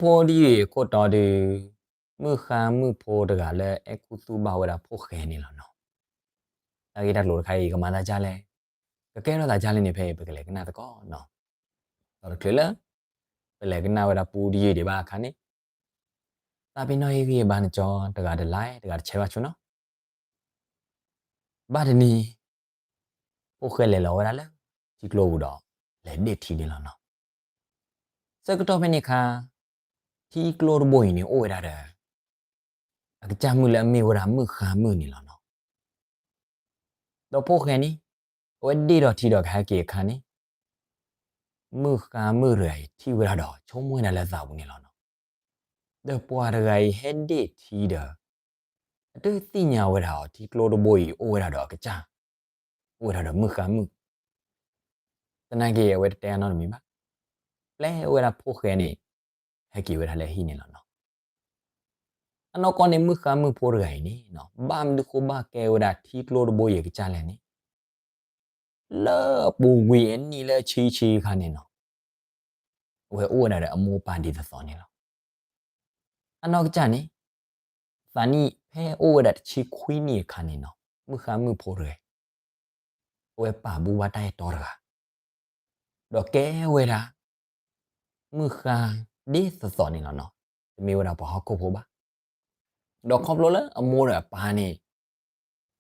ဖိဒ်အံၤအခိၣ်တီဒီး, မုၣ်ဃါမုၣ်ဖိတဂၤလၢအဲၣ်ခူသူၣ်ဘၣ်ဝဲဒၣ်ဖိၣ်ဃဲန့ၣ်လီၤနီၤ. တၢ်ဂ့ၢ်တၢ်ကျိၤတခါအံၤ ကမၤသးဒ်လဲၣ်, ကကဲထီၣ်သးဒ်လဲၣ်န့ၣ် ဖဲအံၤပကလဲၤကနၣ်သကိးနီၤ. ဒီးတချုးလၢ ပလဲၤကနၣ်ဝဲဒၣ်ပူတယုၢ်ဒံးဘၣ်အခါန့ၣ်, သးပ့ၤနီၣ်ဟ့ၣ်ဂံၢ်ဘါနကၠီ တဂၤတlike တဂၤတshareဘၣ်ဆိနီၤ. ဘၣ်တနံၤ ဖိၣ်ဃဲလဲၤလီၤဝဲဒၣ်လၢ ထံကျိပူၤဒီး လဲၤဒ့ၣ်ထံန့ၣ်လီၤနီၤ. ဆၢကတီၢ်ဖဲန့ၣ်အခါ ထံကျိတဘိအံၤန့ၣ်အိၣ်ဝဲဒၣ်ဒီး အကစၢ်မုၣ်လၢအမ့ၢ်ဝဲဒၣ်မုၣ်ဃါမုၣ်န့ၣ်လီၤနီၤ. ဒီးဖိၣ်ဃဲန့ၣ် အဝဲဒ့ၣ်ဒီးထံဒီးကဟဲက့ၤအခါန့ၣ် မုၣ်ဃါမုၣ်တဂၤအံၤထံၣ်ဝဲဒၣ်ဒီး ဆိကမိၣ်ဝဲဒၣ်လၢသးပူၤန့ၣ်လီၤနီၤ. ဒီးပှၤတဂၤအံၤဟဲဒ့ၣ်ထံဒီး အတသ့ၣ်ညါဝဲဒၣ်အီၤ ထံကျိတဘိအံၤအိၣ်ဝဲဒၣ်ဒီးအကစၢ်, အိၣ်ဝဲဒၣ်ဒီးမုၣ်ဃါမုၣ်. သနာ်က့အဝဲတတဲအနီတမံၤဘၣ်, ပျဲဝဲဒၣ်ဖိၣ်ဃဲန့ၣ် ဟဲက့ၤဝဲဒၣ်လၢဟံၣ်န့ၣ်လီၤနီၤ. အနီၢ်ကီၢ်န့ၣ် မုၣ်ဃါမုၣ်ဖိတဂၤအံၤန့ၣ်နီၤ ဘၣ်မနုၤဃိဘၣ်ကဲဝဲဒၣ်ထံကျိတဘိအံၤအကစၢ်လဲၣ်န့ၣ် လၢအပူၤကွံာ်အနံၣ်လၢအဆံဆံအခါန့ၣ်နီၤ အဝဲအိၣ်ဝဲဒၣ်ဒီးအမိၢ်အပၢ်ဒ်သိးသိးန့ၣ်လီၤ. အနီၢ်ကစၢ်န့ၣ် သးနံၣ်ဖဲအိၣ်ဝဲဒၣ်တဆံခွံနံၣ်အခါန့ၣ်နီၤ မုၣ်ဃါမုၣ်ဖိတဂၤ အဝဲပာ်ဘူၣ်ဘၣ်တၢ်အဲၣ်တီတဂၤ ဒီးကဲဝဲဒၣ် မုၣ်ဃါဒ်သိးသိးန့ၣ်လီၤနီၤ. တမ့ၢ်ဝဲဒၣ်ပှၤဟီၣ်ခိၣ်ဖိဘၣ်. ဒီးခီဖျိလၢအမိၢ်ဒီးအပၢ်န့ၣ်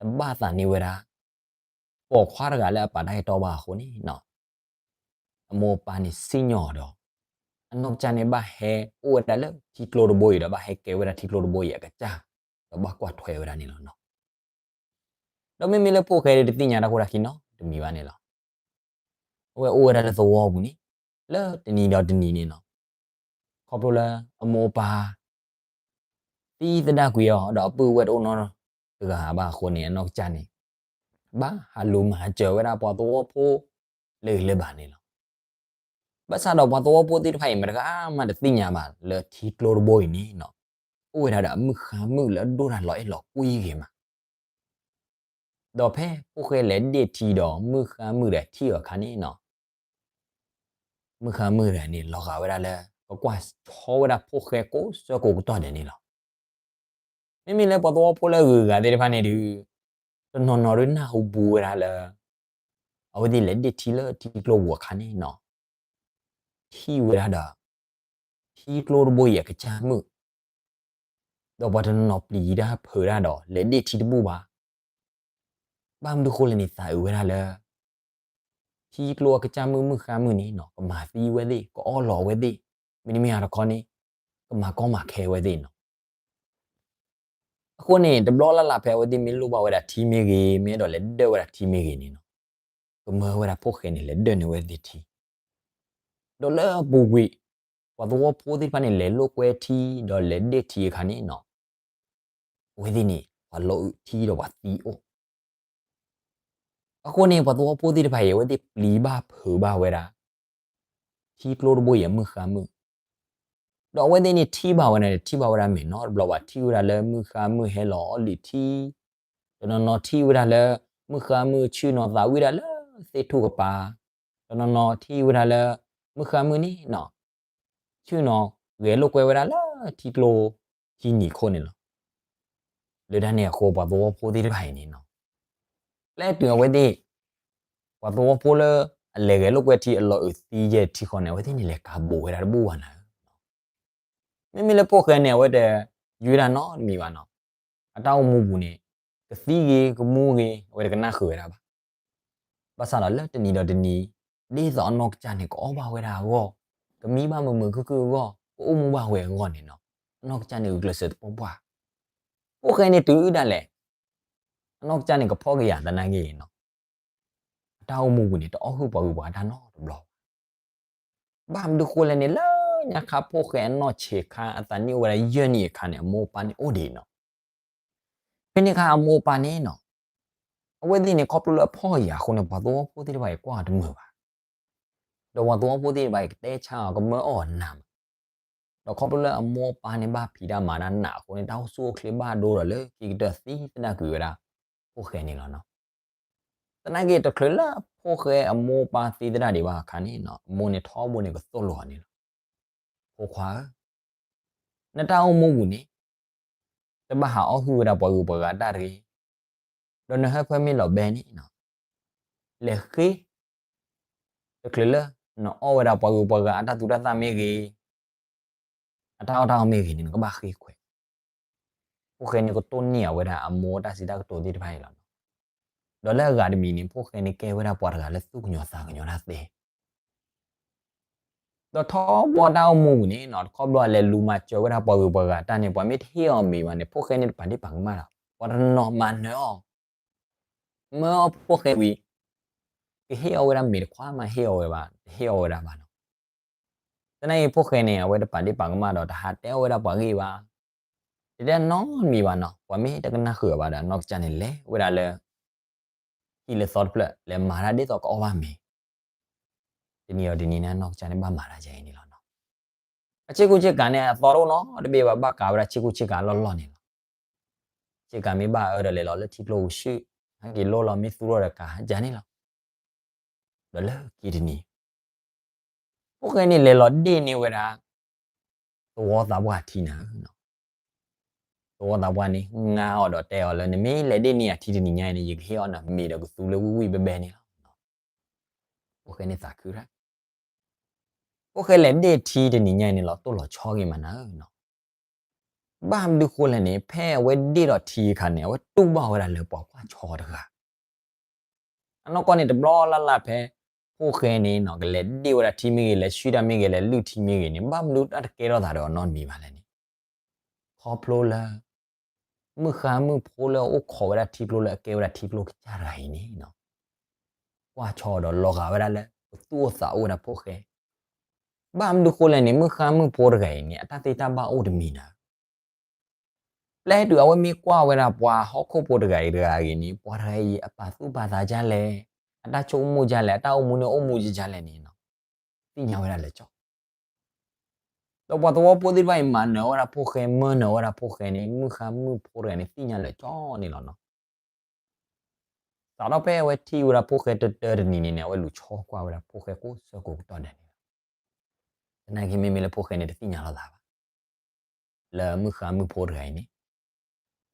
တဘၣ်သးန့ၢ်ဝဲဒၣ် ပိာ်ခွါတဂၤလၢအပာ်တၢ်အဲၣ်တီဘၣ်အဃိန့ၣ်နီၤ အမိၢ်အပၢ်န့ၣ်စံၣ်ညီၣ်အီၤဒီး အနီၢ်ကစၢ်န့ၣ်ဘၣ်ဟဲအိၣ်ဝဲဒၣ်လၢထံကျိတဘိအံၤဒီး ဘၣ်ဟဲကဲဝဲဒၣ်ထံကျိတဘိအံၤအကစၢ် ဒီးဘၣ်ကွၢ်ထွဲဝဲဒၣ်န့ၣ်လီၤနီၤ. ဒီးမ့မ့ၢ်လၢဖိၣ်ဃဲဒီးတသ့ၣ်ညါတၢ်ခိၣ်တၢ်ခံနီတမံၤဘၣ်န့ၣ်လီၤ. အဝဲအိၣ်ဝဲဒၣ်လၢသဝီပူၤန့ၣ် လၢတနံၤဒီးတနံၤန့ၣ်နီၤ ခီဖျိလၢအမိၢ်အပၢ် သံသဒၣ်ကွံာ်အီၤ ဒီးအပုၢ်ဝဲၢ်တအိၣ်နီတဂၤဘၣ်အဃိန့ၣ် အနီၢ်ကစၢ်န့ၣ် ဘၣ်ဟးလူၤမၤစၢၤဝဲဒၣ်ပှၤသဝီဖိ လၢဂ့ၤလၢဘၣ်န့ၣ်လီၤ. ဘၣ်ဆၣ်ဒီးပှၤသဝီဖိသ့ၣ်တဖၣ်အံၤ မတဂၤမးတသ့ၣ်ညါဘၣ်လၢထံကျိတဘိအံၤန့ၣ်နီၤ အိၣ်ဝဲဒၣ်ဒီးအမုၣ်ဃါမုၣ်လၢအဒိၣ်တၢ်လီၤအဲၣ်လီၤကွံဂ့ၤမး ဒီးဖဲဖိၣ်ဃဲလဲၤဒ့ၣ်ထံဒီးမုၣ်ဃါမုၣ်တဂၤထံၣ်အီၤအခါန့ၣ်နီၤ မုၣ်ဃါမုၣ်တဂၤန့ၣ် လီၤဂာ်ဝဲဒၣ်လၢ ကကွၢ်ဆီဝဲဒၣ်ဖိၣ်ဃဲကိးဆၢကိးကတီၢ်ဒဲးန့ၣ်လီၤ. မ့မ့ၢ်လၢပှၤသဝီဖိလၢအဂုၤအဂၤသ့ၣ်တဖၣ်န့ၣ်ဒီး တနီၤနီၤဒုးနၢ်ဟူဘူးဝဲဒၣ်လၢ အဝဲသ့ၣ်လဲၤဒ့ၣ်ထံလၢထံကျိပူၤအခါန့ၣ်နီၤ ထံၣ်ဝဲဒၣ်ဒီး ထံကျိတဘိအံၤအကစၢ်မုၣ် ဒီးပှၤတနီၤနီၤပျံၤတၢ်ဖုးတၢ်ဒီး လဲၤဒ့ၣ်ထံတဘူၣ်ဘၣ်. ဘၣ်မနုၤဃိလဲၣ်န့ၣ် သးအုးဝဲဒၣ်လၢ ထံကျိအကစၢ်မုၣ်မုၣ်ဃါမုၣ်န့ၣ်နီၤ ကမၤသံဝဲသ့ၣ် ကအီၣ်လီၤဝဲသ့ၣ် မ့တမ့ၢ်တခီန့ၣ် ကမၤကီမၤခဲဝဲသ့ၣ်နီၤ. အဃိန့ၣ် တဘျီလၢ်လၢ်ဖဲအဝဲသ့ၣ်မ့ၢ်လိၣ်ဘၣ်ဝဲဒၣ်ထံမ့ၢ်ဂ့ၤ မ့ၢ်အဲၣ်ဒိးလဲၤဒၢၣ်ဝဲဒၣ်ထံမ့ၢ်ဂ့ၤန့ၣ်နီၤ ကမၢဝဲဒၣ်ဖိၣ်ဃဲန့ၣ် လဲၤဒၢၣ်န့ၢ်ဝဲသ့ၣ်ထံ ဒီးလၢအပူၤကွံာ် ပှၤသဝီဖိသ့ၣ်တဖၣ်န့ၣ် လဲၤလိာ်ကွဲထံ ဒီးလဲၤဒ့ၣ်ထံအခါန့ၣ်နီၤ အဝဲသ့ၣ်န့ၣ် ပှၤလီၤအုးထံဒီးပှၤသံအိၣ် အဃိန့ၣ် ပှၤသဝီဖိသ့ၣ်တဖၣ်အံၤ အဝဲသ့ၣ်ပျံၤဘၣ်ဖုးဘၣ်ဝဲဒၣ် ထံကျိတဘိအံၤအမုၣ်ဃါမုၣ် ဒီးအဝဲသ့ၣ်န့ၣ်ထံၣ်ဘၣ်ဝဲဒၣ်န့ၣ် ထံၣ်ဘၣ်ဝဲဒၣ်မဲာ်နီတဘျီဘၣ် ထံၣ်ဝဲဒၣ်လၢမုၣ်ဃါမုၣ်ဟဲလီၤအီၣ်လုၣ်ထံ တနီၤနီၤထံၣ်ဝဲဒၣ်လၢ မုၣ်ဃါမုၣ်ဆ့ၣ်နီၤသးဝံၣ်ဒၣ်လၢသ့ၣ်ထူၣ်ကပၤ တနီၤနီၤထံၣ်ဝဲဒၣ်လၢ မုၣ်ဃါမုၣ်န့ၣ်နီၤ ဆ့ၣ်နီၤဂဲၤလိာ်ကွဲဝဲဒၣ်လၢထံကျိထံနံၤခိၣ်န့ၣ်လီၤ. လၢတၢ်န့ၣ်အဃိ ပှၤသဝီဖိသ့ၣ်တဖၣ်အံၤန့ၣ်နီၤ ပျဲတုၤအဝဲသ့ၣ် ပှၤသဝီဖိလၢအလဲၤဂဲၤလိာ်ကွဲထံအလီၤအုးသံယဲၢ်ထံဃီန့ၣ် အဝဲသ့ၣ်န့ၣ်လဲၤကၤဘိးဝဲဒၣ်တဘူၣ်ဘၣ်နၤဧၢ မ့မ့ၢ်လၢဖိၣ်ဃဲန့ၣ် အဝဲတယွ့တၢ်နီတမံၤဘၣ်နီၤ. အတၢ်အိၣ်မူပူၤန့ၣ် ကသံဂ့ၤကမူဂ့ၤ အဝဲတကနၣ်ဃုာ်ဝဲဒၣ်ဘၣ်. ဘၣ်ဆၣ်ဒီးလၢတနံၤဒီးတနံၤ ဒ်သိးအနီၢ်ကစၢ်န့ၣ် ကအီၣ်ဘၣ်ဝဲဒၣ်အဂီၢ်, ကမံဘၣ်မုာ်မုာ်ခုၣ်ခုၣ်အဂီၢ်, ကအိၣ်မူဘၣ်ဝဲအဂီၢ်န့ၣ်နီၤ, အနီၢ်ကစၢ်န့ၣ် ဂုာ်ကျဲးစၢးသပှၢ်ပှၢ်. ဖိၣ်ဃဲန့ၣ်တုၤဒၣ်လဲာ် အနီၢ်ကစၢ်န့ၣ် ကဖီၣ်ကယၤသနာ်က့နီၤ, အတၢ်အိၣ်မူပူၤန့ၣ် တအီၣ်ဟုၣ်ပှၤဂုၤပှၤဂၤတၢ်နီတဘျီဘၣ်. ဘၣ်မနုၤဃိလဲၣ်န့ၣ် လၢညါခါဖိၣ်ဃဲအနီၢ်ဆံးခါ အသးနံၣ်အိၣ်ဝဲဒၣ်ယဲၢ်နံၣ်အခါန့ၣ် အမိၢ်အပၢ်န့ၣ်အိၣ်ဒံးနီၤ. ဖဲန့ၣ်အခါအမိၢ်အပၢ်န့ၣ်နီၤ, အဝဲသ့ၣ်န့ၣ် ခီဖျိလၢအဖီၣ်ကယၤအဃိန့ၣ် ပှၤသဝီဖိသ့ၣ်တဖၣ်အံၤ ကွၢ်အီၤတမုာ်ဘၣ်. ဒီးပှၤသဝီဖိသ့ၣ်တဖၣ်အံၤ ကတဲဆါအီၤ ကမၢအီၣ်အီၤနးမး. ဒီးခီဖျိလၢအမိၢ်အပၢ်န့ၣ် ဘၣ်ဖံးတၢ်မၤတၢ်နးအဃိန့ၣ် တၢ်အိၣ်ဆူၣ်အိၣ်ချ့ဘၣ်ဒိဒီး လၢခံကတၢၢ်သံသဒၣ်ကွံာ်ဝဲဒၣ် ဖိၣ်ဃဲန့ၣ်လီၤနီၤ. သနာ်က့ တချုးလၢဖိၣ်ဃဲအမိၢ်အပၢ်သံသဒၣ်ဒံးဘၣ်အခါန့ၣ်နီၤ, အမိၢ်န့ၣ်ထီဘိန့ၣ် ကသိၣ်လိအီၤန့ၣ်လီၤ. ဖိခွါဧၢ, နတၢ်အိၣ်မူပူၤန့ၣ် တဘၣ်ဟးအီၣ်ဟုၣ်ဝဲဒၣ်ပှၤဂုၤပှၤဂၤအတၢ်တဂ့ၤ, ဒီးနဟၢဖၢမ့ၢ်လီၤဘဲန့ၣ် လဲၤဃ့ တချုးလၢ နအီၣ်ဝဲဒၣ်ပှၤဂုၤပှၤဂၤအတၢ်သူတၢ်သၣ်မ့ၢ်ဂ့ၤ, အတၢ်အီၣ်တၢ်အီမ့ၢ်ဂ့ၤန့ၣ် နကဘၣ်ဃ့ခွဲး. ဖိၣ်ဃဲန့ၣ်ကတိၢ်န့ၢ်အဝဲဒၣ် အမိၢ်တၢ်စံးတၢ်ကတိၤသ့ၣ်တဖၣ်အံၤလီၤ. ဒီးလၢအဂၤတမံၤန့ၣ် ဖိၣ်ဃဲန့ၣ်ကဲဝဲဒၣ်ပှၤတဂၤလၢသူၣ်ကညီၤသးကညီၤတၢ်သ့ ဒီးထီဘိတၢ်အိၣ်မူပူၤန့ၣ်နီၤ တခီဘျီလဲၤလူၤမၤစၢၤဝဲဒၣ်ပှၤဂုၤပှၤဂၤတၢ်န့ၣ် ပှၤမ့ၢ်တဟ့ၣ်အီၤမ့ၤဘၣ်န့ၣ် ဖိၣ်ဃဲန့ၣ်တပာ်ဒ့ၣ်ပာ်ကမၣ်လီၤ. ပှၤတနီၤမၤနၢၤအီၤ, မၢအီၣ်ဖိၣ်ဃဲဝံၤ ကဟ့ၣ်အီၣ်ဝဲဒၣ်မ့ၤတခွးမးဟ့ၣ်အီၣ်ဝဲဘၣ်, တဟ့ၣ်အီၣ်ဝဲဒၣ်ဘၣ်နီၤ. သနာ်က့ဖိၣ်ဃဲန့ၣ် အဝဲတပာ်ဒ့ၣ်ပာ်ကမၣ်ဒီး တဟးတဲအီၣ်ဝဲဒၣ်ပှၤဂ့ၢ်ဘၣ်, တတဲနီတမံၤဘၣ်နီၤ. ပှၤမ့ၢ်တကနၣ်ဃုာ်အီၤဘၣ်ဒီး အနီၢ်ကစၢ်န့ၣ် လဲၤဝဲဒၣ်လၢ ဟံၣ်လၢသီတဖျၢၣ် လဲၤမၤတၢ်ဒ်သိးကအီၣ်ဘၣ်မ့ၤ တနံၤဒီးတနံၤန့ၣ် အနီၢ်ကစၢ်န့ၣ်ဘၣ်မၤတၢ်ယဲအံၤန့ၣ်လီၤနီၤ. အဆ့ကူဆ့ကၤန့ၣ် အသီတအိၣ်နီတဘ့ၣ်ဘၣ် ဘၣ်ကးဝဲဒၣ်ဆ့ကူဆ့ကၤအလီၢ်လီၢ်န့ၣ်လီၤ. ဆ့ကၤမ့ၢ်ဘၣ်အၢဒီးလဲၤလီၤလၢထံကျိပူၤဆူၣ်, ဟဲက့ၤလိၣ်လီၤမ့ၢ်သူထီၣ်ဒီးကၤယၤန့ၣ်လီၤ. ဒီးလၢခံတနံၤ ဖိၣ်ဃဲန့ၣ်လဲၤလီၤဒ့ၣ်န့ၢ်ဝဲဒၣ် သဝီသးပှၢ်ထံနၤဧၢ, သဝီသးပှၢ်န့ၣ် ငါအီၤဒီးတဲအီၤလၢ နမ့ၢ်လဲၤဒ့ၣ်န့ၢ်ယၤထံတနံၤညါအံၤန့ၣ် ယကဟ့ၣ်အီၣ်နၤမ့ၤဒီးကသူလၢဝံၣ်ဝံၣ်ဘဲဘဲန့ၣ်လီၤ. ဖိၣ်ဃဲန့ၣ်သးခုတၢ်, ဖိၣ်ဃဲလဲၤဒ့ၣ်ထံတနံၤညါအံၤန့ၣ်လီၤ တိၢ်လီၤဆီဂ့ၤမးနၤဧၢ, ဘၣ်မနုၤဃိလဲၣ်န့ၣ် ဖဲအဝဲဒ့ၣ်ဒီးထံအခါန့ၣ် အဝဲတူၢ်ဘၣ်ဝဲဒၣ်လၢပှၤကွၢ်ဆီတဂၤ အနီၢ်ကီၢ်န့ၣ် တဘျီလၢ်လၢ်ဖဲ ဖိၣ်ဃဲန့ၣ်နီၤ ကလဲၤဒ့ၣ်ဝဲဒၣ်ထံမ့ၢ်ဂ့ၤ လဲၤဆှံတၢ်မ့ၢ်ဂ့ၤ လဲၤလုၢ်ထံမ့ၢ်ဂ့ၤန့ၣ် ဘၣ်မနုၤတၢ်တကဲထီၣ်သးဒီးအနီတမံၤဘၣ်လဲၣ်န့ၣ်, ခီဖျိလၢ မုၣ်ဃါမုၣ်ဖိလၢအအိၣ်ခိးဝဲဒၣ်ထံကျိလၢအကဲဝဲဒၣ်ထံကျိကစၢ်တဂၤအံၤန့ၣ်နီၤ ကွၢ်ဆီဒီးလီၤဂာ်ဝဲဒၣ်လၢ ကသူၣ်အိၣ်သးအိၣ်ဝဲဒၣ်ဖိၣ်ဃဲ, ဘၣ်မနုၤဃိလဲၣ်န့ၣ် မုၣ်ဃါမုၣ်ဖိတဂၤအံၤန့ၣ် အတၢ်သ့တၢ်ဘၣ်အိၣ်တမံၤနၤ ပျဲတုၤအဝဲမ့ၢ်ကွၢ်ဝဲဒၣ်ပှၤဟီၣ်ခိၣ်ဖိတဂၤအံၤတဂၤအံၤန့ၣ် ပှၤတဂၤအံၤအပာ်သူၣ်ပာ်သးဒ်လဲၣ်, အတၢ်ဆိကမိၣ်ဒ်လဲၣ်, အတၢ်အိၣ်မူန့ၣ်အိၣ်မူဒ်လဲၣ်န့ၣ်နီၤ သ့ၣ်ညါဝဲဒၣ်လၢာ်ကၠီ, ဒီးပှၤသဝီဖိသ့ၣ်တဖၣ်အံၤ မၤနၢၤဝဲဒၣ်ဖိၣ်ဃဲ မၢနၢၤဝဲဒၣ်ဖိၣ်ဃဲန့ၣ် မုၣ်ဃါမုၣ်ဖိတဂၤန့ၣ် သ့ၣ်ညါလၢာ်ကၠီန့ၣ်လီၤနီၤ. စးထီၣ်ဖဲအဝဲထံၣ်ဝဲဒၣ်ဖိၣ်ဃဲတတၢတနံၤန့ၣ်န့ၣ် အဝဲလူၤဆီကွၢ်ဝဲဒၣ်ဖိၣ်ဃဲကိးဆၢကိးကတီၢ်ဒဲးန့ၣ်လီၤ. သနာ်က့မ့မ့ၢ်လၢဖိၣ်ဃဲန့ၣ်တသ့ၣ်ညါလိာ်သးဘၣ် လၢမုၣ်ဃါမုၣ်ဖိတဂၤအံၤန့ၣ်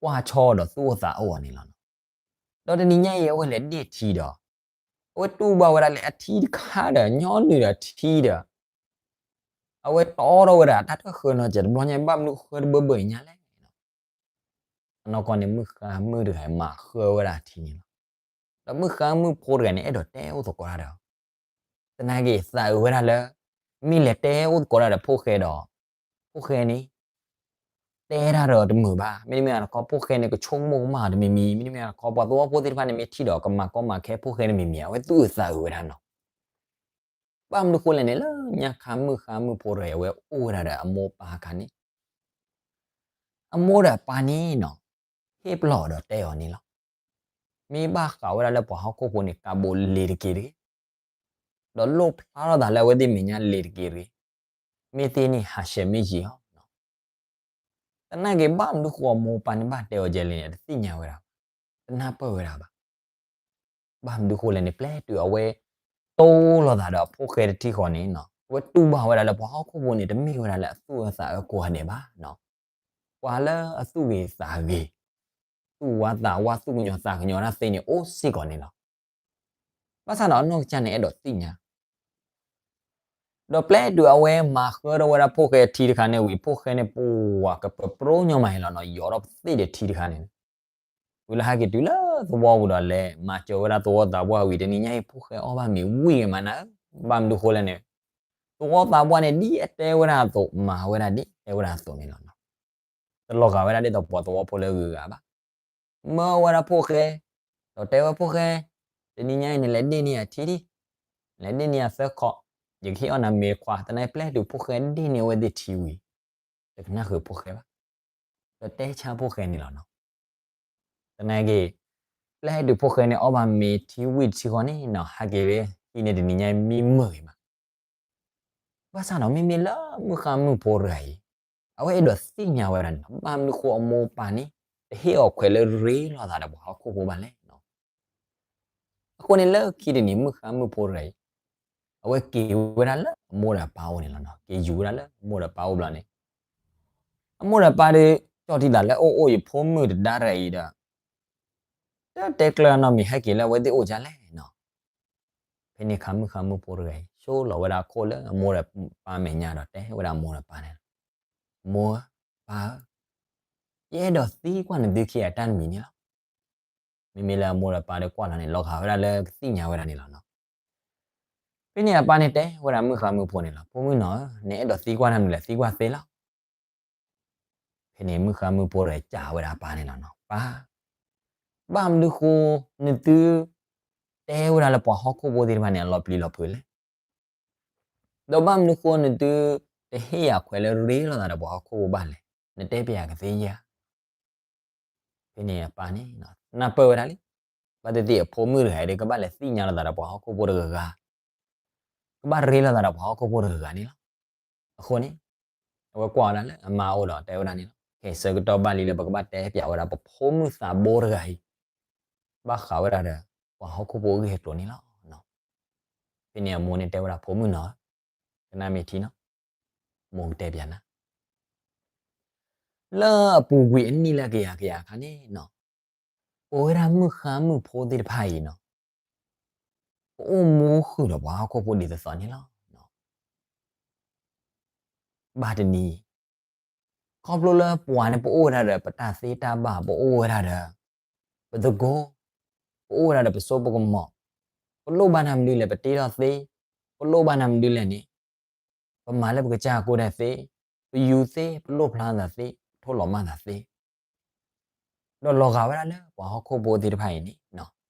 ကွၢ်ဆီဒီးသူၣ်အိၣ်သးအိၣ်အီၤန့ၣ်လီၤနီၤ. ဒီးတနံၤညါအံၤ အဝဲလဲၤဒ့ၣ်ထံဒီး အဝဲတူၢ်ဘၣ်ဝဲဒၣ်လၢအထံတခါဒီး ညီနုၢ်ဒီးထံဒီး အဝဲတီထီၣ်ဝဲဒၣ်တၢ်တၢ်ဃၢနီၤ ကဲတဘျီညါ ဘၣ်မနုၤဃၢတဘၢဘၢအံၤညါလဲၣ်. အနီၢ်ကီၢ်န့ၣ် မုၣ်ဃါမုၣ်တဂၤမၤဃၢဝဲဒၣ်ထံန့ၣ်လီၤ. ဒီးမုၣ်ဃါမုၣ်ဖိတဂၤန့ၣ် အဲၣ်ဒိးတဲအိၣ်သကိးတၢ်ဒီး သနာ်က့သးအုးဝဲဒၣ်လၢ မ့ၢ်လဲၤတဲအိၣ်သကိးတၢ်ဒီးဖိၣ်ဃဲဒီး ဖိၣ်ဃဲန့ၣ် တဲတၢ်ဒီးတမုာ်ဘၣ်. မ့တမ့ၢ်တခီ ဖိၣ်ဃဲန့ၣ် ကဆိကမိၣ်ကမၣ်တမံၤမံၤ, မ့တမ့ၢ်တခီ ပှၤသဝီဖိသ့ၣ်တဖၣ်န့ၣ် မ့ၢ်ထံၣ်ဒီးကမၤကီမၤခဲဖိၣ်ဃဲတမံၤမံၤ အဝဲသူၣ်အုးသးအုးဝဲဒၣ်နီၤ. ဘၣ်မနုၤဃိလဲၣ်န့ၣ် လၢညါခါမုၣ်ဃါမုၣ်ဖိတဂၤအံၤ အဝဲအိၣ်ဝဲဒၣ်ဒီးအမိၢ်ပၢ်အခါန့ၣ် အမိၢ်ဒီးအပၢ်န့ၣ်နီၤ ဟ့ၣ်ပလီၢ်အီၤဒီးတဲအီၤန့ၣ်လီၤ. မ့ၢ်ဘၣ်ဃးဝဲဒၣ်လၢပှၤဟီၣ်ခိၣ်ဖိန့ၣ် ကးဘိးလ့ၤတက့ၢ်တဂ့ၤ, ဒီးလိၣ်ဖျါထီၣ်သးလၢအဝဲသ့ၣ်မဲာ်ညါလ့ၤတက့ၢ်တဂ့ၤ, မ့ၢ်သ့န့ၣ်ဟးဆှဲးမ့ၢ်ယံာ်အီၤ သနာ်က့ဘၣ်မနုၤဃိအမိၢ်အပၢ်န့ၣ်ဘၣ်တဲအီၤဒ်လဲၣ်န့ၣ် တသ့ၣ်ညါဝဲဒၣ်, တနၢ်ပၢၢ်ဝဲဒၣ်ဘၣ်. ဘၣ်မနုၤဃိလဲၣ်န့ၣ် ပျဲတုၤအဝဲ တိၢ်လိာ်သးဒီးအဖိၣ်ဃဲတထံၣ်ဃီန့ၣ်နီၤ အဝဲတူၢ်ဘၣ်ဝဲဒၣ်လၢပှၤဟီၣ်ခိၣ်ဖိန့ၣ် တမ့ၢ်ဝဲဒၣ်လၢအသူၣ်အုးသးအုးကိးဂၤဒဲးဘၣ်နီၤ. ပှၤလၢအသူၣ်ဂ့ၤသးဂ့ၤ, သူၣ်ဝါသးဝါ သူၣ်ကညီၤသးကညီၤတၢ်သ့န့ၣ် အိၣ်စ့ၢ်ကီးန့ၣ်လီၤ. ဘၣ်ဆၣ်ဒီးအနီၢ်ကစၢ်န့ၣ်အဲၣ်ဒိးသ့ၣ်ညါ ဒီးပျဲတုၤအဝဲမၤဃၢထီၣ်ဝဲဒၣ်ဖိၣ်ဃဲထံတခါန့ၣ်ဝံၤ ဖိၣ်ဃဲန့ၣ်ပှၤကပပြိညီမးအံၤလီၤနီၤ ယိးထီၣ်ပသ့ၣ်ဒီးထံတခါန့ၣ်, ဝံၤလၢဟဲက့ၤတုၤလၢသဝီပူၤဒီးလဲၤမၤစၢၤဝဲဒၣ်သဝီသးပှၢ်ဝံၤ တနံၤညါအံၤ ဖိၣ်ဃဲအီၣ်ဘၣ်မ့ၤဝံၤဂ့ၤမးနၤဧၢ, ဘၣ်မနုၤဃိလဲၣ်န့ၣ် သဝီသးပှၢ်န့ၣ် ဒ်အတဲဝဲဒၣ်အသိး မၤဝဲဒၣ်ဒ်တဲဝဲဒၣ်အသိးန့ၣ်လီၤနီၤ. တလီၤဂာ်ဝဲဒၣ်ဒ်သိးပှၤသဝီဖိလၢအဂုၤအဂၤဘၣ်. မၢဝဲဒၣ်ဖိၣ်ဃဲ, ဒီးတဲဝဲဖိၣ်ဃဲ, တနံၤညါအံၤန့ၣ် လဲၤဒ့ၣ်န့ၢ်ယၤထံဒံး, လဲၤဒ့ၣ်န့ၢ်ယၤသၢခီ, ယကဟ့ၣ်အီၣ်နၤမ့ၤခွါ, သနာ်က့ပျဲတုၤဖိၣ်ဃဲဒ့ၣ်န့ၢ်အဝဲသ့ၣ်ထံဝံၤ, တကနၣ်ဃုာ်ဖိၣ်ဃဲဘၣ်, ဒီးတဲဆါဖိၣ်ဃဲန့ၣ်လီၤနီၤ. သနာ်က့ ပျဲတုၤဖိၣ်ဃဲန့ၣ် အီၣ်ဘၣ်မ့ၤထံဝံၤတထံဃီန့ၣ်နီၤ ဟဲက့ၤလၢဟံၣ်န့ၣ် တနံၤညါအံၤမံမုာ်ဂ့ၤမး ဘၣ်ဆၣ်ဒီး မ့မ့ၢ်လၢမုၣ်ဃါမုၣ်ဖိတဂၤအံၤ အဝဲအဲၣ်ဒိးသ့ၣ်ညါဝဲဒၣ်န့ၣ်လီၤ. ဘၣ်မနုၤဃိအမိၢ်အပၢ်န့ၣ် တဟ့ၣ်အီၤခွဲးလၢရ့လိာ်သးဒီးပှၤဟီၣ်ခိၣ်ဖိဘၣ်လဲၣ်နီၤ. အဃိန့ၣ်လၢခံတနံၤ မုၣ်ဃါမုၣ်ဖိတဂၤအံၤ အဝဲက့ၤဝဲဒၣ်လၢအမိၢ်ဒီးအပၢ်အိၣ်န့ၣ်လီၤနီၤ. က့ၤယူၤဝဲဒၣ်လၢအမိၢ်ဒီးအပၢ်အိၣ်ဘျီန့ၣ် အမိၢ်ဒီးပၢ်ဒီး ကၠီၣ်ထံသးလၢအိၣ်အိၣ်ယဖိမုၣ်တဒါတဂၤအံၤဒီး တတဲကျၢၤနီတမံၤ ဟဲက့ၤလၢအဝဲသ့ၣ်အိၣ်ဒ်လဲၣ်နီၤ. ဖဲန့ၣ်အခါမုၣ်ဃါမုၣ်ဖိတဂၤအံၤ ဆိလီၤဝဲဒၣ်အခိၣ်လၢအမိၢ်ဒီးပၢ်မဲာ်ညါဒီးတဲဝဲဒၣ်အမိၢ်ဒီးပၢ်န့ၣ်လီၤ. မိၢ်ဧၢ, ပၢ်ဧၢ, ယအဲၣ်ဒိးသံကွၢ်နသုခံဂၤတၢ်တမံၤန့ၣ်လီၤ. မ့မ့ၢ်လၢအမိၢ်ဒီးပၢ်ဒီးကွၢ်လီၤန့ၣ် လီၤဂာ်ဝဲဒၣ်လၢကသ့ၣ်ညါဝဲဒၣ်န့ၣ်လီၤနီၤ. ဖဲန့ၣ်အပၢ်န့ၣ်တဲဝဲဒၣ်မုၣ်ဃါမုၣ်ဖိန့ၣ်လီၤ. ဖိမုၣ်နီၤဧၢ, နအဲၣ်ဒိးသံကွၢ်တၢ်မနုၤလဲၣ် သံကွၢ်သ့လီၤ. ဖဲန့ၣ်မုၣ်ဃါမုၣ်ဖိဒီးစံးဝဲဒၣ်အပၢ်န့ၣ်လီၤနီၤ. ပၢ်, ဘၣ်မနုၤဃိ နသု တဲဝဲဒၣ်လၢပှၤဟီၣ်ခိၣ်ဖိသ့ၣ်တဖၣ်န့ၣ် အလီၤပျံၤလီၤဖုးလဲၣ်. ဒီးဘၣ်မနုၤဃိနသု တဟ့ၣ်ယၤခွဲးလၢရ့လိာ်သးဒီးပှၤဟီၣ်ခိၣ်ဖိဘၣ်လဲၣ်. နတဲပျးကသ့ဧါ. ဖဲန့ၣ်အပၢ်န့ၣ် နၢ်ပၢၢ်ဝဲဒၣ်လံ. ဘၣ်သ့ၣ်သ့ၣ်အဖိမုၣ်တဂၤအံၤဒီး ကဘၣ်လဲၤသ့ၣ်ညါလိာ်သးဒီးပှၤဟီၣ်ခိၣ်ဖိတဂၤဂၤ, ကဘၣ်ရ့လိာ်သးဒီးပှၤဟီၣ်ခိၣ်ဖိတဂၤဂၤန့ၣ်လီၤ. အဃိန့ၣ် အဝဲကွၢ်ဝဲဒၣ်လၢအမါအအိၣ်ဒီးတဲဝဲဒၣ်န့ၣ်လီၤ. ခဲအံၤဆၢကတီၢ်ဘၣ်လံလၢပကဘၣ်တဲပျးဝဲဒၣ်ပဖိမုၣ်သးဘိတဂၤအံၤ ဘၣ်ဃးဝဲဒၣ်ဒီး ပှၤဟီၣ်ခိၣ်ဖိအဂ့ၢ်အကျိၤန့ၣ်လီၤ. ဖဲန့ၣ်အမိၢ်န့ၣ်တဲဝဲဒၣ်ဖိမုၣ်နီၤဧၢ, ကနၣ်မ့ၢ်ထံနီၤ, မိၢ်ကတဲပျးနၤ လၢအပူၤကွံာ်အနံၣ်လၢကယၤကယၤအခါန့ၣ်နီၤ, ပဝဲဒၣ်မုၣ်ဃါမုၣ်ဖိသ့ၣ်တဖၣ်အံၤနီၤ, ပအိၣ်မူဃုာ်ဒီးပှၤဟီၣ်ခိၣ်ဖိဒ်သိးသိးန့ၣ်လီၤ. ဘၣ်တနံၤ ခီဖျိလၢပှၤန့ၣ် ပအိၣ်ဝဲဒၣ်ဒီးပတၢ်သ့တၢ်ဘၣ်, ပအိၣ်ဝဲဒၣ်ဒီး ပသကိး, ပအိၣ်ဝဲဒၣ်ဒီးပစိပကမီၤ, ပလိၣ်ဘၣ်နၤမနုၤလဲၣ် ပတ့ထီၣ်သ့, ပလိၣ်ဘၣ်နၤမနုၤလဲၣ်န့ၣ်, ပမၤလၢပကစၢ်ကိးဒဲးသ့, ပယူၤသ့, ပလိၣ်ဖျါသးသ့, ပထိၣ်လီၤမၢ်သးသ့ ဒီးလီၤဂာ်ဝဲဒၣ်လၢပှၤဟီၣ်ခိၣ်ဖိသ့ၣ်တဖၣ်အံၤန့ၣ်,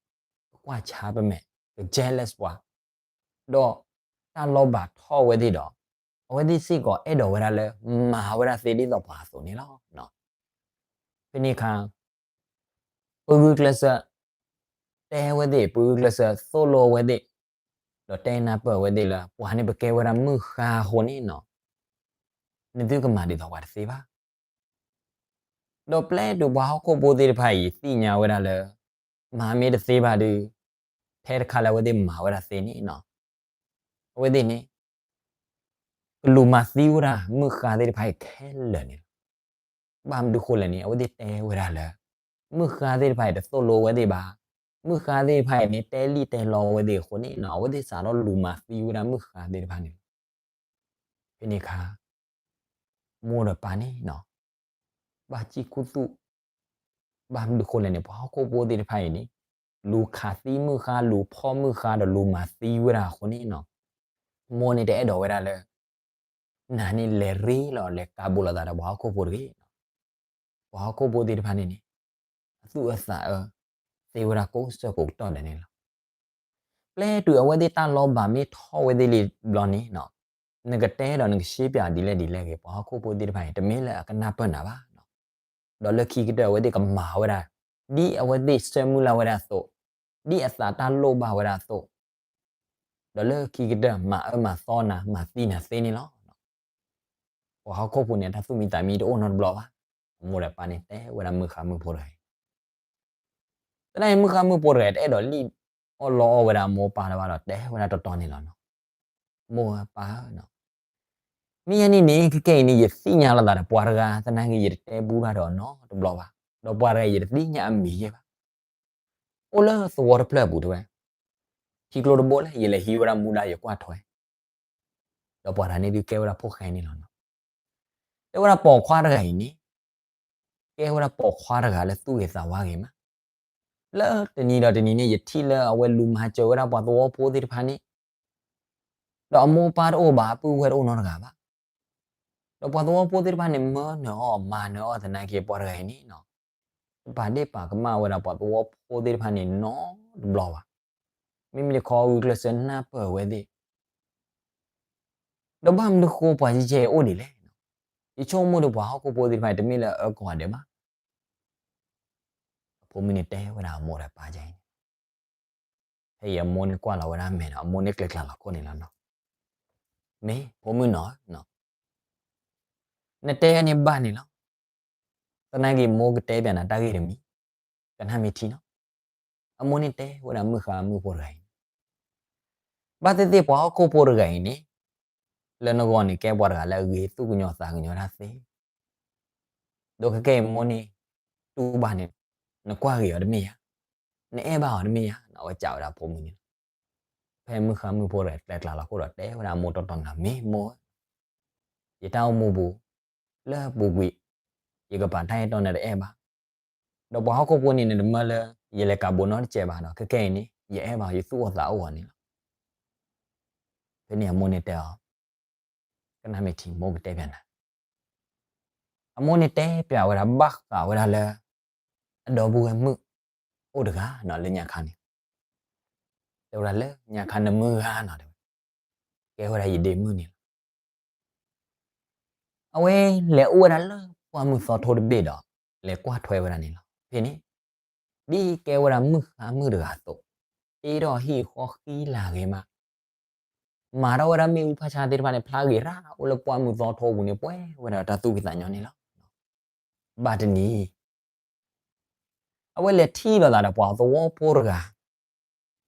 ကကွၢ်ဆါပမဲာ်, က jealous ပှၤ, ဒီးတၢ်လီၤဘၣ်ထီၣ်ဝဲသ့ၣ်ဒီး အဝဲသ့ၣ်စ့ၢ်ကီးအဲၣ်ဒိးဝဲဒၣ်လၢ မၤဝဲဒၣ်သ့ဒ်သိးပှၤအသိးန့ၣ်လီၤ. ဖဲန့ၣ်အခါ ပဂုာ်ကျဲးစၢး တဲဝဲသ့ၣ်, ပဂုာ်ကျဲးစၢးသိၣ်လိဝဲသ့ၣ်, ဒီးတဲနၢ်ပၢၢ်ဝဲသ့ၣ်လၢ ပှၤန့ၣ်ပကဲဝဲဒၣ်မုၣ်ဃါအဃိန့ၣ်နီၤ, နသုကမၤဒ်သိးပှၤတသ့ဘၣ်. ဒီးပျဲတုၤပှၤဟီၣ်ခိၣ်ဖိသ့ၣ်တဖၣ်အံၤ သ့ၣ်ညါဝဲဒၣ်လၢ မၤမ့ၢ်တသ့ဘၣ်ဒီး ထဲတခါလၢအဝဲသ့ၣ်မၤဝဲဒၣ်သ့န့ၣ်နီၤ, အဝဲသ့ၣ်န့ၣ် ကလူၤမၤသံဝဲဒၣ်မုၣ်ဃါသ့ၣ်တဖၣ်အံၤခဲလၢာ်န့ၣ်လီၤ. ဘၣ်မနုၤဃိလဲၣ်န့ၣ် အဝဲသ့ၣ်တဲဝဲဒၣ်လၢ မုၣ်ဃါသ့ၣ်တဖၣ်အံၤတသိၣ်လိဝဲသ့ၣ်ဘၣ်, မုၣ်ဃါသ့ၣ်တဖၣ်အံၤန့ၣ် တဲလံၣ်တဲလီဝဲသ့ၣ်အဃိန့ၣ်နီၤ, အဝဲသ့ၣ်စးထီၣ်လူၤမၤသံဝဲဒၣ်မုၣ်ဃါသ့ၣ်တဖၣ်န့ၣ်လီၤ. ဖဲန့ၣ်အခါ မိၢ်ဒီးပၢ်န့ၣ်နီၤ ဘၣ်စံၣ်ခူသူၣ်, ဘၣ်မနုၤဃိလဲၣ်န့ၣ် ပှၤဟီၣ်ခိၣ်ဖိသ့ၣ်တဖၣ်အံၤန့ၣ် လူၤခးသံမုၣ်ဃါ, လူၤဖီၣ်မုၣ်ဃါဒီးလူၤမၤသံဝဲဒၣ်အဃိန့ၣ်နီၤ, မိၢ်န့ၣ်တအဲၣ်ဒိးဝဲဒၣ်လၢ နၤန့ၣ်လဲၤရ့လိာ် လဲၤကးဘူးလိာ်သးဒီးပှၤဟီၣ်ခိၣ်ဖိတဂ့ၤ. ပှၤဟီၣ်ခိၣ်ဖိသ့ၣ်တဖၣ်န့ၣ်န့ၣ် အသူၣ်အသးအၢ သ့ဝဲဒၣ်ကိးဆၢကိးကတီၢ်ဒဲးန့ၣ်လီၤ. ပျဲတုၤအဝဲသ့ၣ်တၢ်လီၤဘၣ်မ့ၢ်ထီၣ်ဝဲသ့ၣ်လံဘျီန့ၣ်နီၤ, နကတဲဒီးနကရှင်းပြဒ်လဲၣ်ဒ်လဲၣ်ဂ့ၤ, ပှၤဟီၣ်ခိၣ်ဖိသ့ၣ်တဖၣ်န့ၣ် တမ့ၢ်လၢအကနၢ်ပၢၢ်နၤဘၣ်နီၤ. ဒီးလၢခံကတၢၢ်အဝဲသ့ၣ်ကမၤဝဲဒၣ် ဒ်အဝဲသ့ၣ်ဆၢမုၢ်လၢ်ဝဲဒၣ်အသိး, ဒ်အသးတၢ်လိၣ်ဘၣ်ဝဲဒၣ်အသိး, ဒီးလၢခံကတၢၢ်မၤအၢမၤသီနၤ မၤသံနၤသ့န့ၣ်လီၤ. ပှၤဟီၣ်ခိၣ်ဖိန့ၣ် အတၢ်သူၣ်မံသးမံတအိၣ်နီတဘျီဘၣ်. အမိၢ်ဒီးပၢ်န့ၣ်တဲဝဲဒၣ်မုၣ်ဃါမုၣ်ဖိတဂၤအံၤ သနာ်က့မုၣ်ဃါမုၣ်ဖိတဂၤအံၤ တအဲၣ်ဒိးလံၣ်အီၣ်လီအီၣ်ဝဲဒၣ်အမိၢ်ပၢ်တဘၣ်ဒီး တဲဝဲဒၣ်တီတီန့ၣ်လီၤနီၤ. မိၢ်ဧၢပၢ်ဧၢနီၤ, မ့ၢ်ယဲန့ၣ်န့ၣ် ခဲကနံၣ်အံၤန့ၣ် ယသ့ၣ်ညါလိာ်သးဒီးပှၤတဂၤ သနာ်က့ ယတတဲဘူးတၢ်ဒီးအီၤနီတဘျီဘၣ်, ဒီးပှၤတဂၤအံၤ ယတသ့ၣ်ညါအမံၤယဲၢ်ဘၣ်. အိၣ်လၢသဝီတဖျၢၣ်အပူၤတဲဝဲ, ထံကျိတဘိလၢယလဲၤဟံးဝဲဒၣ်မူဒါယကွၢ်ထွဲ ဒီးပှၤတဂၤန့ၣ်ဒုးကဲဝဲဒၣ်ဖိၣ်ဃဲန့ၣ်လီၤနီၤ. တဲဝဲဒၣ်ပိာ်ခွါတဂၤအံၤန့ၣ် ကဲဝဲဒၣ်ပိာ်ခွါတဂၤလၢသူၣ်ဂ့ၤသးဝါဂ့ၤမး, လၢတနံၤဒီးတနံၤန့ၣ် ယထံၣ်လၢအဝဲလူၤမၤစၢၤဝဲဒၣ်ပှၤသဝီဖိသ့ၣ်တဖၣ်န့ၣ်, ဒီးအမိၢ်ပၢ်တအိၣ်ဘၣ် ပုၢ်ဝဲၢ်တအိၣ်နီတဂၤဘၣ်. ဒီးပှၤသဝီဖိသ့ၣ်တဖၣ်န့ၣ် မၢနၢၤအီၤ မၤနၢၤအီၤသနာ်က့ ပှၤတဂၤအံၤန့ၣ်နီၤ, တပာ်ဒ့ၣ်ပာ်ကမၣ်ဝဲဒၣ်ပှၤသဝီဖိသ့ၣ်တဖၣ်န့ၣ်နီတဘျီဘၣ်. မ့မ့ၢ်တခီ ဂုာ်ကျဲးစၢးနၢ်ပၢၢ်ဝဲသ့ၣ် ဒီးဘၣ်မနုၤဃိပှၤယဲၢ်အိၣ်ဒ်လဲၣ်, ယဆိကမိၣ်ဒီးပှၤဟီၣ်ခိၣ်ဖိသ့ၣ်တဖၣ်န့ၣ် တမ့ၢ်လၢအအၢကီၢ်ဒဲးဘၣ်. အဖိမုၣ်န့ၣ်တဲဝဲဒၣ်အမိၢ်ဒီးပၢ်အံၤန့ၣ်, ဖဲအံၤအမိၢ်န့ၣ်ကွၢ်လီၤဝဲဒၣ်မဲာ်ဒီး အမိၢ်န့ၣ်ကျဲၤကျါလီၤခိၣ်န့ၣ်လီၤနီၤ. မ့ၢ်ဖိမုၣ်နီၤ, နတဲန့ၣ်ဘၣ်န့ၣ်လီၤ. သနာ်က့မိၢ်ကတဲပျးနၤတၢ်ဂ့ၢ်တမံၤ, ကနၣ်မ့ၢ်ထံနီၤ. အမိၢ်န့ၣ်တဲဝဲဒၣ်မုၣ်ဃါမုၣ်ဖိတဂၤအံၤန့ၣ်, ဘၣ်သ့ၣ်သ့ၣ်ပှၤဟီၣ်ခိၣ်ဖိတဂၤအံၤန့ၣ်, လၢနဂီၢ်န့ၣ် ကဲပှၤတဂၤလၢအဂ့ၤသူၣ်ကညီၤသးကညီၤတၢ်သ့, ဒီးခဲကနံၣ်အံၤမိၢ်န့ၣ် တူၢ်ဘၣ်န့ၣ်, နကွၢ်ဂ့ၤအီၤတမ့ၢ်ဧါ, နအဲၣ်ဘၣ်အီၤတမ့ၢ်ဧါ, အဝဲစံးဝဲဒၣ်အဖိမုၣ်န့ၣ်လီၤ. ဖဲမုၢ်ဃါမုၣ်ဖိတဂၤကျဲကျါလီၤအဃိဒီးတဲဝဲဒၣ်အမိၢ်တီတီနၤ, မ့ၢ်မိၢ်ဧၢ, ယတၢ်အိၣ်မူပူၤ လၢပူၤကွံာ် ယကပာ်တၢ်အဲၣ်တီနၤတအဲၣ်ဘၣ်, ဒီးပှၤဟီၣ်ခိၣ်ဖိန့ၣ် နတမၢလၢယလဲၤကးဘိးနီတစဲးဘၣ်ဒီး ခဲကနံၣ်အံၤန့ၣ် ယအဲၣ်ဘၣ်အီၤ, ယသူၣ်အိၣ်သးအိၣ်အီၤန့ၣ်လီၤ. ဖဲန့ၣ်အမိၢ်န့ၣ်တဲအီၤ, ကနၣ်မ့ၢ်ထံ မိၢ်ကတဲပၠးနၤ. အမိၢ်န့ၣ်တဲပၠးဝဲဒၣ် ဘၣ်ဃးဝဲဒၣ်လၢ အဒီပုၢ်ဝဲၢ်မုၣ်အိၣ်တဂၤနီၤ လၢညါခါန့ၣ်, တဲဝဲဒၣ်လၢညါခါနမုၢ်ဂၤနီၤ, တဲဝဲ, ကဲဝဲဒၣ်ယဒ့မုၣ်န့ၣ်လီၤ. အဝဲလဲၤအိၣ်ဝဲဒၣ်လၢပှၢ်မုၢ်သီထိတဘ့ၣ်ဒီး လဲၤကွၢ်ထွဲဝဲဒၣ်န့ၣ်လီၤ. ဖဲန့ၣ် ဒ်ကဲဝဲဒၣ်မုၣ်ဃါမုၣ်တဂၤအသိး, တ့ထီၣ်ဟံၣ်ဃီဃံလၤဂ့ၤမး, မၤထီၣ်ဝဲဒၣ်မ့ၣ်အူဖးဆါသ့ၣ်တဖၣ်န့ၣ် ဖျါဂ့ၤရၣ် အိၣ်လၢပှၢ်မုၢ်သီထိပူၤန့ၣ် ပှဲၤဝဲဒၣ်တၢ်သူၣ်ဖှံသးညီန့ၣ်လီၤ. ဘၣ်တနံၤ အဝဲလဲၤထံၣ်လိာ်သးဒီးပှၤသဝီဖိတဂၤ,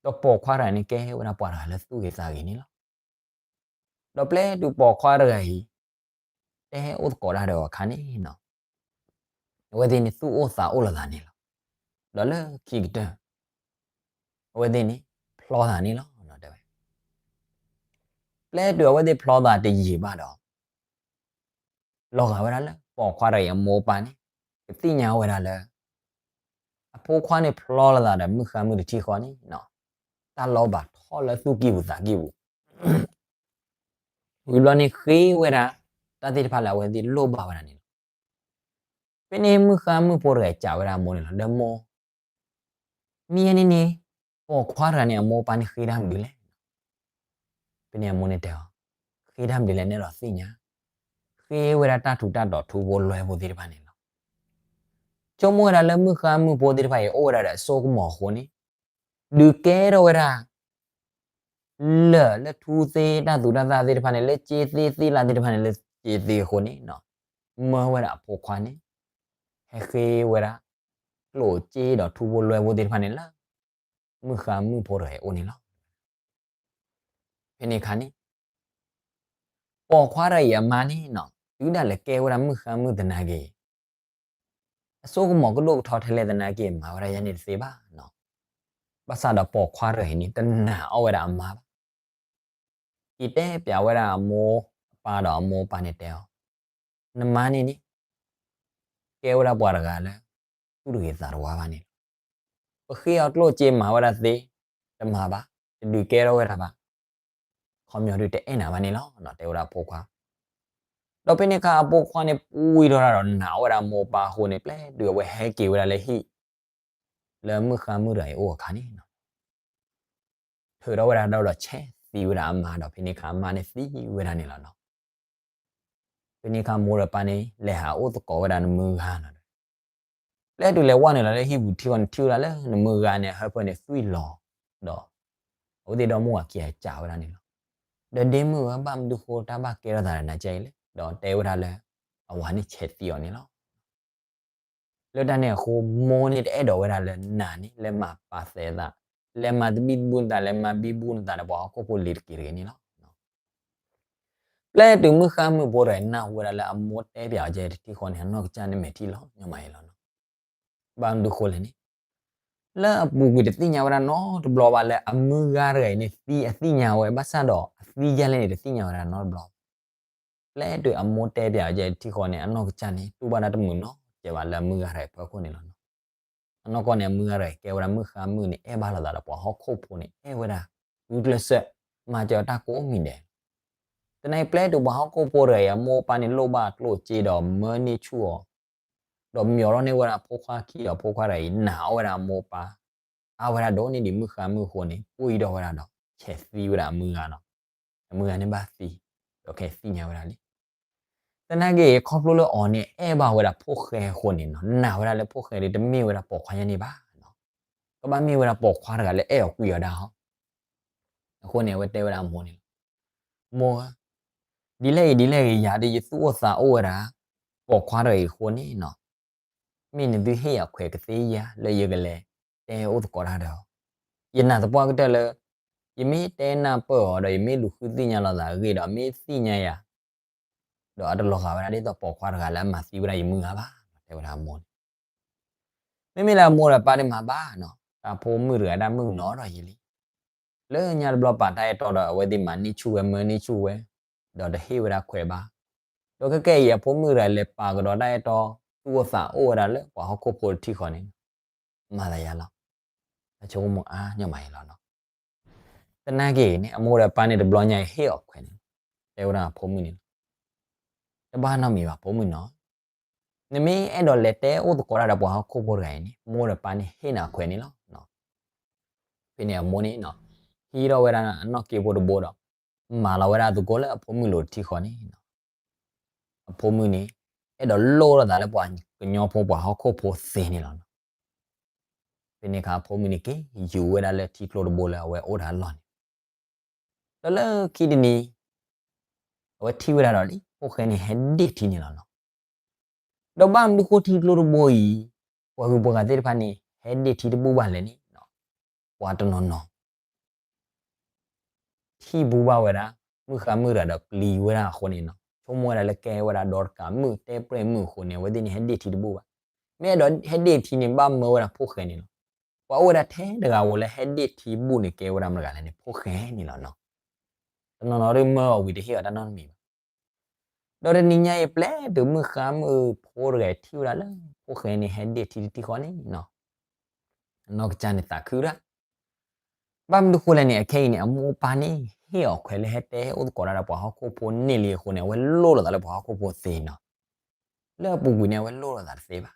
ဒီးပိာ်ခွါတဂၤန့ၣ် ကဲဝဲဒၣ်ပှၤတဂၤလၢသူၣ်ဂ့ၤသးဂ့ၤန့ၣ်လီၤ. ဒီးပျဲတုၤပိာ်ခွါတဂၤအံၤ တဲအိၣ်သကိးတၢ်ဒီးအခါန့ၣ်, အဝဲသ့ၣ်န့ၣ်သူၣ်အိၣ်သးအိၣ်လိာ်သးန့ၣ်လီၤ. ဒီးလၢခံကတၢၢ် အဝဲသ့ၣ်န့ၣ်ဖျီသးန့ၣ်လီၤ. တဲဝဲ, ပျဲတုၤအဝဲသ့ၣ်ဖျီသးတယံာ်ဘၣ်ဒီး လီၤဂာ်ဝဲဒၣ်လၢပိာ်ခွါတဂၤအံၤအမိၢ်အပၢ်န့ၣ် ကသ့ၣ်ညါဝဲဒၣ်လၢ အဖိခွါန့ၣ်ဖျီလိာ်သးဒီးမုၣ်ဃါမုၣ်တထံၣ်ဃီန့ၣ်, တၢ်လီၤဘၣ်ထီၣ်လၢသူၣ်ကံၢ်ပူၤသးကံၢ်ပူၤ, ဝံၤဘျီန့ၣ်ဃ့ဝဲဒၣ် တၢ်သ့ၣ်တဖၣ်လၢအဝဲသ့ၣ်လိၣ်ဘၣ်ဝဲဒၣ်န့ၣ်လီၤ. ဖဲန့ၣ်မုၣ်ဃါမုၣ်ဖိတဂၤစံးဝဲဒၣ်အမိၢ်န့ၣ်လီၤ, ဒီးမိၢ် မ့ၢ်န့ၣ်န့ၣ် ပိာ်ခွါတဂၤန့ၣ် အမိၢ်အပၢ်န့ၣ်ဃ့တၢ်မနုၤလဲၣ်. ဖဲန့ၣ်အမိၢ်န့ၣ်တဲအီၤ, ဃ့တၢ်မနုၤလဲၣ် နဲဒိးသ့ၣ်ညါ, ဃ့ဝဲဒၣ်တၢ်ထူးတၢ်တီၤထူဖိလွဲဖိသ့ၣ်တဖၣ်န့ၣ်လီၤ. ဆိကမိၣ်ဝဲဒၣ်လၢမုၣ်ဃါမုၣ်ဖိသ့ၣ်တဖၣ်အံၤ အိၣ်ဝဲဒၣ်ဒီးအစိကမီၤအဃိန့ၣ်, ဒုးကဲထီၣ်ဝဲဒၣ် လၢၢ်လၢထူသ့တၢ်သူတၢ်သၣ်သ့ၣ်တဖၣ်န့ၣ် လၢစ့သ့သ့ၣ်လၢ်သ့ၣ်တဖၣ်န့ၣ် လၢစ့သ့အဃိန့ၣ်, မၢဝဲဒၣ်အဖိခွါန့ၣ် ဟဲဃ့ဝဲဒၣ် ကျိၣ်စ့ဒီးထူဖိလွဲဖိသ့ၣ်တဖၣ်န့ၣ်လၢ မုၣ်ဃါမုၣ်ဖိတဂၤအံၤအအိၣ်န့ၣ်လီၤ. ဖဲန့ၣ်အခါန့ၣ် ပိာ်ခွါတဂၤအံၤအမါန့ၣ် တုၤဒၣ်လဲာ်ကဲဝဲဒၣ်မုၣ်ဃါမုၣ်သနာ်က့ အစိကမီၤကဒိၣ်ကထီထဲလဲၣ်သနာ်က့ မၤဝဲဒၣ်ယဲန့ၣ်တသ့ဘၣ်. ဘၣ်ဆၣ်ဒီးပိာ်ခွါတဂၤအံၤန့ၣ် တနာ်အီၣ်ဝဲဒၣ်အမါဘၣ်. အံၤတဲပၠးဝဲဒၣ်အမိၢ်အပၢ်ဒီးအမိၢ်အပၢ်န့ၣ်တဲအီၤ, နမါန့ၣ်န့ၣ် ကဲဝဲဒၣ်ပှၤတဂၤလၢ သူၣ်တဂ့ၤသးတဝါဘၣ်န့ၣ်လီၤ. ပဃ့အီၤကျိၣ်စ့မၤဝဲဒၣ်သ့ တမၤဘၣ်, တဒုးကဲထီၣ်ဝဲဒၣ်ဘၣ်, ခီပညီဒုးတအဲၣ်နၤဘၣ်န့ၣ်လီၤ တဲဝဲဒၣ်အဖိခွါ. ဒီးဖဲန့ၣ်အခါအဖိခွါန့ၣ် ပူဝံၤထီၣ်တၢ်ဒီးနာ်အီၣ်ဝဲဒၣ်အမိၢ်အပၢ်အဃိန့ၣ် ပျဲတုၤအဝဲဟဲက့ၤဝဲဒၣ်လၢဟံၣ် လၢမုၣ်ဃါမုၣ်တဂၤအံၤအိၣ်အခါန့ၣ် ထုးထီၣ်ဝဲဒၣ်ဒီးဆဲးသံဝဲဒၣ်အမါဒီး ဖဲန့ၣ်အခါအမါန့ၣ်သံဝဲဒၣ်န့ၣ်လီၤနီၤ. ဖဲန့ၣ်အခါမိၢ်ဒီးပၢ်န့ၣ် လဲၤဟးအိၣ်သကိးဝဲဒၣ်နမုၢ်ဂၤနီၤ. ပျဲတုၤလဲၤဝဲနုာ်လီၤလၢဟံၣ်ပူၤထံဃီန့ၣ် ထံၣ်ဝဲဒၣ်လၢနမုၢ်ဂၤန့ၣ် အဟၢဖၢန့ၣ်သွံၣ်လီၤဒီး အဝဲသ့ၣ်ဒီမါဝၤခံဂၤစံးဝဲဒၣ်န့ၣ်လီၤ. ဒီးဒ့မုၣ်ဧၢ ဘၣ်မနုၤဃိတၢ်ဘၣ်ကဲထီၣ်သးဒီးနၤကဲအံၤလဲၣ်, ဒီးတဲဝဲဒၣ်လၢ အဝၤန့ၣ်ဆဲးသံအီၤန့ၣ်လီၤ. လၢတၢ်န့ၣ်အဃိ မိၢ်န့ၣ်တအဲၣ်ဒိးဝဲဒၣ်လၢနၤန့ၣ် လဲၤမၤပာ်သးသး, လဲၤမၤသဘံၣ်သဘုၣ်နသး, လဲၤမၤဘံဘူနသးဒီးပှၤဟီၣ်ခိၣ်ဖိလံၤတက့ၢ်တဂ့ၤန့ၣ်လီၤ. ပျဲတုၤမုၣ်ဃါမုၣ်ဖိတဂၤအံၤနၢ်ဟူဝဲဒၣ်လၢအမိၢ်တဲပၠးအီၤကဲတထံၣ်ဃီန့ၣ် အနီၢ်ကစၢ်န့ၣ်မဲာ်ထံလီၤညီမးအံၤလီၤနီၤ. ဘၣ်မနုၤဃိလဲၣ်န့ၣ် လၢအပူၤကွံာ်တသ့ၣ်ညါဝဲဒၣ်နီတဘျီဘၣ်လၢအမုၢ်ဂၤတဂၤအံၤန့ၣ်သံအသ့ၣ်ညါဝဲ, ဘၣ်ဆၣ်ဒီးအသံဒ်လဲၣ်န့ၣ် တသ့ၣ်ညါဝဲဒၣ်နီတဘျီဘၣ်. ပျဲတုၤအမိၢ်တဲပၠးအီၤကဲတထံၣ်ဃီန့ၣ် အနီၢ်ကစၢ်န့ၣ် တူၢ်ဘၣ်တၢ်တမုာ်နီတစဲးဘၣ်လၢအမုၢ်ဂၤတဂၤအံၤအဖီခိၣ်န့ၣ်လီၤနီၤ. အနီၢ်ကီၢ်န့ၣ် အမုၢ်ဂၤတဂၤအံၤကဲဝဲဒၣ်မုၣ်ဃါမုၣ်န့ၣ် အဲၣ်ဘၣ်လိာ်သးဒီးပှၤဟီၣ်ခိၣ်ဖိန့ၣ် အဲၣ်ဝဲဒၣ် ဂုာ်ကျဲးစၢး မၤစၢၤတၢ်ကိးမံၤဒဲး သနာ်က့ပျဲတုၤပှၤဟီၣ်ခိၣ်ဖိတဂၤအံၤ အမိၢ်အပၢ်န့ၣ်လိၣ်ဘၣ်ကျိၣ်စ့ဒီးမၢန့ၢ်ဆူၣ်အီၤ, ဒီးမၠီၤထီၣ်န့ၢ်ဝဲဒၣ်အဖိခွါခံဒီးအဖိခွါတဂၤအံၤ နာ်အီၣ်ဝဲဒၣ်အမိၢ်အပၢ်, အါဝဲဒၣ်ဒိၣ်န့ၢ်ဒံးမုၣ်ဃါမုၣ်အဃိန့ၣ် ပှံၢ်ထီၣ်ဝဲဒၣ်ဒီး ဆဲးသံဝဲဒၣ်အမုၢ်ဂၤနီၤ. အမုၢ်ဂၤန့ၣ်ဘၣ်သံ, ဒီးခဲအံၤသ့ၣ်ညါဝဲဒၣ်လံ. သနာ်က့ ခီဖျိလၢအီၤန့ၣ်အဲၣ်ဘၣ်ဝဲဒၣ်ဖိၣ်ဃဲအဃိန့ၣ်နီၤ, နာ်ဝဲဒၣ်လၢဖိၣ်ဃဲဒီးတမ့ၢ်ဝဲဒၣ်ပိာ်ခွါညါန့ၣ်ဘၣ်နီၤ, ကဘၣ်မ့ၢ်ဝဲဒၣ်ပိာ်ခွါတဂၤလၢအဲၣ်အီၤကွံအီၤဒၣ်ဟီ. အဃိန့ၣ် အဝဲတဲဝဲဒၣ်အမိၢ်န့ၣ်လီၤ, မိၢ်ဧၢ, ဒ်လဲၣ်ဂ့ၤဒ်လဲၣ်ဂ့ၤ ယၤဒီးယသူၣ်အိၣ်သးအိၣ်ဝဲဒၣ် ပိာ်ခွါတဂၤအံၤအဃိန့ၣ်နီၤ, မ့ၢ်နသုဟ့ၣ်ယၤခွဲးကသ့ယၤလၢယကလဲၤတဲအိၣ်သကိးတၢ်ဒီးအီၤ, ယနာ်သပှၢ်ကတၢၢ်လၢ ယမ့ၢ်တဲနၢ်ပၢၢ်အီၤဒီး ယမ့ၢ်လူၤဃုသ့ၣ်ညါလိာ်သးအဂ့ၢ်ဒီး မ့ၢ်သ့ၣ်ညါယၤ ဒီးအတလီၤဂာ်ဝဲဒၣ်ဒ်သိးပိာ်ခွါတဂၤလၢအမၤသံဝဲဒၣ်ယမုၢ်ဂၤဘၣ် တဲဝဲဒၣ်အမိၢ်န့ၣ်. မ့မ့ၢ်လၢအမိၢ်ဒီးပၢ်န့ၣ်မၤဘၣ်နီၤ, တၢ်ဖိမုၣ်တဂၤဒၣ်မုၣ်ကနီၤဒီးယံာ်လံ. လၢညါတဘျီပာ်တၢ်အဲၣ်တီဒီး အဝဲသ့ၣ်မၤန့ၢ်ဆူၣ်ဝဲမၢန့ၢ်ဆူၣ်ဝဲ, ဒီးတဟ့ၣ်ဝဲဒၣ်ခွဲးဘၣ်. ဒီးခဲကနံၣ်အံၤ အဖိမုၣ်တဂၤလဲၤပာ်ကဒီးတၢ်အဲၣ်တီ, သူၣ်အိၣ်သးအိၣ်ဝဲဒၣ်လၢပှၤဟီၣ်ခိၣ်ဖိတထံၣ်ဃီန့ၣ်, မၤသးယါလီၤ. တၢ်ဆိကမိၣ်အါညီမးအံၤလီၤနီၤ. သနာ်က့န့ၣ် အမိၢ်ဒီးပၢ်န့ၣ်တဘျီညါအံၤဟ့ၣ်အီၤခွဲးန့ၣ်, တဲဝဲဒၣ်အဖိမုၣ်န့ၣ်လီၤ. တဘၣ်နီတမံၤဘၣ်ဖိမုၣ်နီၤ, နမ့ၢ်အဲၣ်ဒိးလဲၤတဲအိၣ်သကိးတၢ်ဒီးပှၤဟီၣ်ခိၣ်ဖိတဂၤအံၤန့ၣ် မိၢ်ဒီးပၢ်န့ၣ်ဟ့ၣ်နၤခွဲးန့ၣ်လီၤ. ဖဲန့ၣ်အမိၢ်န့ၣ်နီၤ, ဟံးထီၣ်ဝဲဒၣ်အနီၣ်က့ဖိတဘိဒီး မၤလီၤဝဲဒၣ်သကိးလၢအဖိမုၣ်လိၤတထံၣ်ဃီန့ၣ်နီၤ. အဖိမုၣ်န့ၣ် အဲၣ်ဒိးလိၣ်ထီၣ်သးလၢပှၤကညီဖိပှၤဟီၣ်ခိၣ်ဖိသ့န့ၣ်လီၤနီၤ. ဖဲန့ၣ်အခါအဖိမုၣ်န့ၣ်က့ၤ ယူၤဝဲဒၣ်လၢထံကျိတဘိလၢအဝဲအိၣ်တၢ်အလီၢ်န့ၣ်, ဒီးလၢခံတနံၤ အဝဲထံၣ်ဝဲဒၣ်ဒီးလံ ဖိၣ်ဃဲန့ၣ်ဟဲဒ့ၣ်ထံန့ၣ်လီၤနီၤ. ဒီးဘၣ်မနုၤဃိထံကျိတဘိအံၤ ပှၤဂုၤပှၤဂၤသ့ၣ်တဖၣ်န့ၣ် ဟဲဒ့ၣ်ထံတဘူၣ်ဘၣ်လဲၣ်န့ၣ်, ပှၤတနီၤနီၤ ထံၣ်ဘူၣ်ဘၣ်ဝဲဒၣ် မုၣ်ဃါမုၣ်တဂၤဒီးပျံၤဝဲဒၣ်အဃိန့ၣ်နီၤ, ဆိကမိၣ်ဝဲဒၣ်လၢကဲဝဲဒၣ်ဒီတကးမုၣ် တဲပျဲၢ်မုၣ်အဃိန့ၣ် အဝဲသ့ၣ်န့ၣ်ဟဲဒ့ၣ်ထံတဘူၣ်ဘၣ်. မ့ၢ်အဲၣ်ဒိးဟဲဒ့ၣ်ထံန့ၣ် ဘၣ်မၢဝဲဒၣ်ဖိၣ်ဃဲန့ၣ်လီၤ. ပှၤအိၣ်ဝဲဒၣ်ထဲတဂၤဧိၤလၢဟဲဒ့ၣ်ထံဘူၣ်န့ၣ် ကဲဝဲဒၣ်မတၤတဂၤလဲၣ်န့ၣ် ဖိၣ်ဃဲန့ၣ်လီၤနီၤ. တနီၤနီၤဒုးမၢအီၤဝံၤတဟ့ၣ်အီၤတၢ်နီတမံၤဘၣ်. ဒီးတနံၤညါအံၤ ပျဲတုၤမုၣ်ဃါမုၣ်ဖိတဂၤထံၣ်ဝဲဒၣ်လၢ ဖိၣ်ဃဲန့ၣ်ဟဲဒ့ၣ်ထံတထံၣ်ဃီန့ၣ်နီၤ, အနီၢ်ကစၢ်န့ၣ်သးခုဒၣ်. ဘၣ်မနုၤဃိလဲၣ်န့ၣ် အခဲအံၤန့ၣ် အမိၢ်အပၢ်န့ၣ် ဟ့ၣ်အီၤခွဲးလၢဟဲတဲအိၣ်သကိးတၢ်ဒီးပှၤဟီၣ်ခိၣ်ဖိန့ၢ်လံအဃိန့ၣ် အဝဲလိၣ်လီၤသးလၢပှၤဟီၣ်ခိၣ်ဖိသ့နီၤ. လၢအပူၤကွံာ်န့ၣ် အဝဲလိၣ်လီၤသးတသ့ဘၣ်.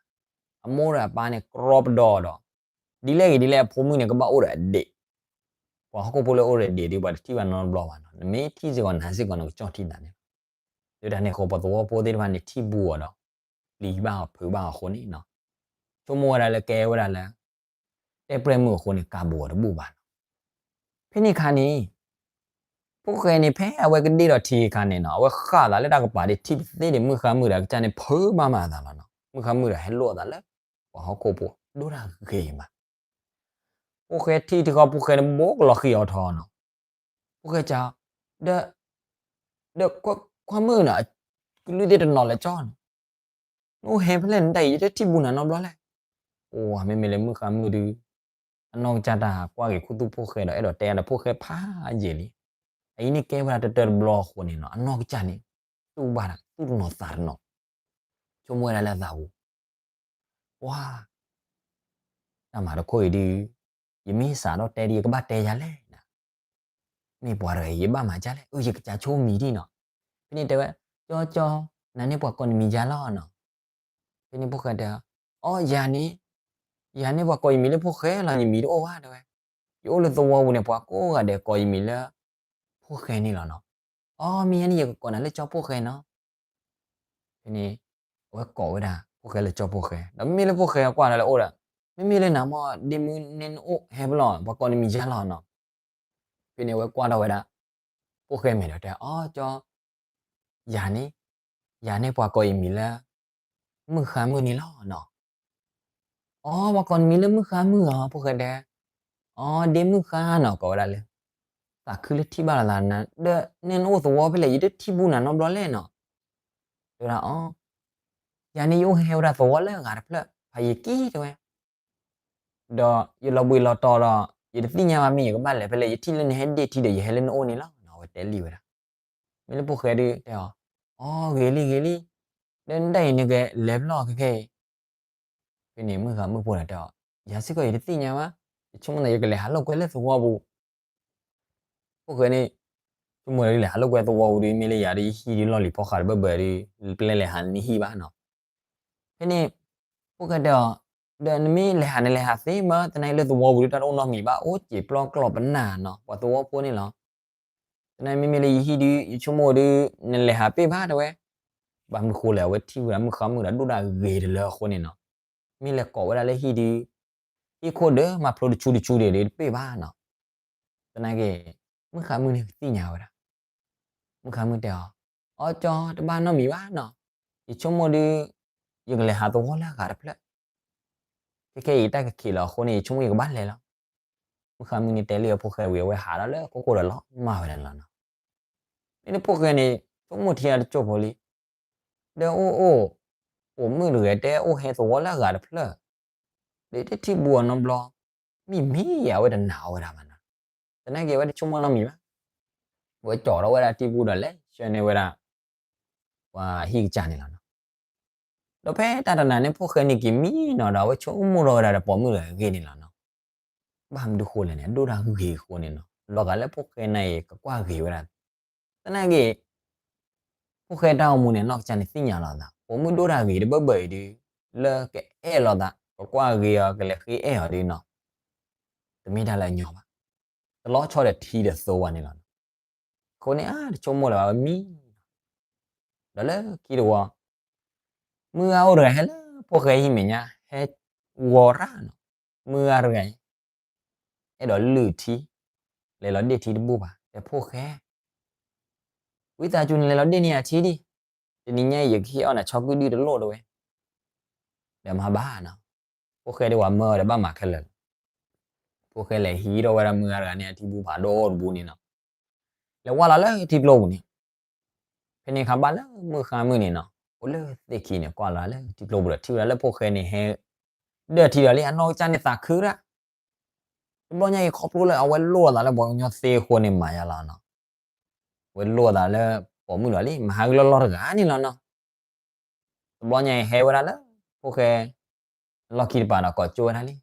အမိၢ်ဒီးအပၢ်န့ၣ် ကြီပဒီဒီး ဒ်လဲၣ်ဂ့ၤဒ်လဲၣ် အဖိမုၣ်န့ၣ် ကဘၣ်အိၣ်ဒီးအဒ့ၣ်, ပှၤဟီၣ်ခိၣ်ဖိလၢအိၣ်ဒီးဒ့ၣ်ဒီး ပှၤတထံၣ်ဘၣ်နီတဘျီဘၣ်နီၤ, နမ့ၢ်ထံၣ်စ့ၢ်ကီးနၤစ့ၢ်ကီး နကကၠီၣ်ထံနၤန့ၣ်လီၤ. လၢတၢ်န့ၣ်အဃိ ပှၤသဝီဖိသ့ၣ်တဖၣ်န့ၣ် ထံၣ်ဘူၣ်အီၤဒီး ပျံၤဘၣ်အီၤဖုးဘၣ်အီၤအဃိန့ၣ်နီၤ, ဆိကမိၣ်ဝဲဒၣ်လၢကဲဝဲဒၣ်လၢ တဲပျဲၢ်မုၣ်အဃိန့ၣ် ကးဘူးအီၤတဘူၣ်ဘၣ်နီၤ. ဖဲန့ၣ်အခါန့ၣ် ဖိၣ်ဃဲန့ၣ် ဖဲအဝဲကဒ့ၣ်ဒီးထံအခါန့ၣ်နီၤ, အဝဲဃၣ်သးလၢတၢ်ကပၤဒ်ထံၣ်တသ့ဒီး မုၣ်ဃါမုၣ်ဒီးအကစၢ်န့ၣ် ဖုးဘၣ်မးအသးလီၤနီၤ. မုၣ်ဃါမုၣ်ဒီးဟဲလိၣ်အသးလၢ ပှၤဟီၣ်ခိၣ်ဖိ ဒိၣ်တၢ်ဂ့ၤမး. ဖိၣ်ဃဲထံၣ်ထံဃီ ဖိၣ်ဃဲန့ၣ် ဘိကလီၤဃံၤအီၤထီၣ်နီၤ. ဖိၣ်ဃဲစံး, ဒီး ဒီးခွါမုၣ်နီၤ, ကလုၢ်သ့ၣ်တနီၤလၢကၠီနီၤ, နအိၣ်ဟဲဖဲလဲၣ်နတၢ်အံၤ ယတထံၣ်ဘူးနၤနီတဘျီလဲၣ်. အိၣ် မ့မ့ၢ်လၢမုၣ်ဃါမုၣ်ဒုး အနီၢ်ကစၢ်တၢ်ကွၢ်က့ၤခူသူၣ်ဖိၣ်ဃဲဒီး အဲၣ်ဒိးတဲဒီးဖိၣ်ဃဲဖးယံာ်လံ. အအံၤန့ၣ်ကဲဝဲဒၣ်တတၢတဘျီအဃိန့ၣ်နီၤ, အနီၢ်ကစၢ်န့ၣ် တူၢ်ဘၣ်တၢ် သူၣ်တနီၤသးတနီၤ, ဆိကမိၣ်ဝဲဒၣ်လၢအသးပူၤ ပှၤ တၢ်မၤတခီအံၤဒုး ယမ့ၢ်စးထီၣ်တဲဒ် ယကဘၣ်တဲယၤလဲၣ်နီၤ. မ့ၢ်ပှၤတဂၤအံၤ ယဘၣ်မၤဒ်လဲၣ်, အၢ ယကစးဆိမံၤဒံးနီၤ. ဖဲန့ၣ်တဲဝဲ, ကၠီကၠီ, နၤန့ၢ်ပှၤကိးနမံၤယၤလီၤနီၤ. ဖဲန့ၣ်ဖိၣ်ဃဲတဲ, အိ ယၤန့ၣ်, ယၤန့ၢ်ပှၤကိးယမံၤလၢဖိၣ်ဃဲလီၤ, ယမံၤတအိၣ်ဘၣ်တဲဝဲ. ယအိၣ်လၢသဝီပူၤန့ၣ် ပှၤကိးဂၤဒဲးကိးယမံၤလၢ ဖိၣ်ဃဲန့ၣ်လီၤနီၤ. အိ မ့ၢ်ယၤန့ၣ် ယကကိးနၤလၢကၠီဖိၣ်ဃဲနီၤ. ဖဲန့ၣ် အဝဲကိးဝဲဒၣ်ဖိၣ်ဃဲလၢကၠီဖိၣ်ဃဲ, ဒီးမ့မ့ၢ်လၢဖိၣ်ဃဲအကွၢ်ဒီးလၢအအိၣ်ဒီး, မ့မ့ၢ်လၢနၤမ့ၢ် ဒ့မုၣ်န့ၢ်နအိၣ်ဟဲဖဲလဲၣ်, ပှၤကိးနမံၤယၤလီၤနီၤ. ဖဲန့ၣ်အဝဲကွၢ်ထီၣ်ဝဲဒၣ် ဖိၣ်ဃဲမဲာ်ဒီးတဲ, အိ ကၠီ, ယၤန့ၣ်, ယၤန့ၢ်ပှၤကိးယမံၤလၢ မုၣ်ဃါမုၣ်န့ၣ်လီၤနီၤ. အိ ပှၤကိးနမံၤလၢမုၣ်ဃါမုၣ်လီၤ, ဖိၣ်ဃဲတဲ. အိ ဒ့မုၣ်ဃါနီၤ ကိးဝဲဒၣ်လၢ, သးခုလၢထံၣ်ဘၣ်လိာ်သးနၤ, ဒီးနဲနအိၣ်သဝီဖဲလဲၣ် ယတထံၣ်ဘူးနၤနီတဘျီလဲၣ်နီၤ. တဲဝဲဒၣ်, အိ ယၤန့ၣ် ယအိၣ်ဟဲဝဲဒၣ်သဝီလၢအဂၤတဖျၢၣ် ဖးယံာ်က့ၤတဲဝဲ, ဒီးယလီၤဘှံးလီၤတီၤဒီး ယတသ့ၣ်ညါဘၣ်မ့ၢ်ယကဘၣ်လဲၤဖဲလဲၣ်, ယထံၣ်လၢနဟဲဒ့ၣ်ထံဒီး ယဟဲလၢနအိၣ်န့ၣ်လီၤနီၤ. အဝဲတဲလံဝဲဒၣ်. မ့ၢ်လၢဖိၣ်ဃဲဒုးတဲအီၤ, အိ ဂ့ၤလံဂ့ၤလံ, ဒီးနတၢ်အံၤနကလဲၤဖဲလဲၣ်ခဲခဲအံၤ. ဖဲန့ၣ်မုၣ်ဃါမုၣ်ဖိန့ၣ်တဲအီၤ, ယၤစ့ၢ်ကီးယတသ့ၣ်ညါဘၣ်, ယဆိကမိၣ်သးယကလဲၤဟးလိာ်ကွဲလၢသဝီပူၤ. ဖိၣ်ဃဲန့ၣ် ဆိကမိၣ်ဒီးလဲၤဟးလိာ်ကွဲသဝီပူၤဒုး မ့ၢ်လၢယၤဒီးယဟံၣ်ဒုးလီၢ်လံၤဖီဃးတဘၢဘၢဒုး ပျဲလဲၤဟးနဟံၣ်ဘၣ်နီၤ. ဖဲန့ၣ် ဖိၣ်ဃဲတဲအီၤ, ဒီးနမ့ၢ်လဲၤဟးနလဲၤဟးသ့မး, သနာ်က့လၢသဝီပူၤဒုးတၢ်တအိၣ်နီတမံၤဘၣ်, အိၣ်စ့ၢ်ပျီကျီၢ်ပနၢ်နီၤ, ပှၤသဝီဖိန့ၣ်လီၤ. သနာ်က့မ့မ့ၢ်လၢယဟံၣ်ဒုး ယဆိကမိၣ်ဒုး နလဲၤဟးပ့ၢ်ဘၣ်တဲဝဲ. ဘၣ်မနုၤဃိလဲၣ် အဝဲထံၣ်ဝဲဒၣ်မုၣ်ဃါမုၣ်ဒီးဒိၣ်ဒၣ်ဂ့ၤတလၢအဃိန့ၣ်နီၤ, မ့ၢ်လဲၤကိးဝဲဒၣ်လၢဟံၣ်ဒုး ဟံၣ်ခိၣ်ဒၢမၤဖျိတဆူတဆူဒံးဒုးတပ့ၢ်ဘၣ်နီၤ. သနာ်က့ မုၣ်ဃါမုၣ်န့ၣ်ကသ့ၣ်ညါဝဲဒၣ်, မုၣ်ဃါမုၣ်တဲအီၤ, အိ ကၠီ တဘၣ်နီတမံၤဘၣ်နီၤ, ယဆိကမိၣ်ဒုး ယကလဲၤဟးသဝီလၢအဂၤတဖျၢၣ်, ခဲခဲအံၤတၢ်ကခံးလီၤအဃိန့ၣ် ယဆိကမိၣ်ယကဘၣ်လဲၤလီၤ. မုၣ်ဃါမုၣ်န့ၣ်တဲလံအဖိၣ်ဃဲဝံၤ အဝဲဟးထီၣ်လၢအခိၣ်ဃိဒီးလီၤမၢ်ဝဲဒၣ်လီၤနီၤ. မ့ၢ်လၢဖိၣ်ဃဲန့ၣ် ဆိကမိၣ်ထံအတစိၢ်ဖိလံ, ဒီးအိၣ်အိၣ် ပိာ်မုၣ်တဂၤတဲအိၣ်ဟဲသဝီလၢအဂၤတဖျၢၣ်, ဒီးတထံၣ်ဘူးအီၤနီတဘျီ, မ့ၢ်မ့ၢ်ယၤအဝဲတနာ်ဝဲဒၣ်ဘၣ်နီၤ, သနာ်က့အဝဲတဆိကမိၣ်နီတမံၤဘၣ်, အဝဲကၠီထီၣ်ဝဲဒၣ်ထံဘူးဒီးလဲၤဆှၢန့ၢ်ဝဲဒၣ် ပှၤဟံၣ်ကစၢ်န့ၣ်လီၤနီၤ. ဒီးဖဲတၢ်တနၤန့ၣ် ဖိၣ်ဃဲန့ၣ်က့ၤမံနီၤဒီး အဝဲဆိကမိၣ်ထီၣ်ဝဲဒၣ်ဒီးပိာ်မုၣ်တဂၤအဂ့ၢ်န့ၣ်လီၤနီၤ. ဘၣ်မနုၤဃိလဲၣ်န့ၣ် အဒိၣ်တၢ်ဂ့ၤအဃိန့ၣ်နီၤ, လီၤဂာ်လၢဖိၣ်ဃဲနာ်အံၤ ကကွၢ်ဂ့ၤဝဲဒၣ်, သနာ်က့ ဖိၣ်ဃဲတၢ်အိၣ်မူန့ၣ် အနီၢ်ကစၢ်န့ၣ်သ့ၣ်ညါလီၤအသး, ပိာ်မုၣ်ဒိၣ်တၢ်ဂ့ၤတဘၢဘၢအံၤဒုး, လၢကအဲၣ်လီၤသး ကကွၢ်ဂ့ၤအီၤ ကလဲၤဃ့အဲၣ်အီၤဒုးနီၤ, တမ့ၢ်တၢ်လၢအညီဘၣ်, တလီၤဆီဒီးထံဒီးသိဘၣ်န့ၣ်လီၤ. အဃိန့ၣ် အတဆိကမိၣ်လၢၤဘၣ်ဝဲမံနီၤ, ဒီးလၢခံတဝီ မုၢ်ဂၤအိၣ်တဂၤဟဲလၢဖိၣ်ဃဲဟံၣ်မဲာ်ညါ ဟဲဂီၤရၣ်နီၤ, မုၢ်ဂၤတဂၤအံၤ အဲၣ်ဒိးလုၢ်ထံ, လဲၤလီၤဒ့ၣ်ထံတဘူၣ်ဘၣ်, တဲဖိၣ်ဃဲ ဝံသးစူၤနလဲၤလီၤဒ့ၣ်န့ၢ်ယၤထံဒံး, တနံၤညါအံၤယကဟ့ၣ်အီၣ်နၤဆီကုဒုတလိၣ်တဝဲ, ဒီးမၤဘၣ်နီၤ, ဖိၣ်ဃဲဒ်ဝဲမၢအီၤဒီးဘၣ်မၤခဲလၢာ်လီၤ. ဖိၣ်ဃဲလဲၤဟံးထီၣ်ဝဲဒၣ်မုၢ်ဂၤတဂၤန့ၣ်အထံဘူၣ်ဖးဒိၣ်တဘူၣ်န့ၣ်နီၤ, လဲၤဝဲလီၤလၢထံကျိပူၤန့ၣ်, ဖဲန့ၣ်အခါဘၣ်လၢမုၢ်ဃါမုၢ်န့ၣ်နီၤ, အိၣ်လၢသ့ၣ်ခံန့ၣ် ကွၢ်လီၤလၢထံကျိပူၤဒီးထံၣ်ဝဲဒၣ်လၢဖိၣ်ဃဲန့ၣ်ဟဲ ဒၢၣ်ထံဒီးလံ အနီၢ်ကစၢ်န့ၣ်သးခုရၣ် တဘျီညါအံၤခီဖျိလၢအဝဲလိၣ်အသးလၢပှၤကညီသ့အဃိန့ၣ်မၤယါလီၤနီၤ, အဝဲလိၣ်အသးလၢပိာ်မုၣ်ဒီးလံ မၤဟးဂီၤလီၤလီၤတဂၤန့ၣ်လီၤနီၤ. တဘျီညါအံၤဟဲဝဲဒၣ်လၢ ဖိၣ်ဃဲ လီၢ်ခံတပၤဒီးကိးကၠိဝဲဒၣ်လံ,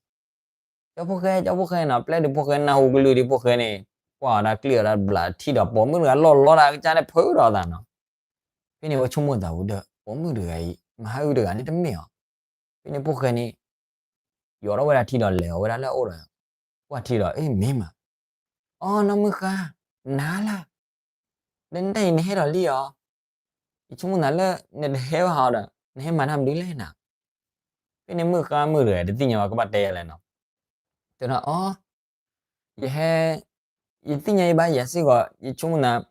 ကၠီဖိၣ်ဃဲ ကၠီဖိၣ်ဃဲနီၤ, ပျဲဒုးဖိၣ်ဃဲနၢ်ဟူကလုၢ်ဒုးဖိၣ်ဃဲန့ၣ် ကွၢ်အီၤဒၣ်ကျံၣ်အီၤဒၣ်ဘျးထံဒီးပိာ်မုၣ်တဂၤလီၢ်လီၤဒၣ်ကစၢ်န့ၣ်ဖုးဒီးအသးနီၤ. ဖဲန့ၣ်အဝဲဆိကမိၣ်သးဝံၤဒီး ပိာ်မုၣ်တဂၤအံၤ မၤဟးဂီၤတဂၤန့ၣ်တမ့ၢ်အီၤ, ဖဲန့ၣ်ဖိၣ်ဃဲန့ၣ် ယိးထီၣ်ဝဲဒၣ်ထံဒီးလဲၤအီၤဝဲဒၣ်လၢအအိၣ်ဒီး ကွၢ်ထံဒီး အ့ မ့ၢ်မး, အိ နီၢ်မုၢ်ဃါ, နၤလၢ လၢနတၢ်အံၤနဟဲဒီးလံအီၤ, ယဆိကမိၣ်သးလၢ နတဟဲဘၣ်ဟီဒီး နဟဲမၤတၢ်မနုၤလဲၣ်နၤ. ဖဲန့ၣ်မုၢ်ဃါမုၢ်တဂၤတသ့ၣ်ညါဘၣ်ကဘၣ်တဲယၤလဲၣ်နီၤ, တဲဒၣ်အီၤ ယဟဲ ယသ့ၣ်ညါယဘၣ်ယၤစ့ၢ်ကီး ယဆိကမိၣ်သး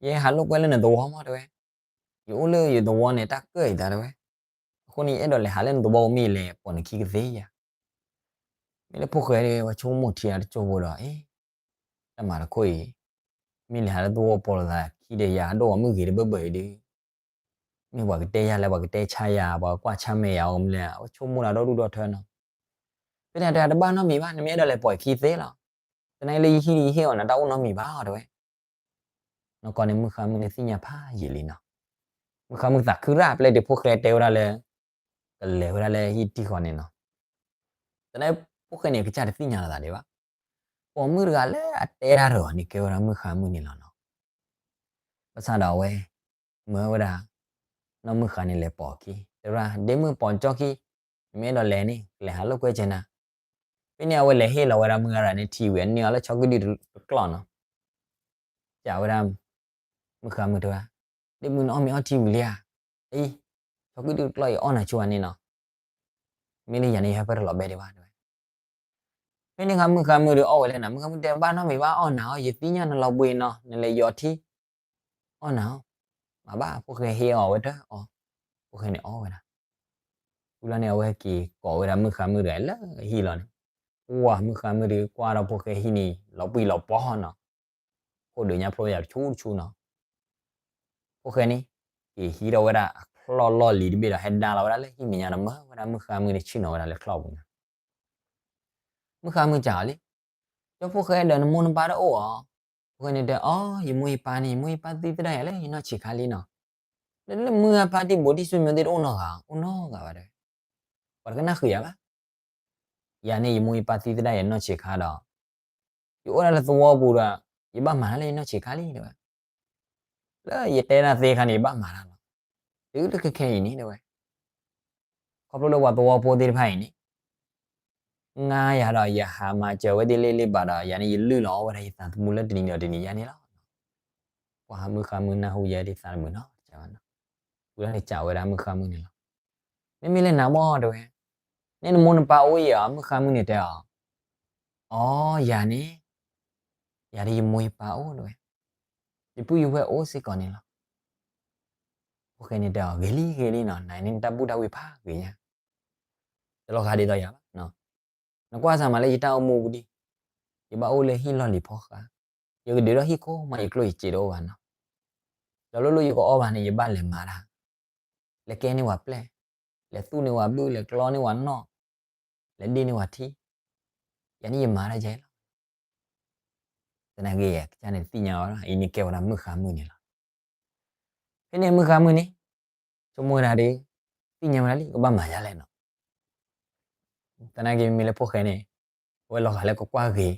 ယဟဲဟးလိာ်ကွဲလၢနသဝီမးတဲဝဲ, ယအိၣ်လၢယသဝီန့ၣ်တၢ်ကၢၣ်အံၤသးတဲဝဲ, အဃိန့ၣ် ယအဲၣ်ဒိးလဲၤဟးလၢနသဝီပူၤမ့ၢ်လဲၤပိာ်နခံကသ့ဧါ. မ့ၢ်လၢဖိၣ်ဃဲဝဲဆိကမိၣ်ထံအတကၠိဖိဒီး အ့ တၢ်မၤတခိၣ်အံၤ မ့ၢ်လဲၤဟးလၢသဝီပိာ်လိာ်သးခံဒီးယၤဒိၣ်ဂီၤမုၢ်ဂ့ၤတဘၢဘၢအံၤဒီး မ့ၢ်ပှၤကတဲယၤလၢပှၤကတဲဆါယၤ ပှၤကကွၢ်ဆါမဲာ်ယၤအီၤကမျၢၢ် အဝဲဆိကမိၣ်ဒီးဒီဒူၣ်ဒီထၢနီၤ. ဖဲန့ၣ်တဲတဘၣ်နီတမံၤဘၣ် နမ့ၢ်အဲၣ်ဒိးလဲၤပိာ်ယခံသ့လီၤ. သနာ်က့လၢယဟံၣ်ဒီးယဟ့ၣ်အီၤနၤတၢ်အိၣ်နီတမံၤဘၣ်တဲဝဲ နီၢ်ကီၢ်န့ၣ်မုၢ်ဃါမုၢ်န့ၣ်သ့ၣ်ညါဖးယံာ်လံနီၤ. မုၢ်ဃါမုၢ်သးခုရၣ် ပျဲတုၤဖိၣ်ဃဲတဲဝဲဒၣ်လၢ ကလဲၤဝဲဒၣ်လၢဟံၣ်တံၢ်ဃီန့ၣ်နီၤ. သနာ်က့ဖိၣ်ဃဲန့ၣ်ကစၢ်တသ့ၣ်ညါလီၤသးဒံးဘၣ်. ပိာ်မုၣ်တဂၤလၢအတဲတၢ်တဂၤန့ၣ်ကဲဝဲဒၣ်မုၢ်ဃါမုၢ်န့ၣ်လီၤနီၤ. ဘၣ်ဆၣ်ဒီးအဝဲ မၢဝဲဒၣ် နီၢ်မုၢ်ဃါန့ၣ်လဲၤပိာ်အခံ တဲဝဲဒၣ် ဒ့မုၣ်ပိာ်ကၠီခံ နမ့ၢ်အဲၣ်ဒိးလဲၤန့ၣ် ကလဲၤဟးလိာ်ကွဲကဲနၤ. ဖဲန့ၣ်အဝဲလဲၤဟ့ၣ်လီၤဝဲဒၣ်မုၢ်ဂၤတဂၤန့ၣ်ထံဝံၤ အန့ၢ်အီၤလၢဆီကုဒုတကျီၢ်နီၤ. ကးဝဲဒၣ် မုၢ်ဃါမုၢ်တဲဝဲဒၣ် ဒ့မုၣ်နအီၣ်မ့ၤအီထံဝံၤလံဧါ. အံၤ ဆီကုဒုတကျီၢ်အံၤအီၣ်နၤဆိဧါန့ၣ်နီၤ. မ့ၢ်လၢယၤန့ၣ် ယဟဲဖဲတလီၤဘဲဒံးဘၣ်တဲဝဲ. ဖဲန့ၣ်အခါမုၢ်ဃါမုၢ်ဒီးအီၣ်ဝဲလဲၣ်နၤ မုၢ်ဃါမုၢ်တဲဘၣ်နီတမံၤဘၣ်အီၣ်နၤအီၤ ယသ့ၣ်ညါနလီၤဘှံးနီၤ နလဲၤယီၤထံ အီၣ်နၤအီၤ. မၤဘၣ်ဖိၣ်ဃဲဟ့ၣ်အီၤဝဲတၢ်အီၤ ဖိၣ်ဃဲန့ၣ်အီၣ်ဝဲဒၣ်. ဝံၤလီၤန့ၣ် အဝဲက့ၤကိးဝဲဒၣ်မုၢ်ဃါမုၢ်တဂၤလၢဟံၣ်လီၤန့ၣ်. ပှၢ်မုၢ်ဃါမုၢ်ဒီးကွၢ်ဒီးဖိၣ်ဃဲဟံၣ်န့ၣ် လီၤပှံၢ်လီၤပီၤနီၤ. ခိၣ်ဒုးညါဖျိယၤတဆူတဆူနီၤ. ဖိၣ်ဃဲန့ၣ် က့ၤဟံးထီၣ်ဝဲဒၣ်အချီၣ်လီၢ်လံၤတဘ့ၣ်ဒီး ဟဲဒါလီၤဝဲဒၣ်လၢဟံၣ်မဲာ်ညါဒီး မၢဝဲဒၣ်မုၢ်ဃါမုၢ်န့ၣ် ဆ့ၣ်နီၤဝဲဒၣ်လၢချီၣ်ပူၤန့ၣ်. မုၢ်ဃါမုၢ်စံးအီၤလံ, ကၠီဖိၣ်ဃဲဒီးနမိၢ်နပၢ်တအိၣ်ဧါ. ဖိၣ်ဃဲန့ၣ်တဲအီၤ ယမိၢ်ယပၢ်န့ၣ် ယမိၢ်ယပၢ်သံသဒၣ်ယၤလၢယနီၢ်ဆံးခါလံနီၤ. လၢလၢမုၢ်အပၢ်တံၢ်ဘိးတံၢ်စိမိၤသ့ၣ်တအိၣ်နီတဂၤ အိၣ်နီတဂၤဘၣ်တဲဝဲ. ပှၤတကနၣ်ဃုာ်ယၤဘၣ်. ယၤန့ၣ် ယမိၢ်ယပၢ်သံသဒၣ်ယၤနီၢ်ဆံးခါဒီး ယအိၣ်ဒၣ်လၢသဝီပူၤဒီး ယဘၣ်မၤတၢ်လၢယနီၢ်ဆံးခါလံတဲဝဲ. လၢယတဲတၢ်သ့အခါန့ၣ် ယဘၣ်မၤတၢ်လီၤ. တုၤလၢခဲခဲအံၤန့ၣ်တဲဝဲ ခီဖျိလၢပှၤသဝီဖိသ့ၣ်တဖၣ်အံၤန့ၣ် ငါယၤဒီးယဟးမၤစၢၤဝဲသ့ၣ်လ့လ့ဘၣ်ဒီး ယၤန့ၣ်ယလုၢ်လီၤအီၣ်ဝဲဒၣ်ယသးသမူလၢတနံၤဒီးတနံၤယါန့ၣ်လီၤ. ပှၤမုၢ်ဃါမုၢ်နၢ်ဟူယဲဒ်သးတမုာ်နီၤ တဲဝဲနီၤ. ဝံၤလီၤန့ၣ်စံးဝဲဒၣ်မုၢ်ဃါမုၢ်န့ၣ်လီၤ. မ့မ့ၢ်လၢနၤမ့ၢ်တဲဝဲ နဲနမိၢ်နပၢ်အိၣ်အံၤဧါ မုၢ်ဃါမုၢ်န့ၣ်တဲအီၤ အိ ယၤန့ၣ် ယၤဒီးယမိၢ်ယပၢ်အိၣ်တဲဝဲ. ယပုၢ်ယဝဲၢ်အိၣ်စ့ၢ်ကီးန့ၣ်လီၤ. ဖိၣ်ဃဲန့ၣ်တဲအီၤ ဂ့ၤလံဂ့ၤလံနီၤ နၤန့ၣ်နတၢ်ဘူၣ်တၢ်ဝံၣ်ဖးဂ့ၤညါ တလီၤဂာ်ဒ်သိးယၤဘၣ်. နကွၢ်စၢ်မးလၢယတၢ်အိၣ်မူပူၤဒံး ယဘၣ်အိၣ်လၢဟံၣ်လီၢ်လံၤဖီဃး ယကဒုးထီၣ်ဟံၣ်ခိၣ်မး ယကျိၣ်ယစ့တအိၣ်ဘၣ်နီၤ. ဒီးလိၣ်လိၣ်ယကအီၣ်ဘၣ်န့ၣ် ယဘၣ်လဲၤမၤတၢ် လဲၤကဲန့ၢ်ပှၤပျဲၢ် လဲၤသူၣ်န့ၢ်ဝဲဘုၣ်, လဲၤကျီန့ၢ်ဝဲနီၣ်, လဲၤဒ့ၣ်န့ၢ်ဝဲထံ, ယၤန့ၣ်ယမၤတၢ်ယဲလီၤ. သနာ်က့ ကစၢ်န့ၣ်တသ့ၣ်ညါဝဲဒၣ် အံၤန့ၣ်ကဲဝဲဒၣ်မုၣ်ဃါမုၣ်န့ၣ်လီၤ. ဖဲန့ၣ်မုၣ်ဃါမုၣ်န့ၣ် ဆိကမိၣ်ဝဲဒၣ်ဒီး သ့ၣ်ညါဝဲဒၣ်လံ ကဘၣ်မၤယါလဲၣ်နီၤ. သနာ်က့မ့မ့ၢ်လၢဖိၣ်ဃဲန့ၣ် အဝဲလီၤဂာ်လၢကကွၢ်ဂ့ၤ,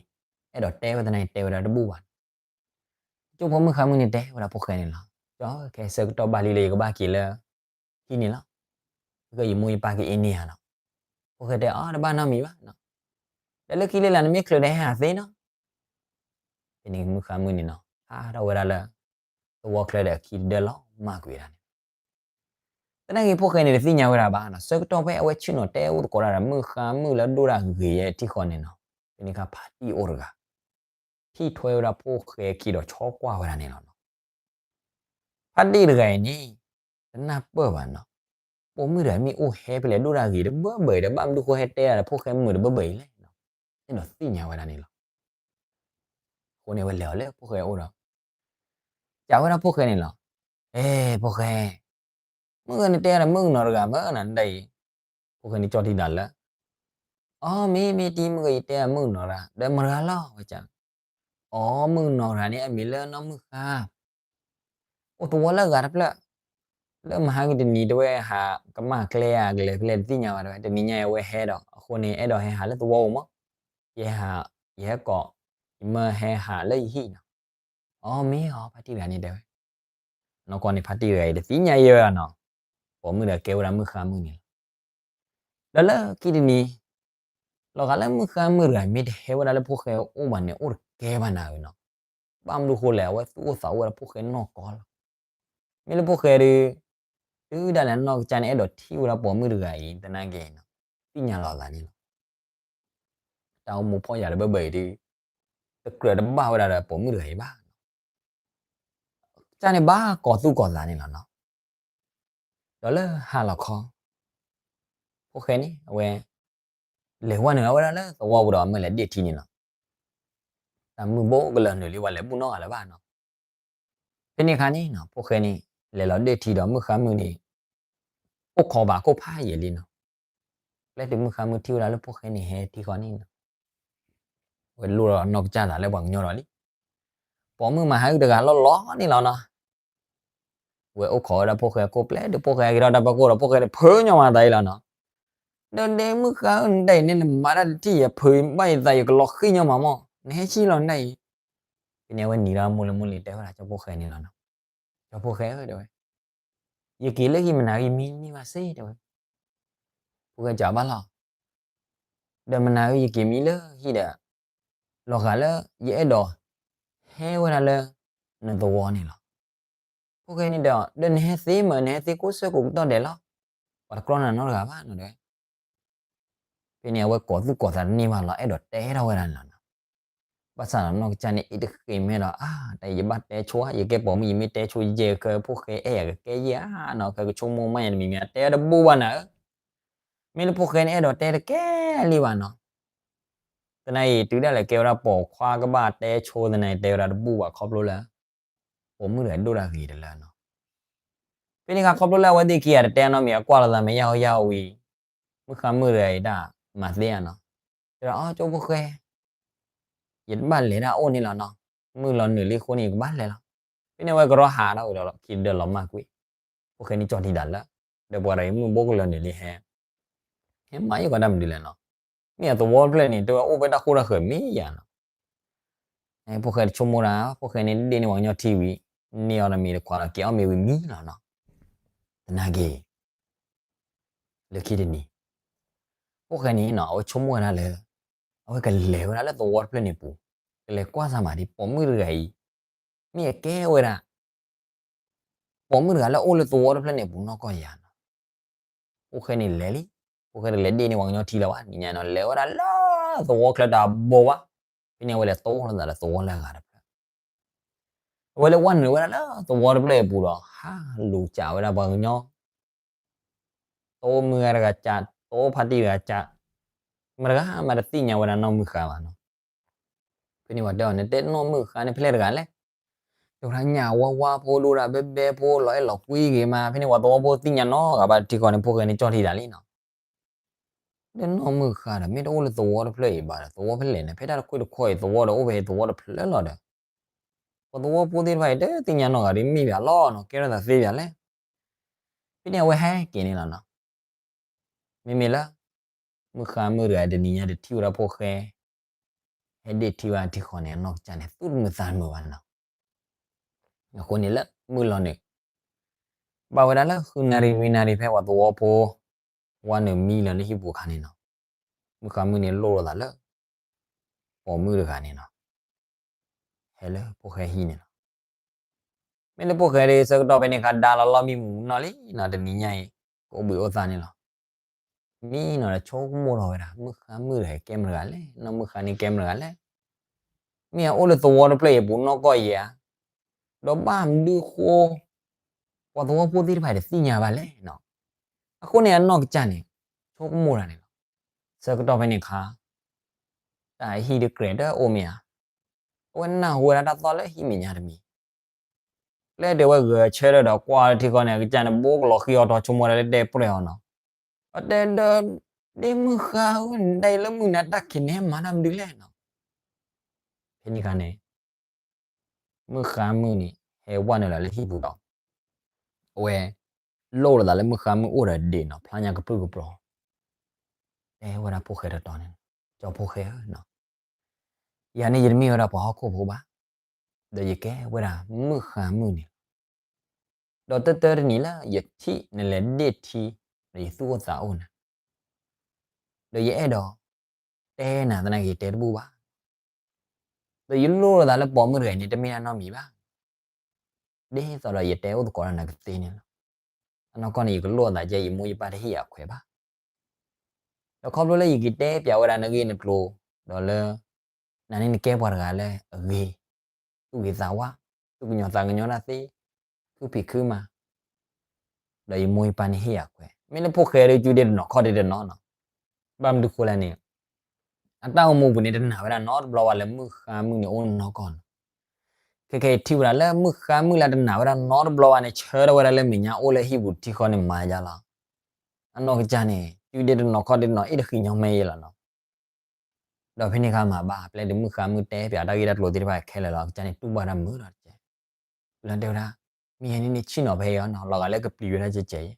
အဲၣ်ဒိးတဲဝဲသနာ်က့ တဲဝဲဒၣ်တဘူၣ်ဘၣ်. ကၠိဖိမုၣ်ဃါမုၣ်န့ၣ်တဲဝဲဒၣ်ဖိၣ်ဃဲန့ၣ်လီၤ. ကၠီ ခဲဆၢကတီၢ်ဘၣ်လံလၢယကဘၣ်က့ၤလၢဟံၣ်န့ၣ်လီၤ. ကယမိၢ်ယပၢ်ကအ့န့ၢ်ယၤနီၤ. ဖိၣ်ဃဲတဲအီၤ တဘၣ်နီတမံၤဘၣ်နီၤ. ဒီးလၢခံလၢ်လၢ်န့ၣ်မ့ၢ်ချုးဒီးဟဲဟးသ့နီၤ. ဖဲန့ၣ်မုၣ်ဃါမုၣ်န့ၣ်နီၤ ဟးထီၣ်ဝဲဒၣ်လၢ သဝီချၢဒီးအခံတဒၢလီၤမၢ်ကွံာ်ဒၣ်န့ၣ်. သနာ်က့ဖိၣ်ဃဲန့ၣ်တသ့ၣ်ညါဝဲဒၣ်ဘၣ်နီၤ. ဆၢကတီၢ်ဖဲအဝဲဆ့ၣ်နီၤတဲအိၣ်သကိးတၢ်ဒီးမုၣ်ဃါမုၣ်လၢဒိၣ်တၢ်ဂ့ၤယဲထံဃီန့ၣ်နီၤ, ဖဲန့ၣ်အခါဖါတံၢ်အိၣ်တဂၤ ထံၣ်ထွဲဝဲဒၣ်ဖိၣ်ဃဲခံဒီးဆီကွၢ်ဝဲဒၣ်န့ၣ်လီၤနီၤ. ဖါတံၢ်တဂၤအံၤန့ၣ် တနၢ်ပၢၢ်ဘၣ်နီၤ. ပိာ်မုၣ်တဂၤမ့ၢ်အိၣ်ဟဲဖဲလဲၣ်ဒိၣ်တၢ်ဂ့ၤတဘၢဘၢအံၤဒီး ဘၣ်မနုၤဃိဟဲတဲဒၣ်ဒီးဖိၣ်ဃဲမုာ်တဘၢဘၢအံၤလဲၣ်နီၤ. အဲၣ်ဒိးသ့ၣ်ညါဝဲဒၣ်န့ၣ်လီၤ. အဃိန့ၣ် အဝဲလဲၤအီၤလၢဖိၣ်ဃဲအအိၣ်ဒီး စံးဝဲဒၣ်ဖိၣ်ဃဲန့ၣ်လီၤ. အဲ ဖိၣ်ဃဲ, မုၣ်ကနတဲဒီးမုၣ်ကနီၤတဂၤမ့ၢ်နၤဒ်အံၤ. ဖိၣ်ဃဲန့ၣ်ကၠီၣ်ထံတၢ်လၢ အီ မ့ၢ်မ့ၢ်တံၤ မုၣ်ကယတဲမုၣ်ကနီၤတဂၤ ဒီးမတၤတဂၤလီၤဝဲက အီ မုၣ်ကနီၤတဂၤန့ၣ် အမံၤလၢနီၢ်မုၣ်ဃါ အိၣ်သဝီလၢအဂၤတဖျၢၣ်, လၢမဟါကတနံၤတဝဲဟး ကမၣ်ကျဲဧါကလဲၤဖဲလဲၣ်တသ့ၣ်ညါဘၣ်တဲဝဲ, တနံၤညါအံၤအဝဲဟဲဒီး အဃိန့ၣ် အဲၣ်ဒိးဟဲဟးလၢသဝီပူၤမး, ယဟဲဟး, ယဟဲကိး, ယမၢဟဲဟးလၢယဟံၣ်နီၤ. အီ မ့ၢ်အီၤ ဖါတံၢ်တဂၤန့ၣ်တဲဝဲ. နီၢ်ကီၢ်န့ၣ်ဖါတံၢ်တဂၤအံၤတသ့ၣ်ညါယဲဝဲဒၣ်နီၤ, ပိာ်မုၣ်တဂၤကဲဝဲဒၣ်မုၣ်ဃါမုၣ်န့ၣ်လီၤ. ဒီးလၢခံတနံၤ လီၤဂာ်လၢမုၣ်ဃါမုၣ်တဂၤမ့ၢ်တဟဲဝဲဒၣ်လၢဖိၣ်ဃဲအအိၣ်ဘၣ်န့ၣ် အိၣ်တကဲဘၣ်နၤဧၢနီၤ. ဘၣ်မနုၤဃိလဲၣ် အဝဲသူၣ်အိၣ်သးအိၣ်ဝဲဒၣ်ဖိၣ်ဃဲနီၢ်ကီၢ်လီၤ. မ့ၢ်လၢဖိၣ်ဃဲဒီး တုၤဒၣ်လဲာ်နီၢ်ကစၢ်န့ၣ် အဲၣ်ဒိးထံၣ်ဝဲဒၣ်ပိာ်မုၣ်တဂၤအံၤ သနာ်က့နီၤ, သ့ၣ်ညါလီၤသးန့ၣ်လီၤ. တၢ်အိၣ်မူဖှီၣ်ယာ်တဘၢဘၢအံၤဒီး တကြၢးတဘၣ်ဝဲဒၣ်ဒီးပိာ်မုၣ်တဂၤအံၤဘၣ်. ကစၢ်န့ၣ်ဘၣ်ကီၤသူၣ်ကီၤသးန့ၣ်လီၤနီၤ. ဒီးလၢဟါလီၤခီ ဖိၣ်ဃဲန့ၣ် အဝဲ လဲၤဝဲနုာ်လီၤဝဲဒၣ်လၢသဝီပူၤဒီး အမၢလဲၤဒ့ၣ်ထံန့ၣ်လီၤ. တၢ်မုၢ်ဘိကလၢာ်နုာ်လံ ပှၤလဲၤဘူၣ်နီတဂၤလၢၤဘၣ်နီၤ. ဖဲန့ၣ်အခါန့ၣ်နီၤ ဖိၣ်ဃဲန့ၣ် လဲၤလီၤဒ့ၣ်ထံဒီးမုၣ်ဃါမုၣ်န့ၣ် အိၣ်ခိးဘၣ်ခိၣ်ဖးယံာ်လံနီၤ. ပျဲတုၤမုၣ်ဃါမုၣ်ထံၣ်ဝဲဒၣ်လၢဖိၣ်ဃဲန့ၣ်ဟဲထံဃီန့ၣ်နီၤ အဝဲလိၣ်ဒီးနီၢ်ကစၢ်သးလၢပှၤကညီဒီးလံ. ပိာ်မုၣ်မၤဟးဂီၤတဂၤလီၤလီၤန့ၣ်လီၤနီၤ. အဝဲအိၣ်ခိးဝဲဒၣ်ဖိၣ်ဃဲအခိၣ် ပျဲတုၤဖိၣ်ဃဲက့ၤထီၣ်တၢ်ဖီခိၣ်ဒီး ဖိၣ်ဃဲတဖၢညီမၤသးအံၤလီၤနီၤ. ဒီးဒဲမုၣ်ဃါဧၢ နဒၣ်အံၤန့ၣ် နမၤတၢ်တထံၣ်ယၤ ဖုးဘၣ်ယသး ယကလီၤဃံၣ်ညီမးမး နဟဲဆံးလီၤနဒၣ်အံၤ. ဖဲန့ၣ်အဝဲနံၤလီၤမိၢ်လၢမိၢ်လံၤတဲဝဲဒၣ်ကၠီဖိၣ်ဃဲန့ၣ်လီၤနီၤ. ကၠီဖိၣ်ဃဲဧၢ တဲဝဲ, ယက့ၤလၢဟံၣ်မနၤဂ့ၤမံန့ၢ်ဘၣ်စ့ၢ် တဲဝဲ. ဖိၣ်ဃဲစံးဘၣ်လီၤ. ဒီးမနၤဂ့ၤ ယက့ၤမံလၢဟံၣ်ဒီး လီၤဂာ်လၢ ယအဲၣ်ဒိးဟဲဝဲဒၣ်လၢနသဝီန့ၣ်လီၤ. ဖိၣ်ဃဲန့ၣ်ဒီး ဒီးနဟဲသ့မး နဟဲသ့ကိးဆၢကိးကတီၢ်ဒဲးလီၤ. ပှၤတကြီနၤနီတဂၤဘၣ်နီၤတဲဝဲ. ဖဲန့ၣ်အဝဲကိးသူၣ်ကိးသးတန့ၢ်ဘၣ်လီၤ အဲၣ်ဒိးတဲထီၣ်ဝဲဒၣ်န့ၣ်လီၤနီၤ. ဘၣ်ဆၣ်ဒီးနီၢ်ကစၢ်န့ၣ်အ့ၣ်တဃ့မဲဒီး အါ တၢ်အံၤယဘၣ်တဲဆိဧါ ယကဲပိာ်မုၣ်ယမ့ၢ်တဲဆိယဲၢ်ခဲ ဖိၣ်ဃဲအဲၣ်ယၤကကဲယဲၢ်ဧါနီၤ ခဲကဆိကမိၣ်မးယၤတမံၤမံၤ အတဲတဘူၣ်ဘၣ်နၤဧၢ. မ့ၢ်လၢဖိၣ်ဃဲန့ၣ်အဲၣ်ဒိးတဲတကဲလံဘၣ်နီၤ. သနာ်အံၤ တုၤဒၣ်လဲာ်ကဲဝဲဒၣ်ပိာ်ခွါကဘၣ်တဲဆိသနာ်အံၤ တဲဝဲဒၣ်တဘူၣ်ဘၣ်ခီဖျိလၢ ပိာ်မုၣ်တဂၤဒိၣ်တၢ်ဂ့ၤတလၢနီၤ. ဖဲန့ၣ်အခါခီဖျိလၢအဝဲသ့ၣ်ခံဂၤတတဲနီတမံၤ အကွၢ်လိာ်သးမဲာ်ယၢ်ဟီယၢ်ဝံၤ မုၣ်ဃါမုၣ်တဂၤအံၤတၢ်မၤသ့ဧါနီၤ. တဲဒီး အီ ကၠီဖိၣ်ဃဲ ယတဘၣ်လဲၤဒၣ်အိၣ်န့ၣ်လီၤနီၤ. မုၢ်လီၤနုာ်လံအဃိန့ၣ် ယကဘၣ်လဲၤလီၤ. ဖဲန့ၣ်အဝဲကရီဟးထီၣ်ဝံၤဒီးခံဒၢလီၤမၢ်ကွံာ်. ဖိၣ်ဃဲန့ၣ်ကၠီၣ်ထံတၢ်လၢ ဒီးပှၤတဂၤမုၢ်ဘိကလၢာ်နုာ်လံဟဲ ဟဲမၤယုာ်ကီးတၢ်မနုၤလဲၣ်နီၤ. မ့ၢ်အသဝီတဖျၢၣ်န့ၣ် တဲဝဲအိၣ်ဖဲတၢ်ဃိတၢ်ဃၢၤမ့ၢ်ယၤနီၤ. ဖိၣ်ဃဲတဆိကမိၣ်တၢ် ဖိၣ်ဃဲန့ၣ်ဒ့ၣ်န့ၢ်ပှၤကညီထံဝံၤ န့ၢ်အီၤဒီးမ့ၤတခွးဒီးက့ၤအီၣ်မ့ၤဝံၤမံလီၤနီၤ. သနာ်က့ လၢခံတနံၤ ဖိၣ်ဃဲန့ၣ်နီၤ အဝဲဆိကမိၣ်ဝဲဒၣ်လၢ အဝဲကလဲၤဝဲဒၣ်လၢသဝီတဖျၢၣ်န့ၣ်ပူၤ ကလဲၤကွၢ်စၢ်မးဒ်ပိာ်မုၣ်တဂၤအံၤ မ့ၢ်အကဲဝဲဒၣ် ပိာ်မုၣ်တဂၤလၢအိၣ်လၢသဝီတဖျၢၣ်န့ၣ်ပူၤနီၢ်ကီၢ်ယၤနီၤ. ဖိၣ်ဃဲန့ၣ်လဲၤလံ. ဖိၣ်ဃဲတလဲၤဒ့ၣ်န့ၢ်ပှၤကညီထံလၢၤဘၣ် နံၤညါနီၤ လဲၤဝဲဒၣ်လၢသဝီချၢတၢ်ဘိဘၣ်. ဖဲန့ၣ်အဝဲလဲၤတိလိာ်သးဒီးသဝီလၢအဂၤတဖျၢၣ် အဝဲလဲၤဝဲနုာ်ဝဲဒၣ်လၢသဝီတဖျၢၣ်အပူၤဒီး ဟးလူၤစံးဝဲဒၣ်ပှၤကညီ တိမုၢ်ဂၤတဂၤစံး တိဖါတံၢ်တဂၤစံး မတဂၤမးတသ့ၣ်ညါဝဲဒၣ်နီၢ်မုၢ်ဃါဘၣ်နီၤ. ဖဲန့ၣ်ပှၤတဲအီၤ နတဲနီၢ်မုၢ်ဃါန့ၣ်ဖဲလဲၣ်တဂၤလဲၣ်. တဲဝဲဒၣ်ညၣ်ဝါဝါဖိ ဒိၣ်ဒၣ်ဘဲဘဲဖိ လီၤအဲၣ်လီၤကွံက့ၤမး, ဖဲန့ၣ်ပှၤသဝီဖိသ့ၣ်ညါနီတဂၤဘၣ်, ထံဃီန့ၣ် ဖိၣ်ဃဲန့ၣ်ကၠီၣ်ထံတၢ်လံနီၤ. ဒီးနီၢ်မုၣ်ဃါဒီး မ့ၢ်တအိၣ်လၢသဝီတဖျၢၣ်အံၤဘၣ်ဒီး သဝီဖဲလဲၣ်န့ၣ် ဖဲတၢ်တခွံတခီအံၤ သဝီဒီးအိၣ်ဖဲသဝီတဖျၢၣ်လီၤဒီး ပှၤသဝီဖိသ့ၣ်တဖၣ်အံၤ တသ့ၣ်ညါနီတဂၤဒီး မ့ၢ်ဘၣ်လီၤနီၤ, ကဲထီၣ်သးသ့ဘၣ်လဲၣ်. ဖဲန့ၣ်အဝဲဟဲက့ၤန့ၣ်လီၤနီၤ. မ့မ့ၢ်လၢ မုၣ်ဃါမုၣ်တဂၤတနံၤညါတထံၣ်ဝဲဒၣ်ဖိၣ်ဃဲ ဟဲဒ့ၣ်ထံဝဲဒၣ်ထံဃီန့ၣ် အနီၢ်ကစၢ်န့ၣ် သူၣ်တမုာ်သးတမုာ်ဘၣ်နီၤ. အဃိန့ၣ်လၢမုၢ်လီၤန့ၣ် ဘၣ်ဝဲဒၣ်လၢဃုနၣ်ရံၣ်နွံနၣ်ရံၣ် ဖဲပှၤသဝီဖိ ဝါနုာ်မံလီၤလၢဟံၣ်ပူၤအခါန့ၣ်နီၤ, မုၣ်ဃါမုၣ်န့ၣ်လိၣ်လိာ်သးလၢ ပိာ်မုၣ်တဂၤန့ၣ်နီၤ, ဟဲလၢဖိၣ်ဃဲဟံၣ်န့ၣ်လီၤ. မ့ၢ်လၢဖိၣ်ဃဲဒီး ဆၢကတီၢ်ဖဲန့ၣ်အခါ ဒါလီၤလီၤမံမုာ်နီၢ်လံနီၤ, တနံၤညါအံၤ ကအိၣ်ဘှံးအိၣ်သါန့ၣ်လီၤ. မံနီၤဒီးဆိကမိၣ်ထီၣ်ဝဲဒၣ် မုၣ်ဃါမုၣ်တဂၤကဲမတဂၤလဲၣ်, နီၢ်မုၣ်ဃါန့ၣ်ကဲမတဂၤလဲၣ်. မ့ၢ်အအိၣ်လၢသဝီတဖျၢၣ်အံၤအပူၤနီၢ်ကီၢ်ယဲၢ်ဧါ, ဒီးဘၣ်မနုၤဃိ ပှၤသဝီဖိသ့ၣ်တဖၣ်တသ့ၣ်ညါဘၣ်လဲၣ်နီၤ. အဃိန့ၣ်အနီၢ်ကစၢ်န့ၣ် ဆိကမိၣ်တၢ်န့ၣ်လီၤ. ဆၢကတီၢ်ဖဲန့ၣ်အခါ တၢ်ဟံၣ်တကြဲးတအိၣ်မ့ၢ်ဧါ, အဝဲနၢ်ဟူဝဲဒၣ်တၢ်သီၣ်လၢဟံၣ်မဲာ်ညါတမံၤ ပျဲတုၤဝဲဂဲၤဆၢထၢၣ်ဒီးကွၢ်လၢထံဃီန့ၣ် အကစၢ်န့ၣ် ဘိကလီၤဃံအီၤထီၣ် ဆိကမိၣ်ဝဲဒၣ်လၢတဲပြဲၢ်အီၤနီၤ. အတဲဒီး ဒ့ၣ်မုၣ်ဃါဧၢ, နဒၣ်အံၤလၢမုၢ်နၤတၢ်ခံးန့ၣ် မၤတၢ်မနုၤလဲၣ်နီၤ. ဖဲန့ၣ်အခါန့ၣ် မုၣ်ဃါမုၣ်န့ၣ် ဟဲဝဲနုာ်လီၤလၢဟံၣ်ပူၤဒီး အဝဲ လိၣ်လိာ်သးလၢမုၣ်ဃါမုၣ်အိၣ်ဒီးဒ့ၣ်နီၤ ဖျါညါကပြုၢ်ကပြီၤ တဲဝဲဒၣ်ဖိၣ်ဃဲတတီၤန့ၣ်, ကၠီဖိၣ်ဃဲဧၢနီၤ, ယၤန့ၣ်ယတမ့ၢ်ဝဲဒၣ်ပှၤဟီၣ်ခိၣ်ဖိဘၣ်, ဒီးယကဲဝဲဒၣ်မုၣ်ဃါမုၣ်န့ၣ်လီၤ. ဒီးတၢတၢတနံၤလၢယထံၣ်နလဲၤဒ့ၣ်ထံ ဒီးယသူၣ်အိၣ်သးအိၣ်နၤ, ဒီးယအဲၣ်ဒိး တဲနၤသနာ်က့ ယတဲတဘူၣ်ဘၣ် ဒီးယလိၣ်လိာ်သးလၢပိာ်မုၣ်တဂၤအံၤန့ၣ် တမ့ၢ်တၢ်နီတမံၤဘၣ်. ဒ်သိးဒီးယတဲအိၣ်သကိးဒီးနၤကသ့န့ၣ်လီၤ. အနီၢ်ကီၢ်န့ၣ် ယကလိၣ်အသးကဲ ယမိၢ်ယပၢ်တဟ့ၣ်ယၤခွဲးဘၣ်. ဒီးခီဖျိလၢယက့ၤတဲပၠးဝဲဒၣ်နဂ့ၢ်နကျိၤ, ဒီးလၢ နၤန့ၣ်နကဲပှၤတဂၤလၢအဂ့ၤ, သူၣ်ဂ့ၤသးဝါ, သူၣ်ကညီၤသးကညီၤတၢ်သ့, ခုဖံးခုမၤ ဒီးယမိၢ်ယပၢ်န့ၣ်ဟ့ၣ်ယၤခွဲး, မ့ၢ်လၢဖိၣ်ဃဲဒီး စုဒ့တနီၤခီၣ်ဒ့တနီၤနီၤ. ဘၣ်မနုၤဃိလဲၣ်န့ၣ်, အတၢ်အိၣ်မူပူၤန့ၣ် တနာ်ဝဲဒၣ်နီတဘျီဘၣ်လၢမုၣ်ဃါမုၣ်န့ၣ်အိၣ်နီၢ်ကီၢ်နီၤ. ခဲခဲအံၤထံၣ်ဝဲဒၣ်လၢမုၣ်ဃါမုၣ်လၢတနာ်ဝဲဒၣ်နီတဘျီဘၣ်န့ၣ် ဆၢထၢၣ်ဝဲဒၣ်လၢမဲာ်ညါအိၣ်လၢဟံၣ်ပူၤထံဃီန့ၣ်မၤယါလီၤ. အနီၢ်ကစၢ်န့ၣ် စုဒ့တနီၤခီၣ်ဒ့တနီၤ အ့ၣ်တဃံညီမ့ၢ်ယဲလီၤနီၤ. ဒီးဖဲန့ၣ်အခါမၤဘၣ် ပျဲတုၤမုၣ်ဃါမုၣ်တဲပၠးတၢ်ဂ့ၢ်တၢ်ကျိၤသ့ၣ်တဖၣ်ခဲလၢာ်လီၤ အကစၢ်န့ၣ်တူၢ်ဘၣ်တၢ်မုာ်ဒီးတကဲး, လၢတဲဝဲဒၣ်, မ့ၢ်ယဲန့ၣ်န့ၣ်ဆ့ၣ်နီၤဖဲအံၤအီၤနီၤ လီၤဂာ်လၢကပျံၤဝဲဒၣ်ကဲးကဲးအံၤ,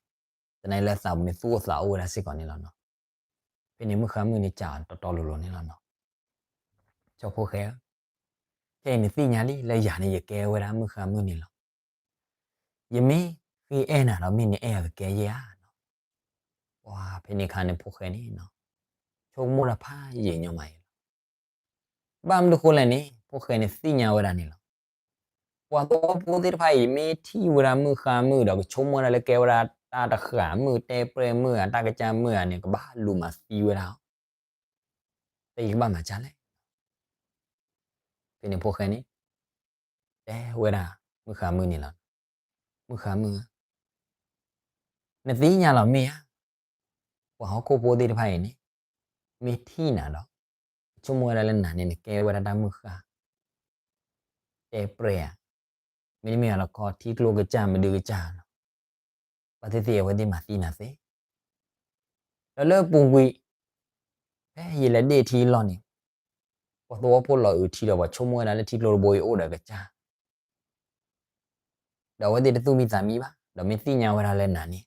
သနာ်က့လၢသးပူၤန့ၣ်သူၣ်အိၣ်သးအိၣ်ဝဲဒၣ်စ့ၢ်ကီးန့ၣ်လီၤနီၤ. ဖဲန့ၣ်မုၣ်ဃါမုၣ်န့ၣ်စံးအီၤတီတီလိၤလိၤန့ၣ်လီၤနီၤ. ကၠီဖိၣ်ဃဲဧၢ, ခဲအံၤနသ့ၣ်ညါလံ လၢယၤန့ၣ်ယကဲဝဲဒၣ်မုၣ်ဃါမုၣ်န့ၣ်လီၤ. ယမ့ၢ်ဃ့အဲၣ်နၤဒီး မ့ၢ်နအဲၣ်အကကဲယဲဧါနီၤ. ပှၤဖဲန့ၣ်အခါန့ၣ်ဖိၣ်ဃဲန့ၣ် ဆိကမိၣ်တၢ်ဖးယံာ်ညီမးအံၤလီၤ. ဘၣ်မနုၤဃိလဲၣ်န့ၣ် ဖိၣ်ဃဲန့ၣ်သ့ၣ်ညါဝဲဒၣ်န့ၣ်လီၤ. ပှၤသဝီဖိသ့ၣ်တဖၣ်အံၤ မ့ၢ်ထံၣ်ဝဲဒၣ်မုၣ်ဃါမုၣ်ဒီး ကဆိကမိၣ်ဝဲဒၣ်လၢကဲဝဲဒၣ်တၢ်တဃာ်မုၣ် တၢ်ကစၢ်မုၣ်ဧါန့ၣ် ကဘၣ်လူၤမၤသံဝဲဒၣ်အီၤ, ဖဲယကဘၣ်မၤဒ်လဲၣ်. ဖဲန့ၣ်ဖိၣ်ဃဲန့ၣ် တဲဝဲဒၣ်မုၣ်ဃါမုၣ်န့ၣ်လီၤ. မုၣ်ဃါမုၣ်ဧၢ, နသ့ၣ်ညါလီၤမ့ၢ်ဧါ, ပှၤဟီၣ်ခိၣ်ဖိသ့ၣ်တဖၣ်အံၤန့ၣ် မ့ၢ်ထံၣ်နၤဒီး ကဆိကမိၣ်ဝဲဒၣ်လၢနၤန့ၣ် နကဲဝဲဒၣ်တၢ်မုၣ်ဃါ တဲပြဲၢ်ဧါ, မ့တမ့ၢ်လၢကီၢ်ထံကျိကစၢ်မဒုကစၢ်နီၤ, ဘၣ်သ့ၣ်သ့ၣ်အဝဲသ့ၣ်မၤသံနၤသ့, ဒီးလၢပူၤကွံာ် ဖဲယလဲၤဒ့ၣ်ထံအလီၢ်န့ၣ် ပှၤသဝီဖိလီၤအုးထံဒီး ပှၤဆိကမိၣ်ဝဲဒၣ်လၢထံကျိတဘိအံၤအိၣ်ဒီးကစၢ်, ဒီးအဝဲသ့ၣ်တသူၣ်မံသးမံဘၣ်, ဒီးမ့ၢ်သ့ၣ်ညါဝဲဒၣ်လၢနၤန့ၣ်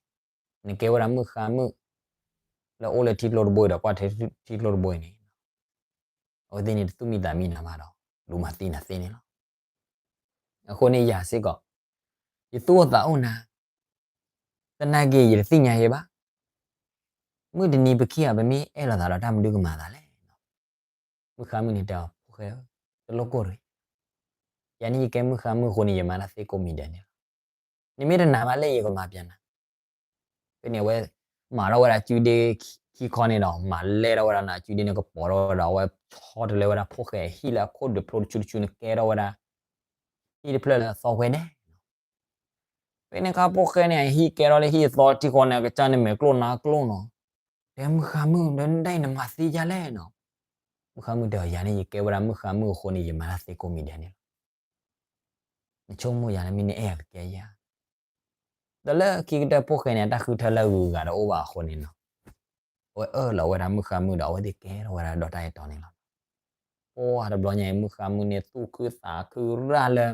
နကဲဝဲဒၣ်မုၣ်ဃါမုၣ် လၢအိၣ်လၢထံကျိတဘိအံၤဒီး ကွၢ်ထံကျိတဘိအံၤန့ၣ် အဝဲသ့ၣ်န့ၣ်တသူၣ်မံသးမံနၤဘၣ်ဒီး လူၤမၤသံနၤသ့န့ၣ်လီၤ. အဃိန့ၣ်ယၤစ့ၢ်ကီး ယသူၣ်အိၣ်သးအိၣ်နၤ, သနာ်က့ယတသ့ၣ်ညါယဲဘၣ်, မုၢ်တနံၤပခံဂၤ ပမ့ၢ်အဲၣ်လိာ်သးဒီးတၢ်မနုၤကမၤသးလဲၣ်. မုၣ်ဃါမုၣ်န့ၣ်တဲအီၤ ဖိၣ်ဃဲဧၢ, တလိၣ်ကိၢ်တဂ့ၤ, ယၤန့ၣ်ယကဲမုၣ်ဃါမုၣ်အဃိန့ၣ် ယမၤတၢ်သ့ကိးမံၤဒဲးန့ၣ်လီၤ. နမ့ၢ်တနာ်ဘၣ်လၢယကမၤပျဲနၤ ဖဲန့ၣ်အဝဲ မၤထီၣ်ဝဲဒၣ်စုဒ့ခံခီန့ၣ်ဒီး မၤလဲၢ်ထီၣ်ဝဲဒၣ်နၤ စုဒ့န့ၣ်ကပိာ်ထီၣ်ဝဲဒီး အဝဲဆီတလဲဝဲဒၣ်ဖိၣ်ဃဲအဟံၣ်လၢအခိၣ်ဒုးဖျိတဆူတဆူန့ၣ် ကဲထီၣ်ဝဲဒၣ် ဟံၣ်တဖျၢၣ်လၢအသီဝဲဒဲး. ဖဲန့ၣ်အခါဖိၣ်ဃဲန့ၣ် အဟံၣ်ကဲထီၣ်လၢဟံၣ်အသီထံဃီန့ၣ် အကစၢ်န့ၣ်မဲာ်ကျိၣ်နါကျိၣ်နီၤ, တဲမုၣ်ဃါမုၣ် ဒီးနဒၣ်အံၤနမၤသံဒ်လဲၣ်နီၤ. မုၣ်ဃါမုၣ်တဲအီၤ ယၤန့ၣ်ယကဲဝဲဒၣ်မုၣ်ဃါမုၣ်အဃိန့ၣ် ယမၤတၢ်သ့ကိးမံၤဒဲးန့ၣ်လီၤ. နဆိကမိၣ်ယၤလၢမ့ၢ်နအဲၣ်အကကဲယၤ. ဒီးလၢခံကတၢၢ်ဖိၣ်ဃဲန့ၣ် အတၢ်ဃုထၢလၢအဂုၤအဂၤတအိၣ်ဘၣ်အဃိန့ၣ်နီၤ, အဝဲအၢၣ်လီၤဝဲဒၣ်မုၣ်ဃါမုၣ်ဒီး အဝဲသ့ၣ်ကဲထီၣ်ဝဲဒၣ်ဒီးတၢ်အဲၣ်တီန့ၣ်လီၤ. ပှၢ်တဘျီညါအံၤ မုၣ်ဃါမုၣ်န့ၣ် သူၣ်ခုသးခုရၣ်လၢ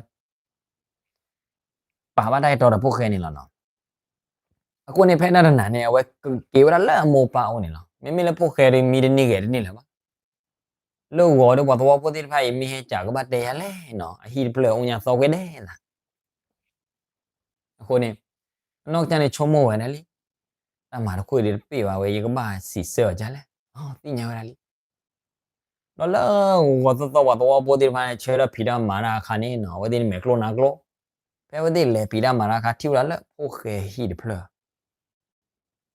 ပာ်ဘၣ်တၢ်အဲၣ်တီဒီးဖိၣ်ဃဲန့ၣ်လီၤနီၤ. အဃိန့ၣ် ဖဲဒၣ်တနၤန့ၣ် အဝဲကက့ၤဝဲဒၣ်လၢအမိၢ်ပၢ်အိၣ်န့ၣ်လီၤ. မ့မ့ၢ်လၢဖိၣ်ဃဲဒီး မံတန့ၢ်ဂဲၤတန့ၢ်လၢၤဘၣ်. လၢဂီၤဒီးပှၤသဝီဖိသ့ၣ်တဖၣ်အံၤ မ့ၢ်ဟဲစံးကဘၣ်တဲယၤလဲၣ်နီၤ, အဟံၣ်တဖျၢၣ်အိၣ်ညါသီကွံာ်ဒဲးသး. အဃိန့ၣ် အနီၢ်ကစၢ်န့ၣ်ဆိကမိၣ်ဝဲဒၣ်လံ, တၢ်မၤတခိၣ်အံၤဒီးတပ့ၢ်ဘၣ်ဝဲ, ယကဘၣ်စံးဆၢအီၤဒ်လဲၣ်, သ့ၣ်ညါဝဲဒၣ်လံ. ဒီးလၢဂီၤသီသီ ပှၤသဝီဖိသ့ၣ်တဖၣ်န့ၣ် ဆၢထၢၣ်ဖံးတၢ်မၤတၢ်အခါန့ၣ်နီၤ, အဝဲသ့ၣ်န့ၣ်မဲာ်ကျိနါကျိ, ဖဲအဝဲသ့ၣ်လဲၤဖံးတၢ်မၤတၢ်အခါ ထံၣ်ဝဲဒၣ်လၢဖိၣ်ဃဲဟံၣ်တဖျၢၣ်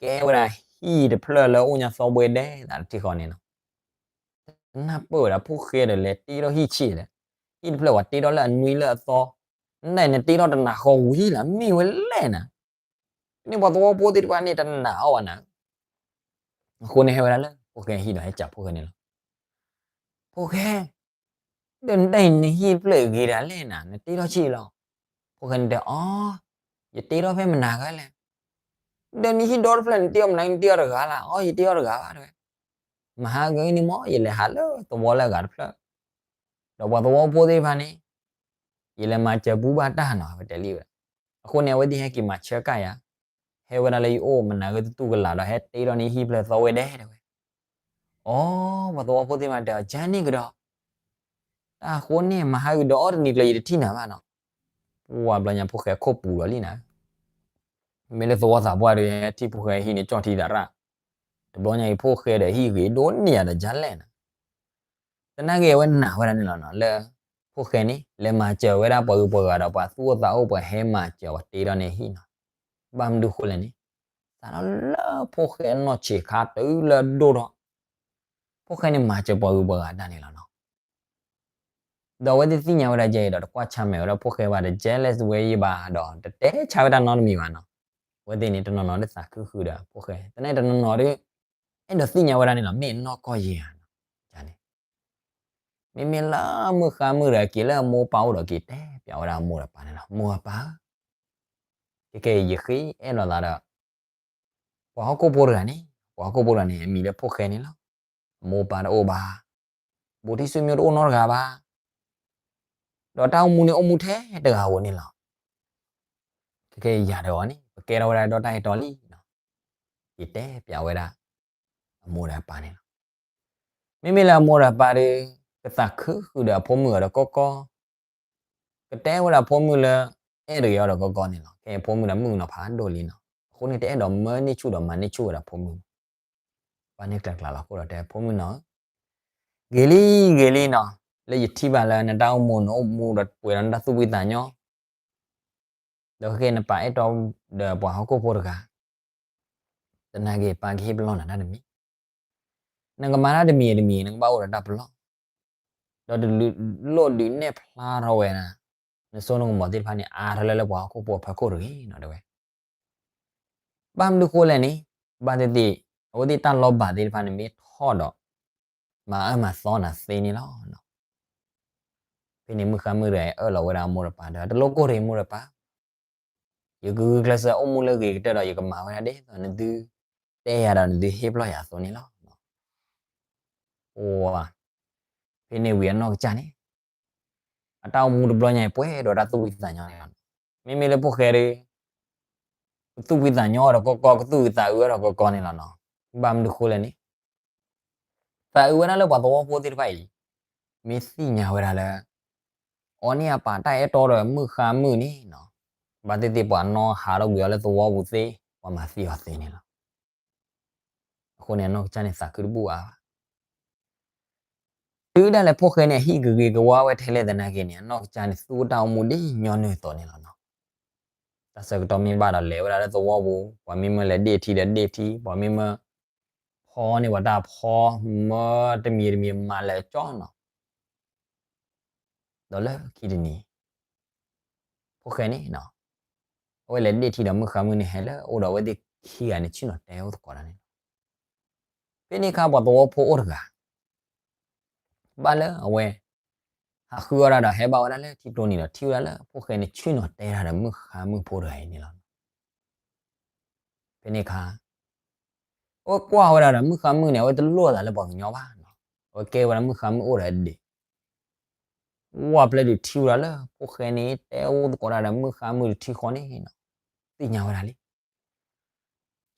ကဲဝဲဒၣ်ဟံၣ်တဖျၢၣ်လၢအိၣ်ညါသီဘှဲဒဲးသးတထံၣ်ဃီန့ၣ်လီၤ. တနၢ်ပၢၢ်ဝဲဒၣ်ဖိၣ်ဃဲဒီးလဲၤတ့ထီၣ်ဟံၣ်ဆံးဒီး, ဟံၣ်တဖျၢၣ်ပှၤတ့ထီၣ်လၢအနွံလၢအသီ, နတ့ထီၣ်တနၤဃီဝံၤလီၤ, မ့ၢ်ဝဲလဲၣ်နၤ. န့ၣ်ပှၤသဝီဖိသ့ၣ်တဖၣ်န့ၣ်တနာ်အီၤဘၣ်နၤ. အဃိန့ၣ်ဟဲဝဲဒၣ်လၢဖိၣ်ဃဲဟံၣ်ဒီးဟဲစံးဖိၣ်ဃဲန့ၣ်လီၤ. ဖိၣ်ဃဲ, ဒီးနတၢ်အံၤနဟံၣ်တဖျၢၣ်ဂ့ၤဒၣ်လဲၣ်နၤ, နတ့ထီၣ်ဆံးလီၤ. ဖိၣ်ဃဲန့ၣ်တဲအီၤ, ယတ့ထီၣ်ဖဲမနၤဂၤလဲၣ်. ဒီးနဟံၣ်ဒီတဖျၢၣ်န့ၣ် နတ့အီၣ်မနုၤ, နတ့အီၣ်တဂၤလၢ်. အီ ယတ့အီၣ်တဂၤဘၣ် တဲဝဲ. မဟါကန့ၣ်မ့ၢ် ယလဲၤဟးလၢသဝီလၢအဂၤတဖျၢၣ်, ဒီးပှၤသဝီဖိသ့ၣ်တဖၣ်န့ၣ် ယလဲၤမၤစၢၤပူဘၣ်တၢ်နီၤ ဝဲတဲလံဝဲ. အဃိန့ၣ် အဝဲသ့ၣ်ဟဲက့ၤမၤဆၢကၣ်ယၤ, ဟဲဝဲဒၣ်လၢယအိၣ်မနၤဂ့ၤတတူၢ်ကလာ်ဒီး ဟဲတ့ထီၣ်န့ၣ်ဟံၣ်ဖျၢၣ်သီဝဲဒဲး တဲဝဲ. အီ ပှၤသဝီဖိသ့ၣ်တဖၣ်တဲအီၤ, ကန့ၣ်ကဒီး, တၢ်အဃိန့ၣ် မဟါကဒီးအီတနံၤကျၢၤ ယတထံၣ်နၤဘၣ်နီၤ. ပှၤဘျီညါဖိၣ်ဃဲခိၣ်ပူၤလီၤလံနၤ. မ့ၢ်လၢသဝီသးပှၢ်ဒီး ထံၣ်ဖိၣ်ဃဲဟံၣ်န့ၣ် ကၠီၣ်ထံသးရၣ်, တဘျီညါအံၤဖိၣ်ဃဲဒီးဟံၣ်ဂ့ၤဒိၣ်န့ၢ်ယၤဒီး ကလဲၣ်နၤ. သနာ်က့အဝဲနာ်ဝဲဒၣ်န့ၣ်လီၤနီၤ, လၢဖိၣ်ဃဲန့ၣ် လဲၤမၤစၢၤဝဲဒၣ်ပှၤဂုၤပှၤဂၤဒီး ပှၤသူၣ်အိၣ်သးအိၣ် ပှၤဟဲမၤစၢၤပှၤတ့ထီၣ်န့ၣ်ဟံၣ်နီၤ. ဘၣ်မနုၤဃိလဲၣ်န့ၣ်, စးထီၣ်လၢဖိၣ်ဃဲအနီၢ်ဆံးခါတုၤလၢအဒိၣ်ထီၣ်, ဖိၣ်ဃဲန့ၣ်မၤစၢၤပှၤဂုၤပှၤဂၤတၢ်န့ၣ်လီၤနီၤ. ဒီးအဝဲသ့ၣ်သ့ၣ်ညါဝဲဒၣ်ယဲအံၤဒီး တကွၢ်ဆၢၣ်မဲာ်ဝဲဒၣ်ဖိၣ်ဃဲဘၣ်ဒီး jealous ဝဲယဲဘၣ်ဒီး တတဲဆါဝဲတၢ်နီတမံၤဘၣ်နီၤ. အဝဲသ့ၣ်န့ၣ်တနီၤနီၤဒုးသးခုဃုာ်ဒီးဖိၣ်ဃဲ, သနာ်က့တနီၤနီၤဒုး အဲၣ်ဒိးသ့ၣ်ညါဝဲဒၣ်န့ၣ်လီၤ, မ့ၢ်အနီၢ်ကီၢ်ယဲဧါန့ၣ်. မ့မ့ၢ်လၢမုၣ်ဃါမုၣ်ဒီးက့ၤလၢအမိၢ်ပၢ်အိၣ်ဒီး က့ၤတဲပျးဝဲဒၣ်အမိၢ်ဒီးပၢ်န့ၣ်လီၤ, မိၢ်ပၢ်ဧၢ, ခဲကနံၣ်အံၤယဃ့အဲၣ်လီၤသးဒီး ပှၤဟီၣ်ခိၣ်ဖိတဂၤန့ၣ်, ပှၤဟီၣ်ခိၣ်ဖိတဂၤန့ၣ် အမံၤလၢဖိၣ်ဃဲန့ၣ်လီၤ. အမိၢ်ပၢ်တအိၣ်ဘၣ်, ဘူးထံၣ်ဆူမ့ၢ်တအိၣ်နီတဂၤဘၣ်, ဒီးတၢ်အိၣ်မူန့ၣ်အိၣ်မူထဲတဂၤဧိၤန့ၣ်လီၤ. ခဲကနံၣ်အံၤယၤဒီးအီၤန့ၣ် ပကဲထီၣ်ဝဲဒၣ်ဒီးတၢ်အဲၣ်တီလံ. ယတဲပျးဝဲဒၣ် အမိၢ်ဒီးအပၢ်န့ၣ်လီၤ. မ့မ့ၢ်လၢအမိၢ်ဒီးအပၢ်ဒီး ကသးခုဃုာ်ဒီးအဖိမုၣ်အီၤဒီးကီကီ, ကတဲဝဲဒၣ်ဖိမုၣ်လၢ အဲၣ်တဂ့ၤအီၤဒီးကီကီန့ၣ်လီၤ. ခဲအံၤဖိမုၣ်ဒီးမုၣ်ကနီၤဖးဒိၣ်လံနီၤ, အဃိန့ၣ်တအဲၣ်ဒိးမၢန့ၢ်ဆူၣ်ဒီးမၤန့ၢ်ဆူၣ်ဝဲဒၣ်ဖိမုၣ်, ဘၣ်န့ၢ်ကျဲၤကျါလီၤအဃိဒီးတဲဖိမုၣ်နီၤ, ဂ့ၤလံဂ့ၤလံနီၤ, လၢယထံၣ်ဘၣ်လၢနတၢ်အိၣ်မူ နအိၣ်မူဒီးပှဲၤဒီးနတၢ်သူၣ်ဖှံသးညီ ဒီးခဲကနံၣ်အံၤနပာ်အဲၣ်တီဒီးပှၤဟီၣ်ခိၣ်ဖိတဂၤ, သနာ်က့ပၢ်ကဟ့ၣ်ပလီၢ်နၤတၢ်တမံၤ, နကမၤတၢ်တမံၤတမံၤ နကဘၣ်အိၣ်ဒီးတၢ်ပလီၢ်, ဒီးတလိၣ်ဒုးနဲၣ်ဖျါထီၣ်ဝဲဒၣ် နစိနကမီၤသ့ၣ်တဖၣ်န့ၣ် အါထီၣ်လၢလၢပှၤဟီၣ်ခိၣ်ဖိအဖီခိၣ်တဂ့ၤနီၤ တဲဝဲ. ဘၣ်မနုၤဃိလဲၣ်န့ၣ်, ဘၣ်သ့ၣ်သ့ၣ် အဝဲသ့ၣ်တၢ်လီၤဘၣ်သ့ၣ်တဖၣ်န့ၣ်မ့ၢ်ထီၣ်ဒီး မၤအၢမၤသီနၤသ့န့ၣ်လီၤ. ဖဲန့ၣ်မုၣ်ဃါမုၣ်တဂၤအံၤအၢၣ်လီၤဝဲဒၣ်အမိၢ်ဒီးပၢ်ဒီး တလိၣ်ကိၢ်တဂ့ၤမိၢ်ဒီးပၢ်, ယကဂုာ်ကျဲးစၢးအိၣ်မူလၢအဂ့ၤကတၢၢ်ဒီး ယကမၤဝဲဒၣ်ဒ်သိးနသုတဲယၤဒီးနသုဟ့ၣ်ပလီၢ်ယၤအသိးန့ၣ်လီၤ. အိ, ဖဲန့ၣ်ဝံၤအနီၢ်ကစၢ်န့ၣ် အတၢ်အိၣ်မူတဘျီညါအံၤပှဲၤဒီးတၢ်သူၣ်ဖှံသးညီန့ၣ်လီၤ. မ့မ့ၢ်လၢဖိၣ်ဃဲဒီး ကသူၣ်ဖှံသးညီအီၤဒီးကီကီ, ကသူၣ်အုးသးအုးအီၤဒီးကီကီန့ၣ်လီၤနီၤ. ဘၣ်မနုၤဃိလဲၣ်န့ၣ်, သးအုးဝဲဒၣ်လၢပှၤသဝီဖိသ့ၣ်တဖၣ်အံၤ မ့ၢ်သ့ၣ်ညါဝဲဒၣ်လၢ အီၤန့ၣ်အပာ်တၢ်အဲၣ်တီဒီးမုၣ်ဃါမုၣ်န့ၣ်နီၤ, ဘၣ်သ့ၣ်သ့ၣ်ပှၤနီၣ်ဟးထီၣ်ကွံာ်အီၤလၢသဝီပူၤသ့, ပှၤမၤသံအီၤသ့န့ၣ်လီၤ. အဃိန့ၣ် အနီၢ်ကစၢ်န့ၣ်သးခုတဘူၣ်အါဘၣ်. တုၤဒၣ်လဲာ်ဖိၣ်ဃဲန့ၣ် အဟံၣ်ကဂ့ၤကဝါဝဲထဲလဲၣ်သနာ်က့န့ၣ် အနီၢ်ကစၢ်န့ၣ် သူၣ်တၢ်အိၣ်မူဒ်ညီနုၢ်အသိးန့ၣ်လီၤနီၤ. တၢ်ဆၢကတီၢ်မ့ၢ်ဘၣ်ဒီးလဲၤဝဲဒၣ်လၢသဝီပူၤ, ပှၤမ့ၢ်မၢလဲၤဒ့ၣ်ထံဒီးဒ့ၣ်ထံ, ပှၤမ့ၢ်မၢဖီန့ၢ်ပှၤတၢ်ဖီ, မၢတမံၤတမံၤမၤလဲၤကၠီနီၤ. ဒီးလၢခံတနံၤ ဖိၣ်ဃဲန့ၣ်နီၤ, အဝဲလဲၤဒ့ၣ်ထံဒီးမုၣ်ဃါမုၣ်န့ၣ် ဟဲလၢအအိၣ်ဒီးအဝဲသ့ၣ်ခံဂၤန့ၣ် ဆ့ၣ်နီၤတဲအိၣ်သကိးတၢ်န့ၣ်လီၤ. ဖဲန့ၣ်အခါပှၤသဝီဖိအိၣ်တဂၤ ဘၣ်လၢအဝဲ ဟးဃုအီၣ်ဒၣ်ဒီး ဟဲဘၣ်ဝဲဒၣ်လၢထံကျိနံၤဒီး ထံၣ်ဝဲဒၣ်လၢဖိၣ်ဃဲန့ၣ် ဆ့ၣ်နီၤတဲတၢ်ဒီးမုၣ်ဃါမုၣ်ဖိတဂၤအံၤန့ၣ်လီၤ. ဖဲန့ၣ်အခါ အဝဲကွၢ်ဝဲဒၣ်ဒီး မုၣ်ဃါမုၣ်န့ၣ် အဝဲတလိၣ်အသးလၢပှၤကညီဘၣ်နီၤ, အဝဲကဲဝဲဒၣ်မုၣ်ဃါမုၣ်အိၣ်ဒီးအဒံး, ဝဲပျဲတုၤထံၣ်ဝဲဒၣ်လၢဖိၣ်ဃဲန့ၣ် တဲအိၣ်သကိးတၢ်ဒီးမုၣ်ဃါမုၣ်တထံဃီန့ၣ်နီၤ, သ့ၣ်ညါဝဲဒၣ်လံ.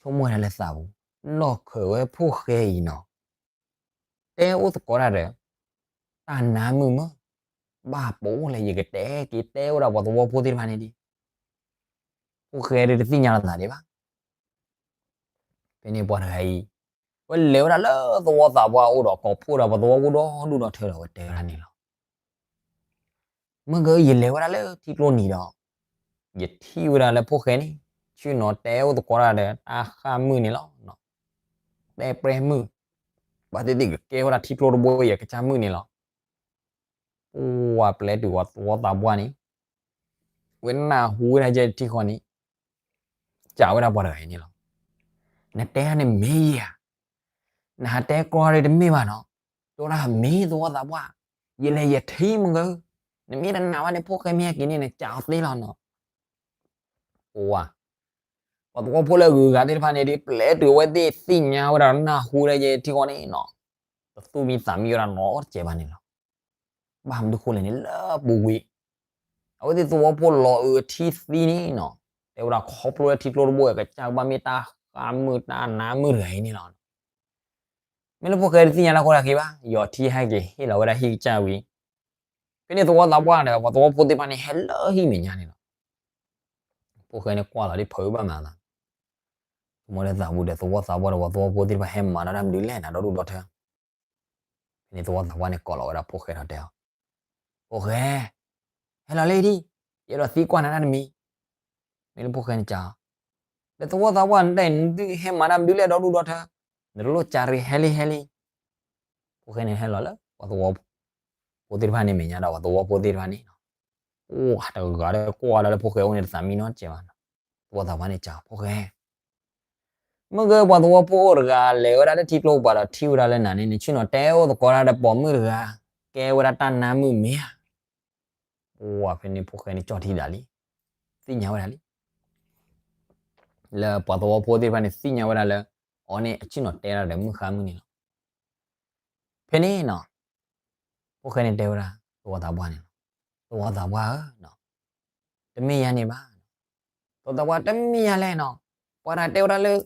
ဆိကမိၣ်ဝဲဒၣ်လၢသးပူၤ, နီၢ်ခၢးဝဲဖိၣ်ဃဲအံၤနီၤ, တဲအိၣ်သကိးတၢ်ဒီး တၢ်နါမုၣ်မ့ၢ်, ဘၣ်ပိာ်လဲၣ် ယကတဲက့ၤတဲဝဲဒၣ်ပှၤသဝီဖိသ့ၣ်တဖၣ်န့ၣ်ဒံး, ဖိၣ်ဃဲဒၣ်တသ့ၣ်ညါလီၤသးဒံးဘၣ်. ဖဲန့ၣ်ပှၤတဂၤအံၤ ဝဲလဲၤဝဲဒၣ်လၢသဝီသးပှၢ်အအိၣ်ဒီး ကိးဖှိၣ်ဒီးပှၤသဝီဖိဒီဒူၣ်ဒီထၢဒီး ဝဲတဲဝဲဒၣ်န့ၣ်လီၤ. မ့ၢ်ဂ့ၤ ယလဲၤဝဲဒၣ်လၢထံကျိနံၤဒီး ယထံၣ်ဝဲဒၣ်လၢဖိၣ်ဃဲန့ၣ် ဆ့ၣ်နီၤတဲအိၣ်သကိးတၢ်ဒီးတၢ်ဃၣ်မုၣ်န့ၣ်လီၤ. တဲပြဲမုၣ်, ဘၣ်သ့ၣ်သ့ၣ်ကကဲဝဲဒၣ်ထံကျိတဘိအံၤအကစၢ်မုၣ်န့ၣ်လီၤ. ပှၤပျဲတုၤပှၤသဝီသးပှၢ်န့ၣ် ဝဲနၢ်ဟူဝဲဒၣ်ယဲၢ်ထံဃီန့ၣ် စံးဝဲဒၣ်ပှၤတဂၤအံၤန့ၣ်လီၤ. နတဲန့ၣ်မ့ၢ်ယဲဧါ, နဟးတဲကြီဒၣ်တမ့ၢ်ဘၣ်နီၤ, တဲဒၣ်မ့ၢ်သဝီသးပှၢ်, ယလဲၤယထံၣ်မ့ၢ်ဂ့ၤ, နမ့ၢ်တနာ်ဘၣ်န့ၣ် ဖိၣ်ဃဲမ့ၢ်ဟဲက့ၤန့ၣ် နစံးအီၤသ့လီၤနီၤ. ပှၤ ပှၤသဝီဖိလၢအဂုၤအဂၤသ့ၣ်တဖၣ်န့ၣ်ဒ် ပျဲတုၤအဝဲသ့ၣ်သ့ၣ်ညါဝဲဒၣ်နၢ်ဟူဝဲဒၣ်ယဲၢ်ထံဃီန့ၣ်နီၤ, တသူၣ်မံသးမံဝဲဒၣ်နီတစဲးဘၣ်န့ၣ်လီၤ. ဘၣ်မနုၤဃိလဲၣ်န့ၣ် လၢပူၤကွံာ် အဝဲသ့ၣ်သဝီဖိလီၤအုးအထံသံန့ၣ်နီၤ, တဲဝဲဒၣ်ခီဖျိလၢထံကျိတဘိအံၤ ကစၢ်ကဘၣ်မ့ၢ်တၢ်ဃၣ်မုၣ်တၢ်နါမုၣ်တဂၤအံၤန့ၣ်လီၤ. မ့ၢ်လၢဖိၣ်ဃဲတသ့ၣ်ညါတၢ်ကီတၢ်ခဲဘၣ်, ယီၤထံဟဲက့ၤဟ့ၣ်လီၤဝဲဒၣ်ဟံၣ်ကစၢ်ဝံၤ, ဖဲန့ၣ်သဝီသးပှၢ်ဒီး ပှၤသဝီဖိသ့ၣ်တဖၣ်န့ၣ် ဟဲလၢဟံၣ်မဲာ်ညါန့ၣ်လီၤ. ဖိၣ်ဃဲန့ၣ်ကွၢ်လီၤဒ်ဖုးဘၣ်မးသး, ဆိကမိၣ်လၢသးပူၤဒီး သဝီသးပှၢ်ဒီးပှၤသဝီဖိသ့ၣ်တဖၣ်ဟဲမၤဒီးတၢ်မနုၤလဲၣ်န့ၣ် ဒီဒူၣ်ဒီထၢ ဖဲန့ၣ်သဝီသးပှၢ်န့ၣ်ကိးလီၤဝဲဒၣ်ဖိၣ်ဃဲဒီးတဲအီၤ, ဖိၣ်ဃဲ, ဟဲလီၤလံဒံး, ယအဲၣ်ဒိးသံကွၢ်နၤတၢ်တမံၤ. မ့ၢ်လၢဖိၣ်ဃဲန့ၣ်စံး, ဒီးသဝီသးပှၢ်နတဲ နဒုးဟဲမၤတၢ်မနုၤလဲၣ်ဒီဒူၣ်ဒီထၢ, နတလိၣ်စးရ့ဟဲလံဟဲလံ. ဖိၣ်ဃဲန့ၣ်ဟဲလီၤလၢ ပှၤသဝီဖိသ့ၣ်တဖၣ်န့ၣ်မဲာ်ညါဒီး ပှၤသဝီဖိသ့ၣ်တဖၣ်န့ၣ် အိၣ်တဂၤဒီးကွၢ်လၢဖိၣ်ဃဲအိၣ်န့ၣ်တသးမံနီတစဲးဘၣ်နီၤ. သဝီသးပှၢ်န့ၣ်စံး ဖိၣ်ဃဲ, မ့ၢ်ဂ့ၤပှၤသဝီဖိအိၣ်တဂၤလဲၤဝဲဒၣ်လၢထံကျိကပၤဒီးထံၣ်ဝဲဒၣ်လၢနၤန့ၣ် နဆ့ၣ်နီၤတဲအိၣ်သကိးတၢ်ဒီးပိာ်မုၣ်တဂၤ ကဲဝဲဒၣ်တၢ်နါမုၣ်မ့ၢ်ဧါ. ပှၤဖဲန့ၣ်ဖိၣ်ဃဲန့ၣ်ကၠီၣ်ထံဒၣ်လံ, သ့ၣ်ညါဝဲဒၣ်လံ လၢပှၤသဝီဖိသ့ၣ်တဖၣ်န့ၣ် သ့ၣ်ညါဝဲဒၣ်လၢ အီၤန့ၣ်အဆ့ၣ်နီၤတဲဒၣ်ဒီးမုၣ်ဃါမုၣ်န့ၣ်လီၤ. ဖဲန့ၣ်နီၤ ဖိၣ်ဃဲန့ၣ်တဲဝဲဒၣ် သဝီသးပှၢ်န့ၣ်လီၤ, သဝီသးပှၢ်ဧၢ, တမ့ၢ်ယၤန့ၣ်ဘၣ်. သဝီသးပှၢ်တမ့ၢ်ယၤလဲၣ်နီၤ, ပှၤတၢ်တဲဝဲဒၣ်လၢ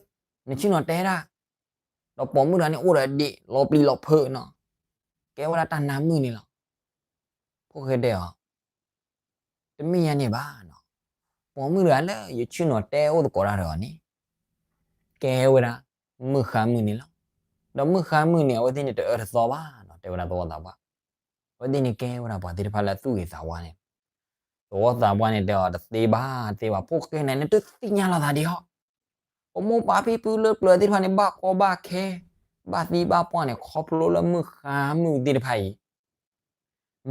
နဆ့ၣ်နီၤတဲဒၣ် ဒီးပိာ်မုၣ်တဂၤန့ၣ်အိၣ်ဒီးဒံးလီၤပျံၤလီၤဖုးနီၤ, ကဲဝဲဒၣ်တၢ်နါမုၣ်န့ၣ်လီၤ. ဖိၣ်ဃဲတဲအီၤ တမ့ၢ်ယၤန့ၣ်ဘၣ်နီၤ, ပိာ်မုၣ်တဂၤလၢယဆ့ၣ်နီၤတဲအိၣ်သကိးတၢ်ဒီးအီၤန့ၣ် ကဲဝဲဒၣ် မုၣ်ဃါမုၣ်န့ၣ်လီၤ. ဒီးမုၣ်ဃါမုၣ်န့ၣ် အဝဲသ့ၣ်န့ၣ်တအၢတသီဘၣ်နီၤ, တဲဝဲဒၣ်သဝီသးပှၢ်, အဝဲသ့ၣ်န့ၣ်ကဲဝဲဒၣ်ပှၤသ့ၣ်တဖၣ်လၢအသူၣ်ဂ့ၤသးဝါန့ၣ်လီၤ. သဝီသးပှၢ်န့ၣ်တဲအီၤတသ့ဘၣ်တသ့ဘၣ်, ဖိၣ်ဃဲန့ၣ် နတသ့ၣ်ညါလီၤသးဒံးဟီၣ်, ပမိၢ်ပၢ်ဖံဖုလၢပျၢၤသ့ၣ်တဖၣ်န့ၣ် ဘၣ်ကီဘၣ်ခဲ ဘၣ်သံဘၣ်ပှၢ်န့ၣ် ခီဖျိလၢမုၣ်ဃါမုၣ်သ့ၣ်တဖၣ်အံၤ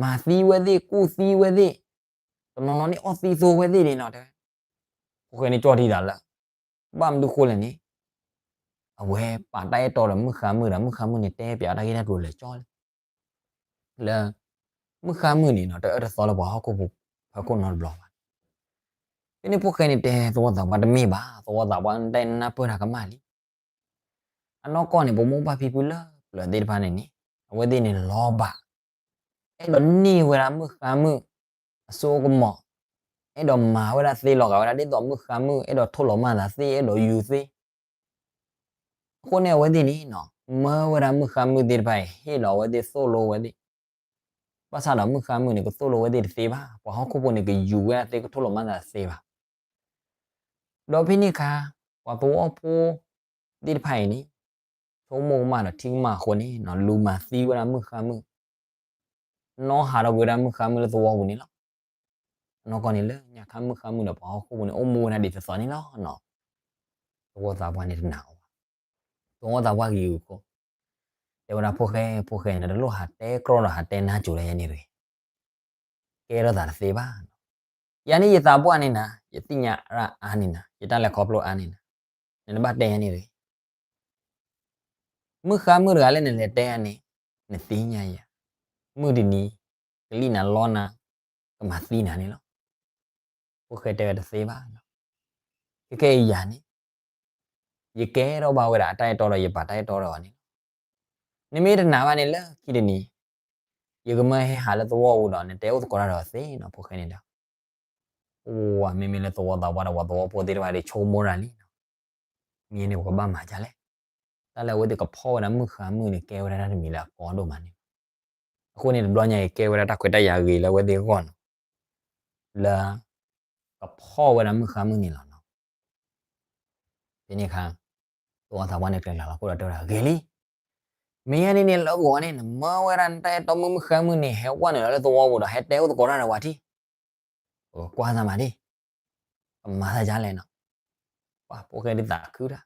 မၤသံဝဲသ့ၣ် ကူၣ်သံဝဲသ့ၣ်, တနီၤနီၤန့ၣ်အီၣ်သံသိဝဲသ့ၣ်ဒံးနီၤတဲဝဲ. ဖိၣ်ဃဲန့ၣ်ကၠီၣ်ထံဒၣ်လၢ ဘၣ်မနုၤဃိလဲၣ်န့ၣ် အဝဲပာ်တၢ်အဲၣ်တီဒီးမုၣ်ဃါမုၣ်ဒီး မုၣ်ဃါမုၣ်န့ၣ်တဲပၠးတၢ်ဂ့ၢ်တၢ်ကျိၤလၢာ်ကၠီလံ လၢ မုၣ်ဃါမုၣ်န့ၣ်နီၤ တအၢတသီလၢပှၤဟီၣ်ခိၣ်ဖိဖီခိၣ်နီတဘျီဘၣ်. ဖဲန့ၣ်ဖိၣ်ဃဲန့ၣ်တဲသဝီသးပှၢ်တမ့ၢ်ဘၣ်, သဝီသးပှၢ်နတၢ်နၢ်ပၢၢ်တၢ်ကမၣ်လံ. အနီၢ်ကီၢ်န့ၣ် ပမိၢ်ပၢ်ဖံဖုလၢပျၢၤသ့ၣ်တဖၣ်န့ၣ်န့ၣ် အဝဲသ့ၣ်န့ၣ်လီၤဘၣ် အဲၣ်ဒိးန့ၢ်ဝဲဒၣ်မုၣ်ဃါမုၣ် အစိအကမီၤ, အဲၣ်ဒိးမၤဝဲဒၣ်သ့လီၤဂာ်ဝဲဒၣ် ဒ်သိးမုၣ်ဃါမုၣ် အဲၣ်ဒိးထိၣ်လီၤမၢ်သးသ့ အဲၣ်ဒိးယူၤသ့. အဃိန့ၣ်အဝဲသ့ၣ်န့ၣ်နီၤ မၢဝဲဒၣ်မုၣ်ဃါမုၣ်သ့ၣ်တဖၣ်အံၤ ဟ့ၣ်လီၤအဝဲသ့ၣ်သိၣ်လိဝဲသ့ၣ် ဘၣ်ဆၣ်ဒီးမုၣ်ဃါမုၣ်န့ၣ် ကသိၣ်လိဝဲသ့ၣ်တသ့ဘၣ်, ပှၤဟီၣ်ခိၣ်ဖိန့ၣ် ကယူၤဝဲဒၣ်သ့ ကထိၣ်လီၤမၢ်သးတသ့ဘၣ်. ဒီးဖဲန့ၣ်အခါ ပှၤသဝီဖိသ့ၣ်တဖၣ်အံၤန့ၣ် ဆိကမိၣ်ကမၣ်ဒီးထံၣ်ကမၣ်အဃိန့ၣ်နီၤ လူၤမၤသံဝဲဒၣ်မုၣ်ဃါမုၣ် နီၢ်ဟးထီၣ်ကွံာ်ဝဲဒၣ်မုၣ်ဃါမုၣ်လၢသဝီပူၤန့ၣ်လီၤ. အနီၢ်ကီၢ်န့ၣ်လၢညါခါမုၣ်ဃါမုၣ်ဒီးပှၤဟီၣ်ခိၣ်ဖိန့ၣ် အိၣ်မူဝဲဒၣ်ဒ်သိးသိးန့ၣ်လီၤနီၤ. သဝီသးပှၢ်န့ၣ်တနာ်အီၤဘၣ်. သဝီသးပှၢ်ဂ့ၤဂ့ၤခိၣ် တဲဝဲဒၣ်ဖိၣ်ဃဲ ဖိၣ်ဃဲန့ၣ် နတလိၣ်ဟးတဲကြီဒီးဟးတဲနါစိၤဒီးယဲန့ၣ်တဂ့ၤ. ကဲထီၣ်သးတသ့ဘၣ်. ယၤန့ၣ်ယသးပှၢ်န့ၣ်နၤ ယသ့ၣ်ညါတၢ်အါန့ၢ်နၤ ယတၢ်လဲၤခီဖျိအါန့ၢ်နၤ နတဘၣ်တဲယဲန့ၣ်တဂ့ၤ. မုၣ်ဃါမုၣ်တဂၤလၢနလဲၤတဲယၤန့ၣ် နသ့ၣ်ညါယၤ, မုၢ်တနံၤ ကလံၣ်နၤလီနၤ, ကမၤသံနၤန့ၣ်လီၤ. ဖိၣ်ဃဲတဲဝဲတသ့ဘၣ်. ခဲကဲအံၤယၤန့ၣ် ယကဲထီၣ်ဘၣ်ဝဲဒၣ်အတၢ်အဲၣ်တီဒီးယပၢ်တၢ်အဲၣ်တီဒီးအီၤန့ၣ်လီၤ. နမ့ၢ်တနာ်ဘၣ်န့ၣ် လၢခံတနံၤ ယကမၢဟဲဟးလၢသဝီပူၤဒီး နတဲအိၣ်သကိးတၢ်ဒီးသ့နီၤ ဖိၣ်ဃဲန့ၣ်ဒီး ပှၤမ့မ့ၢ်လၢသဝီသးပှၢ်ဒီးပှၤသဝီဖိသ့ၣ်တဖၣ်ဒီး ဆိကမိၣ်တၢ်လံနီၤ. မ့ၢ်န့ၣ်ပကဘၣ်မၤဒ်လဲၣ်. တၢ်လၢအဝဲသ့ၣ်ကဖီၣ်ဝဲဒၣ်မုၣ်ဃါမုၣ်န့ၣ် ကဲဝဲဒၣ်တၢ်တမံၤလၢအကီဒိၣ်မးန့ၣ်လီၤ. အဃိန့ၣ် တဘျီညါအံၤကဲဝဲဒၣ်တၢ်ခွဲးတၢ်ယာ်ဂ့ၤလၢအဝဲသ့ၣ်အဂီၢ်နီၤ လၢ ကဖီၣ်ဝဲဒၣ်မုၣ်ဃါမုၣ်န့ၣ်လီၤနီၤ. ဖဲန့ၣ်အခါ သဝီသးပှၢ်န့ၣ်ကျဲၤလီၤလီၤခိၣ်ဒီးတဲဝဲဒၣ်ဂ့ၤလံ. မ့ၢ်ယဲန့ၣ်န့ၣ်လၢအဂီၢ်န့ၣ် နမၢဝဲဒၣ်နတၢ်အဲၣ်တီမုၣ်မုၣ်ဃါမုၣ်န့ၣ် ဟဲဝဲနုာ်လီၤလၢသဝီပူၤဒီး ဟဲတဲအိၣ်သကိးတၢ်ဒီးပှၤထံၣ် ပကကွၢ်သးမးဒံး, ကမၤသးဒ်လဲၣ်နီၤ. ပှၤဖိၣ်ဃဲဒုးသးခုတၢ်,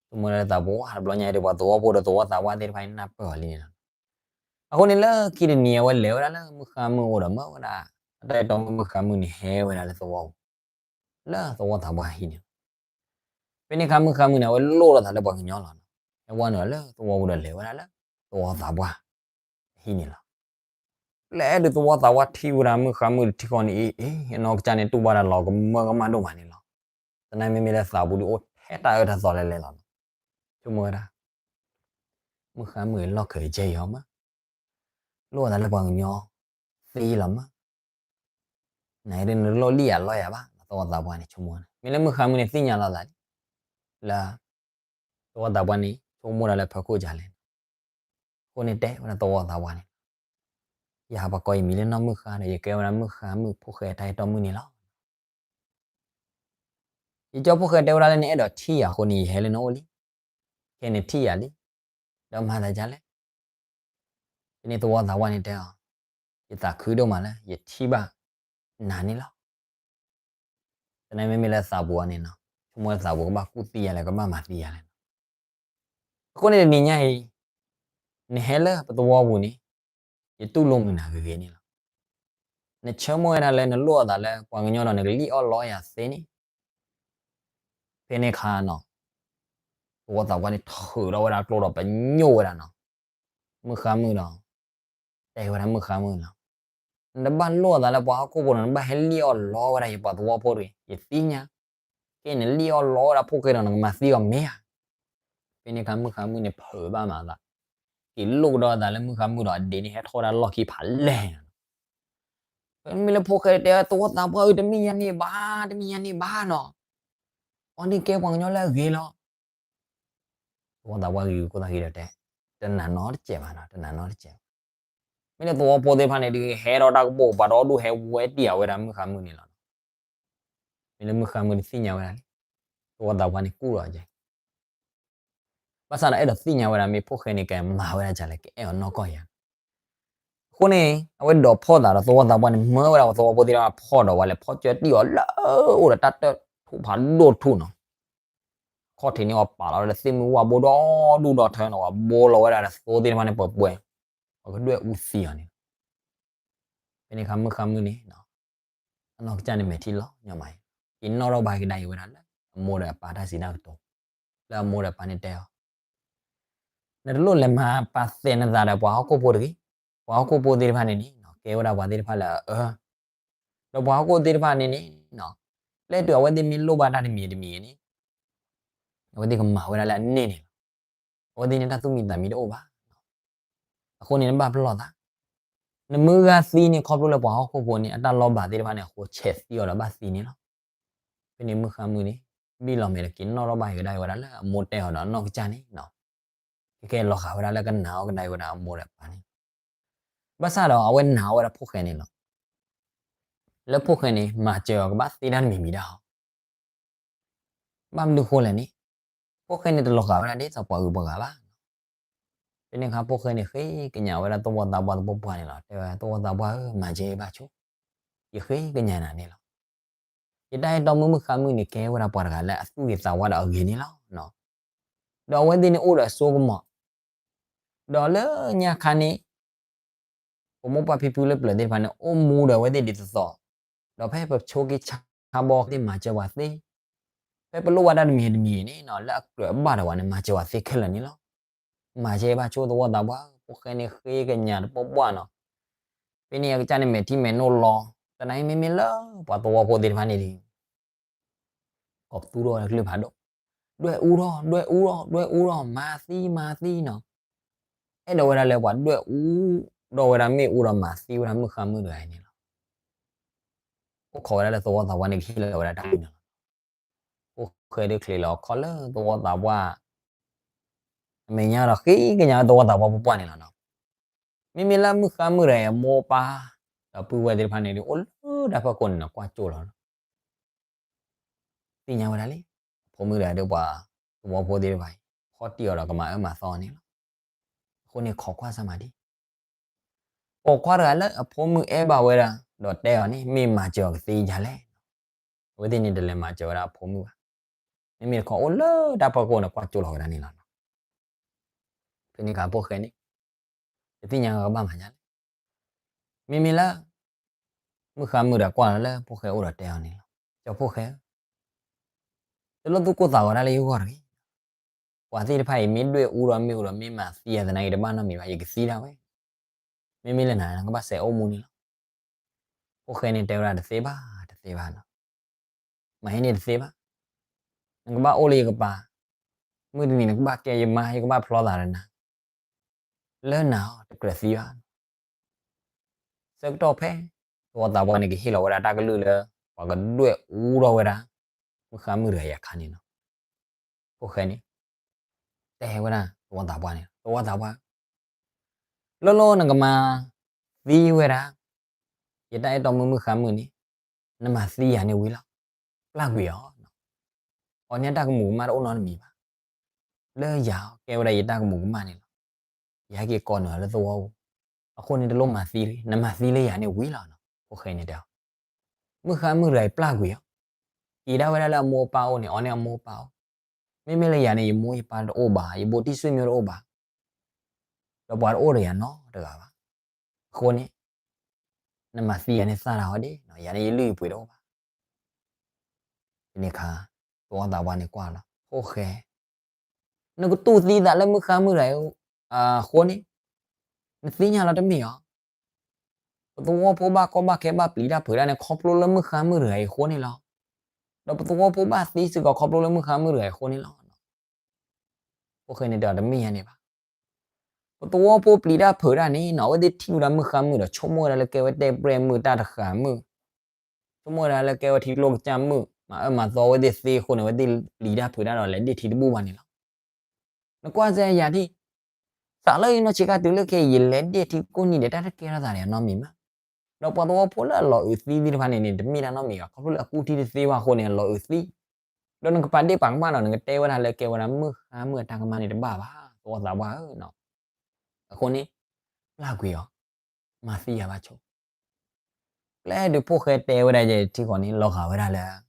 ဆိကမိၣ်လၢသးပှၢ်ဝဲတဘျီညါအံၤဒီး ပှၤသဝီဖိဒီးသဝီသးပှၢ်သ့ၣ်တဖၣ်န့ၣ်နၢ်ပၢၢ်အီၤလံန့ၣ်လီၤ. အဃိန့ၣ်လၢခံတနံၤ အဝဲလဲၤဝဲဒၣ်လၢမုၣ်ဃါမုၣ်အအိၣ်ဒီး မၢဝဲဒၣ် အတၢ်အဲၣ်တီမုၣ်မုၣ်ဃါမုၣ်န့ၣ် ဟဲဝဲဒၣ်လၢသဝီပူၤ လၢသဝီသးပှၢ်ဟံၣ်န့ၣ်လီၤ. ဖဲန့ၣ်အခါမုၣ်ဃါမုၣ်န့ၣ် အဝဲလိၣ်ထီၣ်သးလၢပှၤကညီလီၤနီၤ. ဟဲဝဲနုာ်လီၤလၢသဝီပူၤဒီး လဲၤဝဲဒၣ်လၢသဝီသးပှၢ်အဟံၣ်န့ၣ်လီၤ. ပျဲဒုးသဝီသးပှၢ်ထံၣ်ဝဲဒၣ်မုၣ်ဃါမုၣ်တထံၣ်ဃီန့ၣ် အ့ အ့ အနီၢ်ကစၢ်န့ၣ် တူၢ်ဘၣ်တၢ်လီၤကမၢကမၣ်ဒိၣ်မးန့ၣ်လီၤ. သနာ်က့မ့မ့ၢ်လၢသးပူၤဒုးအိၣ်ထဲတၢ်အၢတၢ်သီလဲၤလဲၤလီၤနီၤ. ဆိကမိၣ်ဝဲဒၣ် မုၣ်ဃါမုၣ်အံၤလီၢ်ခံကဲအံၤအီၤမး လိၣ်အသးလၢပှၤကညီသ့လီၤမး. နဒုးနလိၣ်လံၣ်ယၤလီယၤဘၣ် သဝီသးပှၢ်န့ၣ် ဆိကမိၣ်ဝဲဒၣ်. မ့ၢ်လၢမုၣ်ဃါမုၣ်န့ၣ်သ့ၣ်ညါလီၤသးလံ လၢ သဝီသးပှၢ်န့ၣ် ဆိကမိၣ်ဒၣ်လၢဖီခိၣ်ဒ်လဲၣ်. အဃိန့ၣ်တဲဝဲဒၣ်သဝီသးပှၢ်န့ၣ် ယၤပှၤကိးယမံၤလၢနီၢ်မုၣ်ဃါဒီး ယကဲဝဲဒၣ်မုၣ်ဃါမုၣ်ဖိၣ်ဃဲတၢ်အဲၣ်တီမုၣ်န့ၣ်လီၤ. ယကၠီဖိၣ်ဃဲတဲဝဲဒၣ်လၢနအဲၣ်ဒိးထံၣ်ယၤအဃိန့ၣ် ယဟဲလၢနအိၣ်လံ. ခဲအံၤနထံၣ်ယၤလံ ဒီးမၤသးဒ်လဲၣ်. ဖဲန့ၣ်သဝီသးပှၢ်န့ၣ်တဲအီၤ ယသးခုဒိၣ်မးလၢ ယထံၣ်ဘၣ်နၤန့ၣ်လီၤ. သနာ်က့မ့မ့ၢ်လၢသးပူၤအီၤန့ၣ်နီၤ ဆိကမိၣ်လၢသးပူၤကဘၣ်ကူၣ်သံယၤလဲၣ် ကဘၣ်မၤသံယၤလဲၣ်နီၤ. အဃိန့ၣ်တနံၤညါအံၤ နဟဲလၢပသဝီပူၤန့ၣ် ယတူၢ်လိာ်မုာ်နၤဂ့ၤဂ့ၤန့ၣ်လီၤ. နဆိကမိၣ်ဝဲဒၣ်လၢနလိၣ်အသးလၢပှၤကညီဒီးနကလံၣ်အီၣ်လီယၤသ့န့ၣ် ဖဲန့ၣ်အခါနီၤ သဝီသးပှၢ်န့ၣ်ထုးထီၣ်ဝဲဒၣ်ကျိဒီးပညိၣ်ဝဲဒၣ်နီၤ မုၣ်ဃါမုၣ်ဒီး တဲဝဲဒၣ်မုၣ်ဃါမုၣ်လီၤ. နတဘၣ်လိၣ်အသးလၢပှၤဟီၣ်ခိၣ်ဖိဒီး နဘၣ်ဟဲလံၣ်အီၣ်လီဝဲဒၣ်ယပှၤသဝီဖိတဂ့ၤ ယသ့ၣ်ညါ. ခဲအံၤနလံၣ်အီၣ်လီဝဲဒၣ်ဖိၣ်ဃဲဒီး နကမၤသံအီၤမ့ၢ်ဧါ. ဖဲန့ၣ်အခါမုၣ်ဃါမုၣ်န့ၣ်ဖုးဘၣ်မးသး က့ၤလိၣ်ကဒီးအသးလၢမုၣ်ဃါမုၣ်ဒီးအဒ့န့ၣ် ဟဲထီၣ်ဝဲဒၣ်လီၢ်ခံဖးလဲၢ်န့ၣ်လီၤ. မ့မ့ၢ်လၢဖိၣ်ဃဲတဲ သဝီသးပှၢ်ဧၢ တမ့ၢ်ယၤန့ၣ်ဘၣ် တမ့ၢ်ယၤန့ၣ်ဘၣ်နီၤ အီၤန့ၣ်ကဲပှၤကညီလၢအဂ့ၤလီၤ. သဝီသးပှၢ်ဂ့ၤဂ့ၤခိၣ်သၣ်ဂ့ၤဒီးတဲ တနာ်နီတစဲးဘၣ်နီၤ တနာ်နီတစဲးဘၣ်. မ့ၢ်လၢသဝီဖိသ့ၣ်တဖၣ်န့ၣ်ဒုး ဟဲထီၣ်တၢ်ကပိာ်ပာ်ဒီဒူၣ် ဟဲဝဲတံၢ်အဝဲဒၣ်မုၣ်ဃါမုၣ်န့ၣ်လီၤ. မ့ၢ်လၢမုၣ်ဃါမုၣ်တသ့ၣ်ညါဝဲဒၣ်လံ သဝီသးပှၢ်န့ၣ်ကူၣ်လီၤကဲ ဘၣ်ဆၣ်ဒီးအဲၣ်ဒိးသ့ၣ်ညါဝဲဒၣ် မ့ၢ်ဖိၣ်ဃဲန့ၣ် ကမၤဝဲဒၣ်ဒ်လဲၣ် ကအဲၣ်အီၤနီၢ်ကီၢ်ဧါ. အဃိန့ၣ် အဝဲဒိးဖီၣ်သးဒီးသဝီသးပှၢ်န့ၣ် မၢဝဲဒၣ်ပှၤသဝီဖိသ့ၣ်တဖၣ်ဖီၣ်ဒီးဝဲလဲၤဖီၣ်ကၠၢတံၢ်အီၤလၢ အိၣ်ဒီးတၢ်တၢၢ်ထူၣ်ဖးဒိၣ်ထူၣ်နီၤ ခီၣ်ထံးန့ၢ်အီၤပာ်လီၤဝဲဒီးသ့ၣ်မုၢ်ဝၣ်ဘိဒီဒူၣ်ဒီထၢနီၤ ပှၤဘိလီၤဝဲဒၣ်ဒီးသိသ့ၣ်တဖၣ်န့ၣ်ပှဲၤပှဲၤ ပှၤကဒွဲၣ်အူသံအီၤန့ၣ် ဖဲန့ၣ်အခါမုၣ်ဃါမုၣ်န့ၣ် အနီၢ်ကစၢ်န့ၣ်မဲာ်ထံလီၤညီမးအံၤ က့ၤနီၣ်ထီၣ်ဘၣ်ကဒါအံၤဝဲဒၣ်လၢ အမိၢ်ဒီးအပၢ်တၢ်စံးတၢ်ကတိၤ လၢအမိၢ်ဒီးအပၢ်န့ၣ်တဲအီၤ နတလိၣ်လဲၤမၤပာ်သဲးနသးဒီးပှၤဟီၣ်ခိၣ်ဖိတဂ့ၤ. ပှၤဟီၣ်ခိၣ်ဖိသ့ၣ်တဖၣ်န့ၣ်န့ၣ် ကဲဝဲဒၣ်ပှၤသ့ၣ်တဖၣ်လၢအအၢ ဒီးပှၤဟီၣ်ခိၣ်သ့ၣ်တဖၣ်န့ၣ်န့ၣ် ပျဲတုၤအဝဲသ့ၣ်မ့ၢ်လိၣ်ဘၣ်တၢ်တမံၤတမံၤန့ၣ် အဝဲသ့ၣ်ကမၤဝဲဒၣ်လၢအန့ၢ်န့ၣ်လီၤ. အဝဲသ့ၣ်န့ၣ်တၢ်သူၣ်မံသးမံတအိၣ်ဘၣ်. အဃိန့ၣ်နဘၣ်ပလီၢ်သး နမုၢ်ဂၤသံန့ၣ် ခီဖျိလၢပှၤဟီၣ်ခိၣ်ဖိန့ၣ် အတၢ်လီၤဘၣ်သ့ၣ်တဖၣ်န့ၣ် အဃိဆဲးသံအီၤဒီးဘၣ်သံန့ၣ်လီၤ. ဖဲန့ၣ်မုၣ်ဃါမုၣ်န့ၣ် ဘံၣ်လီၤမဲာ်ဒီးက့ၤနီၣ်ထီၣ်ဘၣ်ကဒါအံၤဝဲဒၣ်လၢအမိၢ်တဲအီၤဒီးအနီၢ်ကစၢ်န့ၣ် ကကဲလီၤဃာ်ဝဲဒၣ်လၢကနာ်အီၤကဒါအံၤဝဲဒၣ်အမိၢ်ဒီးအပၢ်န့ၣ် ဘၣ်ဆၣ်ဒီးအဝဲနာ်အီၤဝဲဒၣ်ဖိၣ်ဃဲန့ၣ်လီၤ. လၢဖိၣ်ဃဲန့ၣ် မၤစၢၤအီၤကဘၣ်သ့တၢ်တမံၤမံၤဒၣ်အီၤ ဘၣ်မနုၤဃိလဲၣ်န့ၣ် ဖိၣ်ဃဲန့ၣ်တလီၤဃာ်ဝဲဒၣ်ဒ်သိးပှၤဂုၤပှၤဂၤဘၣ်. ဖဲန့ၣ်အခါဖိၣ်ဃဲန့ၣ်ဃ့ကညးဝဲဒၣ်သဝီသးပှၢ်သပှၢ်ပှၢ်န့ၣ်လီၤ. တဲဝဲ သဝီသးပှၢ်ဧၢ မၤစၢၤယဘၣ်ဆိ, ယဃ့ကညးနၤန့ၣ်လီၤ. ယတၢ်အဲၣ်တီမုၣ်မုၣ်ဃါမုၣ်န့ၣ် ကဲဝဲဒၣ်ပှၤတဂၤလၢအသူၣ်ဂ့ၤသးဝါဒီးအဂ့ၤန့ၣ်လီၤ. ဒီးအဝဲသ့ၣ်န့ၣ်အိၣ်ဒီးအစိကမီၤ, ဒီးလၢညါခါန့ၣ် ပမိၢ်ပၢ်ဖံဖုလၢပျၢၤသ့ၣ်တဖၣ်န့ၣ် အိၣ်မူဒီးအဝဲသ့ၣ်ဒ်သိးသိး, ဒီးဖဲပဆိကမိၣ်ဆါဘီသ့ၣ်မၤစၢၤပှၤသ့, ဖဲပလိၣ်ဘၣ်တၢ်တမံၤတမံၤန့ၣ်နီၤ လၢအကြၢးအဘၣ်ဒီးပှၤန့ၣ် မၤစၢၤပှၤသ့ခဲလၢာ်န့ၣ်လီၤ. မၤစၢၤဘၣ်ဆိသဝီသးပှၢ်ဧၢ, ဖိၣ်ဃဲန့ၣ်ဃ့ကညးသပှၢ်ပှၢ်နီၤ. ဖဲ အဝဲန့ၣ်အကစၢ်န့ၣ်မဲာ်ထံမဲာ်နိလီၤ. သနာ်က့မ့မ့ၢ်လၢပှၤသဝီဖိသ့ၣ်တဖၣ်န့ၣ်ဒီး ကီၢ်ပသူထီၣ်ဝဲဒၣ်ကလုၢ်ဖးဒိၣ်, ဒွဲၣ်အူထီၣ် ဒွဲၣ်အူထီၣ် ဒွဲၣ်အူထီၣ် မၤသံမၤသံနီၤ. အဲၣ်ဒိးဝဲဒၣ်လၢပှၤဒွဲၣ်အူထီၣ်ဝဲဒၣ်မ့ၣ်အူဒီးမၤသံဝဲဒၣ်မုၣ်ဃါမုၣ်တဂၤအံၤန့ၣ်လီၤ. အိၣ်ခိးဝဲဒၣ်လၢသဝီသးပှၢ်န့ၣ်ကဟ့ၣ်လီၤဝဲဒၣ်တၢ်ကလုၢ်န့ၣ်လီၤ. အိၣ်ဃဲဒုးချ့လီၤခီလၢသဝီသးပှၢ် အမဲာ်ညါဒီးဃ့ကညးလၢသဝီသးပှၢ်ပှၢ်ပှၢ်န့ၣ်လီၤနီၤ. မ့မ့ၢ်လၢမုၣ်ဃါမုၣ်တဂၤအံၤအမိၢ်အပၢ် ဒီးပုၢ်ဝဲၢ်သ့ၣ်တဖၣ်န့ၣ်ဒီး အိၣ်လၢတၢ်ဖီခိၣ်န့ၣ်နီၤ ကွၢ်ကၠိလီၤနီၤ. သ့ၣ်ညါဝဲဒၣ်လံ အဖိမုၣ်တဂၤဒီးပှၤသဝီဖိသ့ၣ်တဖၣ်အံၤ ဖီၣ်တံၢ်အီၤဒီးကမၤအၢမၤသီအီၤန့ၣ်လီၤ. အဃိန့ၣ်ခိးကွၢ်စၢ်မၤဒံး ပိာ်ခွါတဂၤလၢအဖိမုၣ်အဲၣ်ဘၣ်ဝဲဒၣ် ဒီးတဲအီၤန့ၣ် မ့ၢ်မၤစၢၤအီၤကသ့ဒ်လဲၣ်. အဝဲသ့ၣ်န့ၣ်တလဲၤမၤစၢၤဝဲဒၣ်အဖိမုၣ်ဘၣ်. မ့မ့ၢ်တခီအိၣ်လၢတၢ်ဖီခိၣ်န့ၣ် ကွၢ်ကၠိလီၤဝဲဒၣ်န့ၣ်လီၤနီၤ. ဖဲန့ၣ်အခါဖိၣ်ဃဲန့ၣ် တသ့ၣ်ညါကဘၣ်မၤဒ်လဲၣ်. မ့မ့ၢ်လၢ မုၣ်ဃါမုၣ်တဂၤကွၢ်လီၤလၢဖိၣ်ဃဲအိၣ်ဒီးတဲအီၤန့ၣ်လီၤ. ကၠီဖိၣ်ဃဲဧၢ, တလိၣ်သူၣ်ကိၢ်သးဂီၤတၢ်လၢယဂီၢ်တဂ့ၤ. ပှၤသ့ၣ်တဖၣ်အံၤ မ့ၢ်ဒွဲၣ်အူဒီးမ့ၣ်အူဒီးမ့ၢ်မၤသံယၤသနာ်က့ တဘၣ်နီတမံၤဘၣ်, ယကသံဒၣ်ဝဲ. မ့မ့ၢ်လၢနၤ နကဘၣ်စဲးအိၣ်မူန့ၣ်လီၤ. ဖိၣ်ဃဲန့ၣ်တဲဝဲဒၣ်တသ့ဘၣ် တသ့ဘၣ်နီၤ. မၤဟ့န့ၣ်တသ့ဘၣ်. နကဘၣ်အိၣ်လၢယကပၤ, မုၢ်တနံၤနကဘၣ်ကဲယမါ ယကဘၣ်ဖျီသးဒီးနၤ, လၢနၤအီၤတကြၢးသံဘၣ်. ဆၢကတီၢ်ဖဲ သဝီသးပှၢ်န့ၣ်ကဟ့ၣ်လီၤဝဲဒၣ်တၢ်ကလုၢ်လၢ ပှၤကဒွဲၣ်အူထီၣ်ဝဲဒၣ် မုၣ်ဃါမုၣ်တဂၤအံၤအခါန့ၣ်လီၤ. ဖိၣ်ဃဲန့ၣ် တဲဝဲဒၣ်သဝီသးပှၢ်န့ၣ်, သဝီသးပှၢ်, လီၤလီၤနကမၤသံဝဲဒၣ် ယတၢ်အဲၣ်တီမုၣ်မုၣ်ဃါမုၣ်န့ၣ်, နမၤသံယၤန့ၣ်ဝံၤလီၤ. ပျၢ်ကွံာ်အီၤ, အီၤန့ၣ်တၢ်ကမူးကမၣ်တအိၣ်နီတမံၤဘၣ်. လၢယၤကဲဝဲဒၣ်ယတၢ်ကမူးကမၣ်န့ၣ်လီၤ. ယဟဲက့ၤကိးနုာ်လၢသဝီပူၤ, အဃိန့ၣ်တလိၣ်မၤသံတဂ့ၤ, နမၤသံလၢယၤန့ၣ်ဝံၤလီၤ. ဖိၣ်ဃဲန့ၣ်တဲအီၤ, မုၣ်ဃါမုၣ်တဂၤအံၤပျၢ်ကွံာ်အီၤ, က့ၤဒၣ်ဝဲဒၣ်လၢအမိၢ်အပၢ်အိၣ်န့ၣ် အီၤန့ၣ်အမိၢ်အပၢ်အိၣ်. မ့မ့ၢ်လၢယၤန့ၣ် ယမိၢ်ယပၢ်တအိၣ်ဘၣ်, ယဘိးတံၢ်ဆွေမျိုးတအိၣ်ဘၣ်, ဒီးပှၤတအိၣ်ဒီးယၤနီတဂၤဘၣ်. အဃိန့ၣ် နမၤသံယၤန့ၣ်သၣ်တၢ်အီၤဒ်, ယၤန့ၣ်ယလုၢ်ယပှ့ၤတအိၣ်ဘၣ်. ဖဲန့ၣ်အခါ သဝီသးပှၢ်န့ၣ်ကွၢ်လီၤ, ဖိၣ်ဃဲ, နကတူၢ်သံသးလၢမုၣ်ဃါမုၣ်တဂၤအံၤအဃိန့ၣ်, နသ့ၣ်ညါလီၤတမ့ၢ်ဧါ. ပသဝီဖိဘၣ်ကီဘၣ်ခဲဘၣ်ပျံၤတၢ်ဖုးတၢ်န့ၣ် ခီဖျိလၢမုၣ်ဃါမုၣ်တဂၤအံၤအဃိန့ၣ်လီၤ. ဒီးပသဝီဖိဘၣ်သံစ့ၢ်ကီးခီဖျိလၢမုၣ်ဃါမုၣ်တဂၤအံၤအဃိန့ၣ်လီၤ. ဖိၣ်ဃဲန့ၣ်တဲအီၤတမ့ၢ်ညါန့ၣ်ဘၣ်. ပသဝီဖိပျံၤတၢ်ဖုးတၢ်န့ၣ်နီၤ အဝဲသ့ၣ်ထံၣ်ဝဲဒၣ်မုၣ်ဃါမုၣ်ဒီး ဆိကမိၣ်ဝဲဒၣ်လၢကဲဝဲတဲၣ်ပြဲၣ်မုၣ် တၢ်တဃာ်မုၣ်, ဆိကမိၣ်ဝဲဒၣ်လၢကဲဝဲထံကျိကစၢ်မုၣ် မၤအၢမၤသီဝဲသ့ၣ်သ့အဃိန့ၣ် အဝဲသ့ၣ်ပျံၤတၢ်ဖုးတၢ်ဒီးလဲၤဒ့ၣ်ထံတဘူၣ်ဘၣ်န့ၣ်လီၤ. နကွၢ်စ့ၢ်ယၤဒ် စးလၢယနီၢ်ဆံးခါတုၤလၢခဲအံၤ ယလဲၤဒ့ၣ်ထံကိးနံၤဒဲးတၢ်တကဲထီၣ်သးန့ၣ်အနီတမံၤဘၣ်. ဒီးပှၤသဝီဖိလၢအလီၤအုးသံသ့ၣ်တဖၣ်န့ၣ်န့ၣ် တမ့ၢ်တၢ်နီတမံၤဘၣ် ခီဖျိလၢအကူၣ်ထံတသ့ဘၣ်အဃိန့ၣ် အလီၤအုးသံ. ဒီးနကပာ်ဒ့ၣ်ပာ်ကမၣ်ဒီး နကတဲဝဲဒၣ်လၢကဲဝဲဒၣ်မုၣ်ဃါမုၣ်အတၢ်ကမၣ်န့ၣ်တဘၣ်ဘၣ် သဝီသးပှၢ်ဧၢ. အဃိန့ၣ် ပျၢ်ကွံာ်အီၤ, မၤသံယၤဘၣ်ဆိ. ကျဲဒုးဖိၣ်ဃဲတဲဝဲဒၣ်ယဲထံဃီန့ၣ် လီၤဂာ်ဝဲဒၣ်လၢ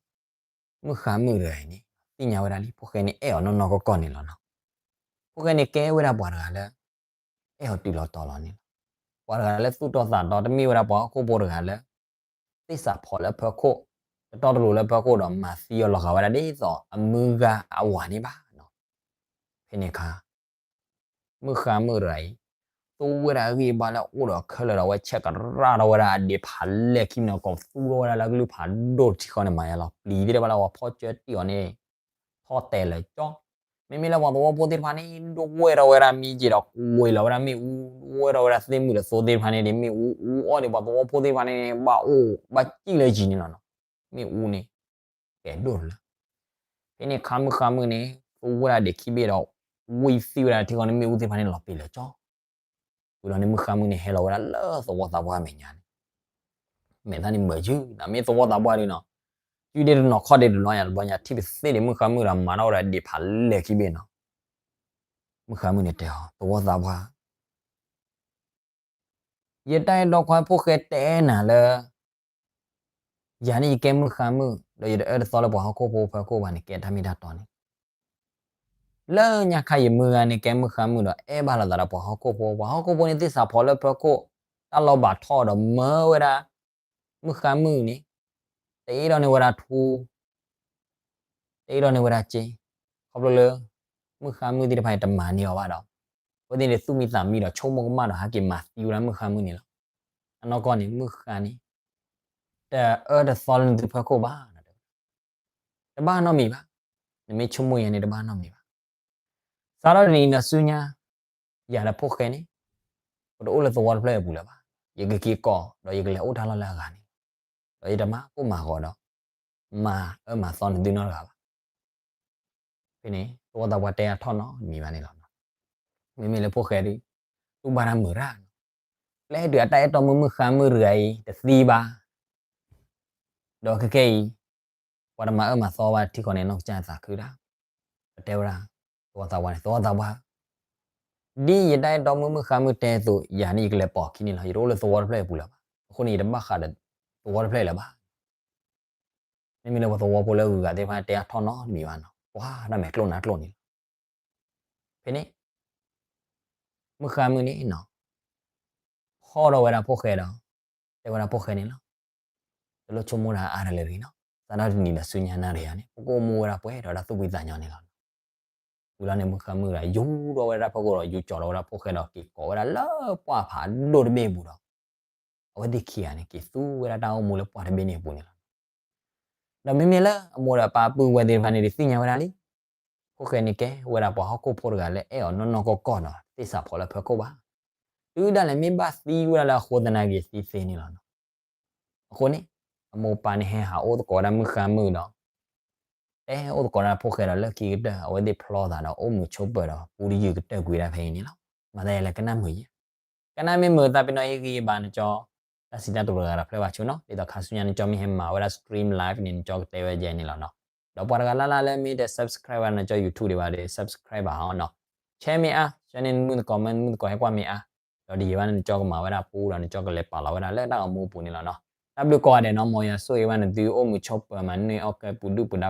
မုၣ်ဃါမုၣ်တဂၤအံၤန့ၣ် သ့ၣ်ညါဝဲဒၣ်လံ ဖိၣ်ဃဲန့ၣ်အဲၣ်အီၤနီၢ်နီၢ်ကီၢ်ကီၢ်န့ၣ်လီၤနီၤ. ဖိၣ်ဃဲန့ၣ်ကဲဝဲဒၣ်ပှၤတဂၤလၢ အဲၣ်အီၤတုၤလီၤတီၤလီၤန့ၣ်လီၤ. ပှၤတဂၤလၢသူၣ်တီသးတီ တမ့ၢ်ဝဲဒၣ်ပှၤဟီၣ်ခိၣ်ဖိတဂၤလၢ သ့ၣ်စးဖီၣ်လၢဖၢခိၣ်, တတီတလိၤလၢဖၢခိၣ်ဒီးမၤသံအီၤလီၤဂာ်ဝဲဒၣ်ဒ်သိးအမုၢ်ဂၤအဝၤန့ၣ်ဘၣ်. ဖဲန့ၣ်အခါ မုၣ်ဃါမုၣ်တဂၤအံၤ သူဝဲဒၣ်အဂံၢ်အဘါလၢအအိၣ်ဒီးခဲလၢာ်ဒီး အဝဲဆဲးကရၣ်ထီၣ်ဝဲဒၣ်အဒံးဖးလဲၢ်ခံမံၤနီၤ ကိးသူထီၣ်ဝဲဒၣ်လၢအကလုၢ်ဖးဒိၣ်တထံဃီန့ၣ် မၤယါလီၤ ပျံၤသ့ၣ်တဖၣ်လၢအဝဲဖီၣ်ကၢတံၢ်အီၤန့ၣ် ထီၣ်တဲာ်လၢာ်ကၠီ. မ့မ့ၢ်လၢပှၤသဝီဖိသ့ၣ်တဖၣ်န့ၣ် ဒိၣ်ဝဲထီၣ်ဝဲဒၣ်မံက့ၤဒီးကွံာ်လီၤဝဲဒၣ်မ့ၣ်အူ, ဒိၣ်ဝဲထီၣ်ဝဲဒၣ်သ့ၣ်မုၣ်ဒီးသိသ့ၣ်တဖၣ်န့ၣ်ဒီး မ့ၣ်အူအူအီၣ်ဒီး ပှၤသဝီဖိသ့ၣ်တဖၣ်န့ၣ် ဘၣ်အိၣ်ဘၣ်စံၣ်လၢယံၤန့ၣ်လီၤနီၤ. မ့ၣ်အူန့ၣ် ကဲဒိၣ်တလၢ ဖဲန့ၣ်အခါမုၣ်ဃါမုၣ်န့ၣ် သူဝဲဒၣ်ဒံးခံဘ့ၣ်ဒီး ဝံၣ်သံဝဲဒၣ်ထံဃီန့ၣ် မ့ၣ်အူသ့ၣ်တဖၣ်န့ၣ်လီၤပံာ်လၢာ်ကၠီ. ဝံၤဒီးန့ၣ် မုၣ်ဃါမုၣ်န့ၣ်ဟဲလီၤဝဲဒၣ်လၢသဝီသးပှၢ်အမဲာ်ညါန့ၣ် မဲာ်သၣ်န့ၣ်မုာ်ယုၢ် နမ့ၢ်သဝီသးပှၢ်ဒုးနီၤ ကုဒ့တနီၤခီၣ်ဒ့တနီၤ ယၤတဘျီညါထံၣ်ပသ့ၣ်ဒီး မုၣ်ဃါမုၣ်ဒီးမၤထီၣ်ဝဲဒၣ်ဒံးဖးလဲၢ်ခံဘ့ၣ်နီၤ. မုၣ်ဃါမုၣ်န့ၣ်တဲအီၤ သဝီသးပှၢ် ယတၢ်အဲၣ်တီခွါဖိၣ်ဃဲတဲနၤလၢ ယၤန့ၣ်ယကဲမုၣ်ဃါမုၣ် ဒီးယတအၢတသီလၢပှၤဟီၣ်ခိၣ်ဖိဖၢခိၣ်ဘၣ်န့ၣ် ကဲတၢ်မ့ၢ်တၢ်တီန့ၣ် လၢညါခါယမုၢ်ဂၤန့ၣ်ကဲမုၣ်ဃါမုၣ်ဒီး အဲၣ်ဘၣ်လိာ်သးဒီးပှၤဟီၣ်ခိၣ်ဖိ, ပှၤဟီၣ်ခိၣ်ဖိန့ၣ်သ့ၣ်စးဖီၣ်လၢဖၢခိၣ်, တၢ်လီၤဘၣ်ထီၣ်ဒီးမၢဝဲဒၣ် မုၣ်ဃါမုၣ်န့ၣ် တအ့ၣ်ဒိးန့ၢ်ဝဲဒၣ်ထူ, တအ့ၣ်ဒိးန့ၢ်ဝဲဒၣ်စ့, ခီဖျိလၢ မုၣ်ဃါမုၣ်သ့ၣ်တဖၣ်န့ၣ်တမၤန့ၢ်အီၤဘၣ်ဒီး အဝဲသ့ၣ်န့ၣ်သူၣ်မံသးမံဒီးဆိကမိၣ်ကမၣ်ဒီးဟဲက့ၤမၤသံဝဲဒၣ်မုၣ်ဃါမုၣ်န့ၣ်လီၤ. အနီၢ်ကီၢ်န့ၣ် မုၢ်ဃါန့ၣ် တအၢတသီလၢနသုဖၢခိၣ်ဘၣ်, တဘၣ်နီတမံၤဘၣ်, နမ့ၢ်ဆိကမိၣ်ယၤန့ၣ် တဘၣ်နီတမံၤဘၣ်. စးထီၣ်တနံၤဒီးဆူညါ ယၤဒီးဖိၣ်ဃဲန့ၣ် ပတအိၣ်လၢသဝီတဖျၢၣ်အပူၤလၢၤဘၣ်. ယကက့ၤကိး ဒီးယကလဲၤအိၣ်တၢ်လီၢ်လၢအဂၤန့ၣ်လီၤ. ဒီးယတမၤကိၢ်မၤဂီၤဒီး မၤအၢမၤသီနသုနီတဂၤဘၣ်. ဖဲန့ၣ် သဝီသးပှၢ်တဲအါထီၣ်နီတမံၤဘၣ်န့ၣ်လီၤ. မ့မ့ၢ်လၢဖိၣ်ဃဲဒီး တူၢ်ဘၣ်တၢ်မုာ်ရၣ်နီၤ, ပျဲတုၤအတၢ်အဲၣ်တီမုၣ်မုၢ်ဃါမုၣ်တဂၤအံၤ တသံဘၣ် ဒီးခဲကနံၣ်အံၤ ပှၤတမၤအၢမၤသီဘၣ်ထံဃီန့ၣ် နီၢ်ကစၢ်သးခုတၢ်, ပတဲဝဲဒၣ် သဝီသးပှၢ်န့ၣ် သဝီသးပှၢ်ဧၢ, ဒ်ယတၢ်အဲၣ်တီမုၣ်မုၢ်ဃါမုၣ်တဲအသိး ယၤန့ၣ်ယကလဲၤပိာ်အခံန့ၣ်လီၤ. ယတအိၣ်လၢသဝီတဖျၢၣ်အပူၤလၢၤဘၣ်. အဃိန့ၣ် ယတဘၣ်ဃးဒီးသဝီတဖျၢၣ်လၢၤဘၣ်. မ့မ့ၢ်လၢပှၤသဝီဖိလၢအဂုၤအဂၤသ့ၣ်တဖၣ်တဲအါထီၣ်နီတမံၤဘၣ်နီၤ, ပှၤတၢ်မဲာ်ကျိၣ်နါကျိၣ်န့ၣ်လီၤ. ဖဲန့ၣ် မုၢ်ဃါမုၣ်န့ၣ်နီၤ ဟီၣ်ထီၣ်ဝဲဒၣ်ဖိၣ်ဃဲဒီး တဲဝဲဒၣ်ဖိၣ်ဃဲန့ၣ်လီၤ. တလိၣ်ဆိကမိၣ်တၢ်အါတလၢၤတဂ့ၤနီၤ, စးထီၣ်တနံၤဒီးဆူညါနၤတဂၤန့ၣ် ပကအိၣ်မူဝဲဒၣ်ပှဲၤဒီးတၢ်သူၣ်ဖှံသးညီန့ၣ်လီၤ. ဝံၤလီၤန့ၣ် မုၢ်ဃါမုၣ်ဒီး ယူၤထီၣ်ဝဲဒၣ်တၢ်ဖီခိၣ်ဒီး ယူၤကၠီၤထီၣ်ဝဲဒၣ်ဖိၣ်ဃဲဒီး က့ၤကိးဝဲဒၣ်လၢပှၢ်ဖးဒိၣ်တဘ့ၣ်အပူၤဒီး အဝဲသ့ၣ်ခံဂၤန့ၣ် က့ၤသူဝဲဒၣ်တၢ်အိၣ်မူလၢပှၢ်တဘ့ၣ်န့ၣ်အပူၤန့ၣ်လီၤ. ဒီးမ့မ့ၢ်လၢအမိၢ်ဒီးအပၢ်ပုၢ်ဝဲၢ်သ့ၣ်တဖၣ်န့ၣ် ဒုးသ့ၣ်ညါဝဲဒၣ်လံ, ဖိၣ်ဃဲန့ၣ်ကဲဝဲဒၣ်ပှၤဟီၣ်ခိၣ်ဖိတဂၤလၢအဲၣ်အီၤနီၢ်နီၢ်ကီၢ်ကီၢ်ဒီး သ့ၣ်စးဖီၣ်လၢဖၢခိၣ်ဘၣ်. တုၤဒၣ်လဲာ်မ့ၢ်ဘၣ်သံဝဲဒၣ်လၢအဃိသနာ်က့ၤသံသ့န့ၣ်လီၤ. အဃိန့ၣ် အမိၢ်ပၢ်န့ၣ်ဟဲဟးအိၣ်သကိးဝဲဒၣ်မုၢ်ဃါမုၣ်ဒီး တဲအိၣ်သကိးဒၣ်ဖိၣ်ဃဲဒီးလၢခံကတၢၢ် အဝဲသ့ၣ်ဖျီသးဒီးအိၣ်မုာ်ဆိးပၢၤဒီး ပူတယုၢ်ကတၢၢ်ကွံာ်ဒၣ်ဖဲအံၤန့ၣ်လီၤ. မၤသးယလဲၤကနၣ်မုာ်ယဲ, ကနၣ်မ့ၢ်မုာ်သးပ့ၤနီၣ်ယဂံၢ်ယဘါနကၠီ တၢ်စံးတၢ်ကတိၤတဂၤဒီးဖျၢၣ်ဘၣ်ဆိနီၤ, ဒ်သိးခါဆူညါနကၠီမ့ၢ်ဟဲမၤဝဲဒၣ် stream live န့ၣ် နကၠီကတဲဝဲယဲန့ၣ်လီၤနီၤ. ဒီးပှၤတဂၤလၢ်လၢ်လၢမ့ၢ်တ subscribe ဝဲဒၣ်နကၠီ YouTube ဒံးဘၣ်ဒီး subscribe ဘၣ်ဟီနီၤ, share မ့ၢ်အါ, share န့ၣ်မုၢ်သကိးမ့ၢ်မုၢ်သကိးဟဲကွၢ်မ့ၢ်အါ, ဒီးတယံာ်ဘၣ်န့ၣ် နကၠီကမၤဝဲဒၣ်ပူဒီး နကၠီကလဲၤပာ်လီၤဝဲဒၣ်လၢတၢ်ဂီၤမူအပူၤန့ၣ်လီၤနီၤ. တၢ်ဘျုးကိးဂၤဒဲးနီၤ, မ်ယွၤဆိၣ်ဂ့ၤဘၣ်နသုအိၣ်မုာ်ဆိးပၢၤမၤနၢၤအီၣ်ကဲပူၤဒုၣ်ပူၤဒါ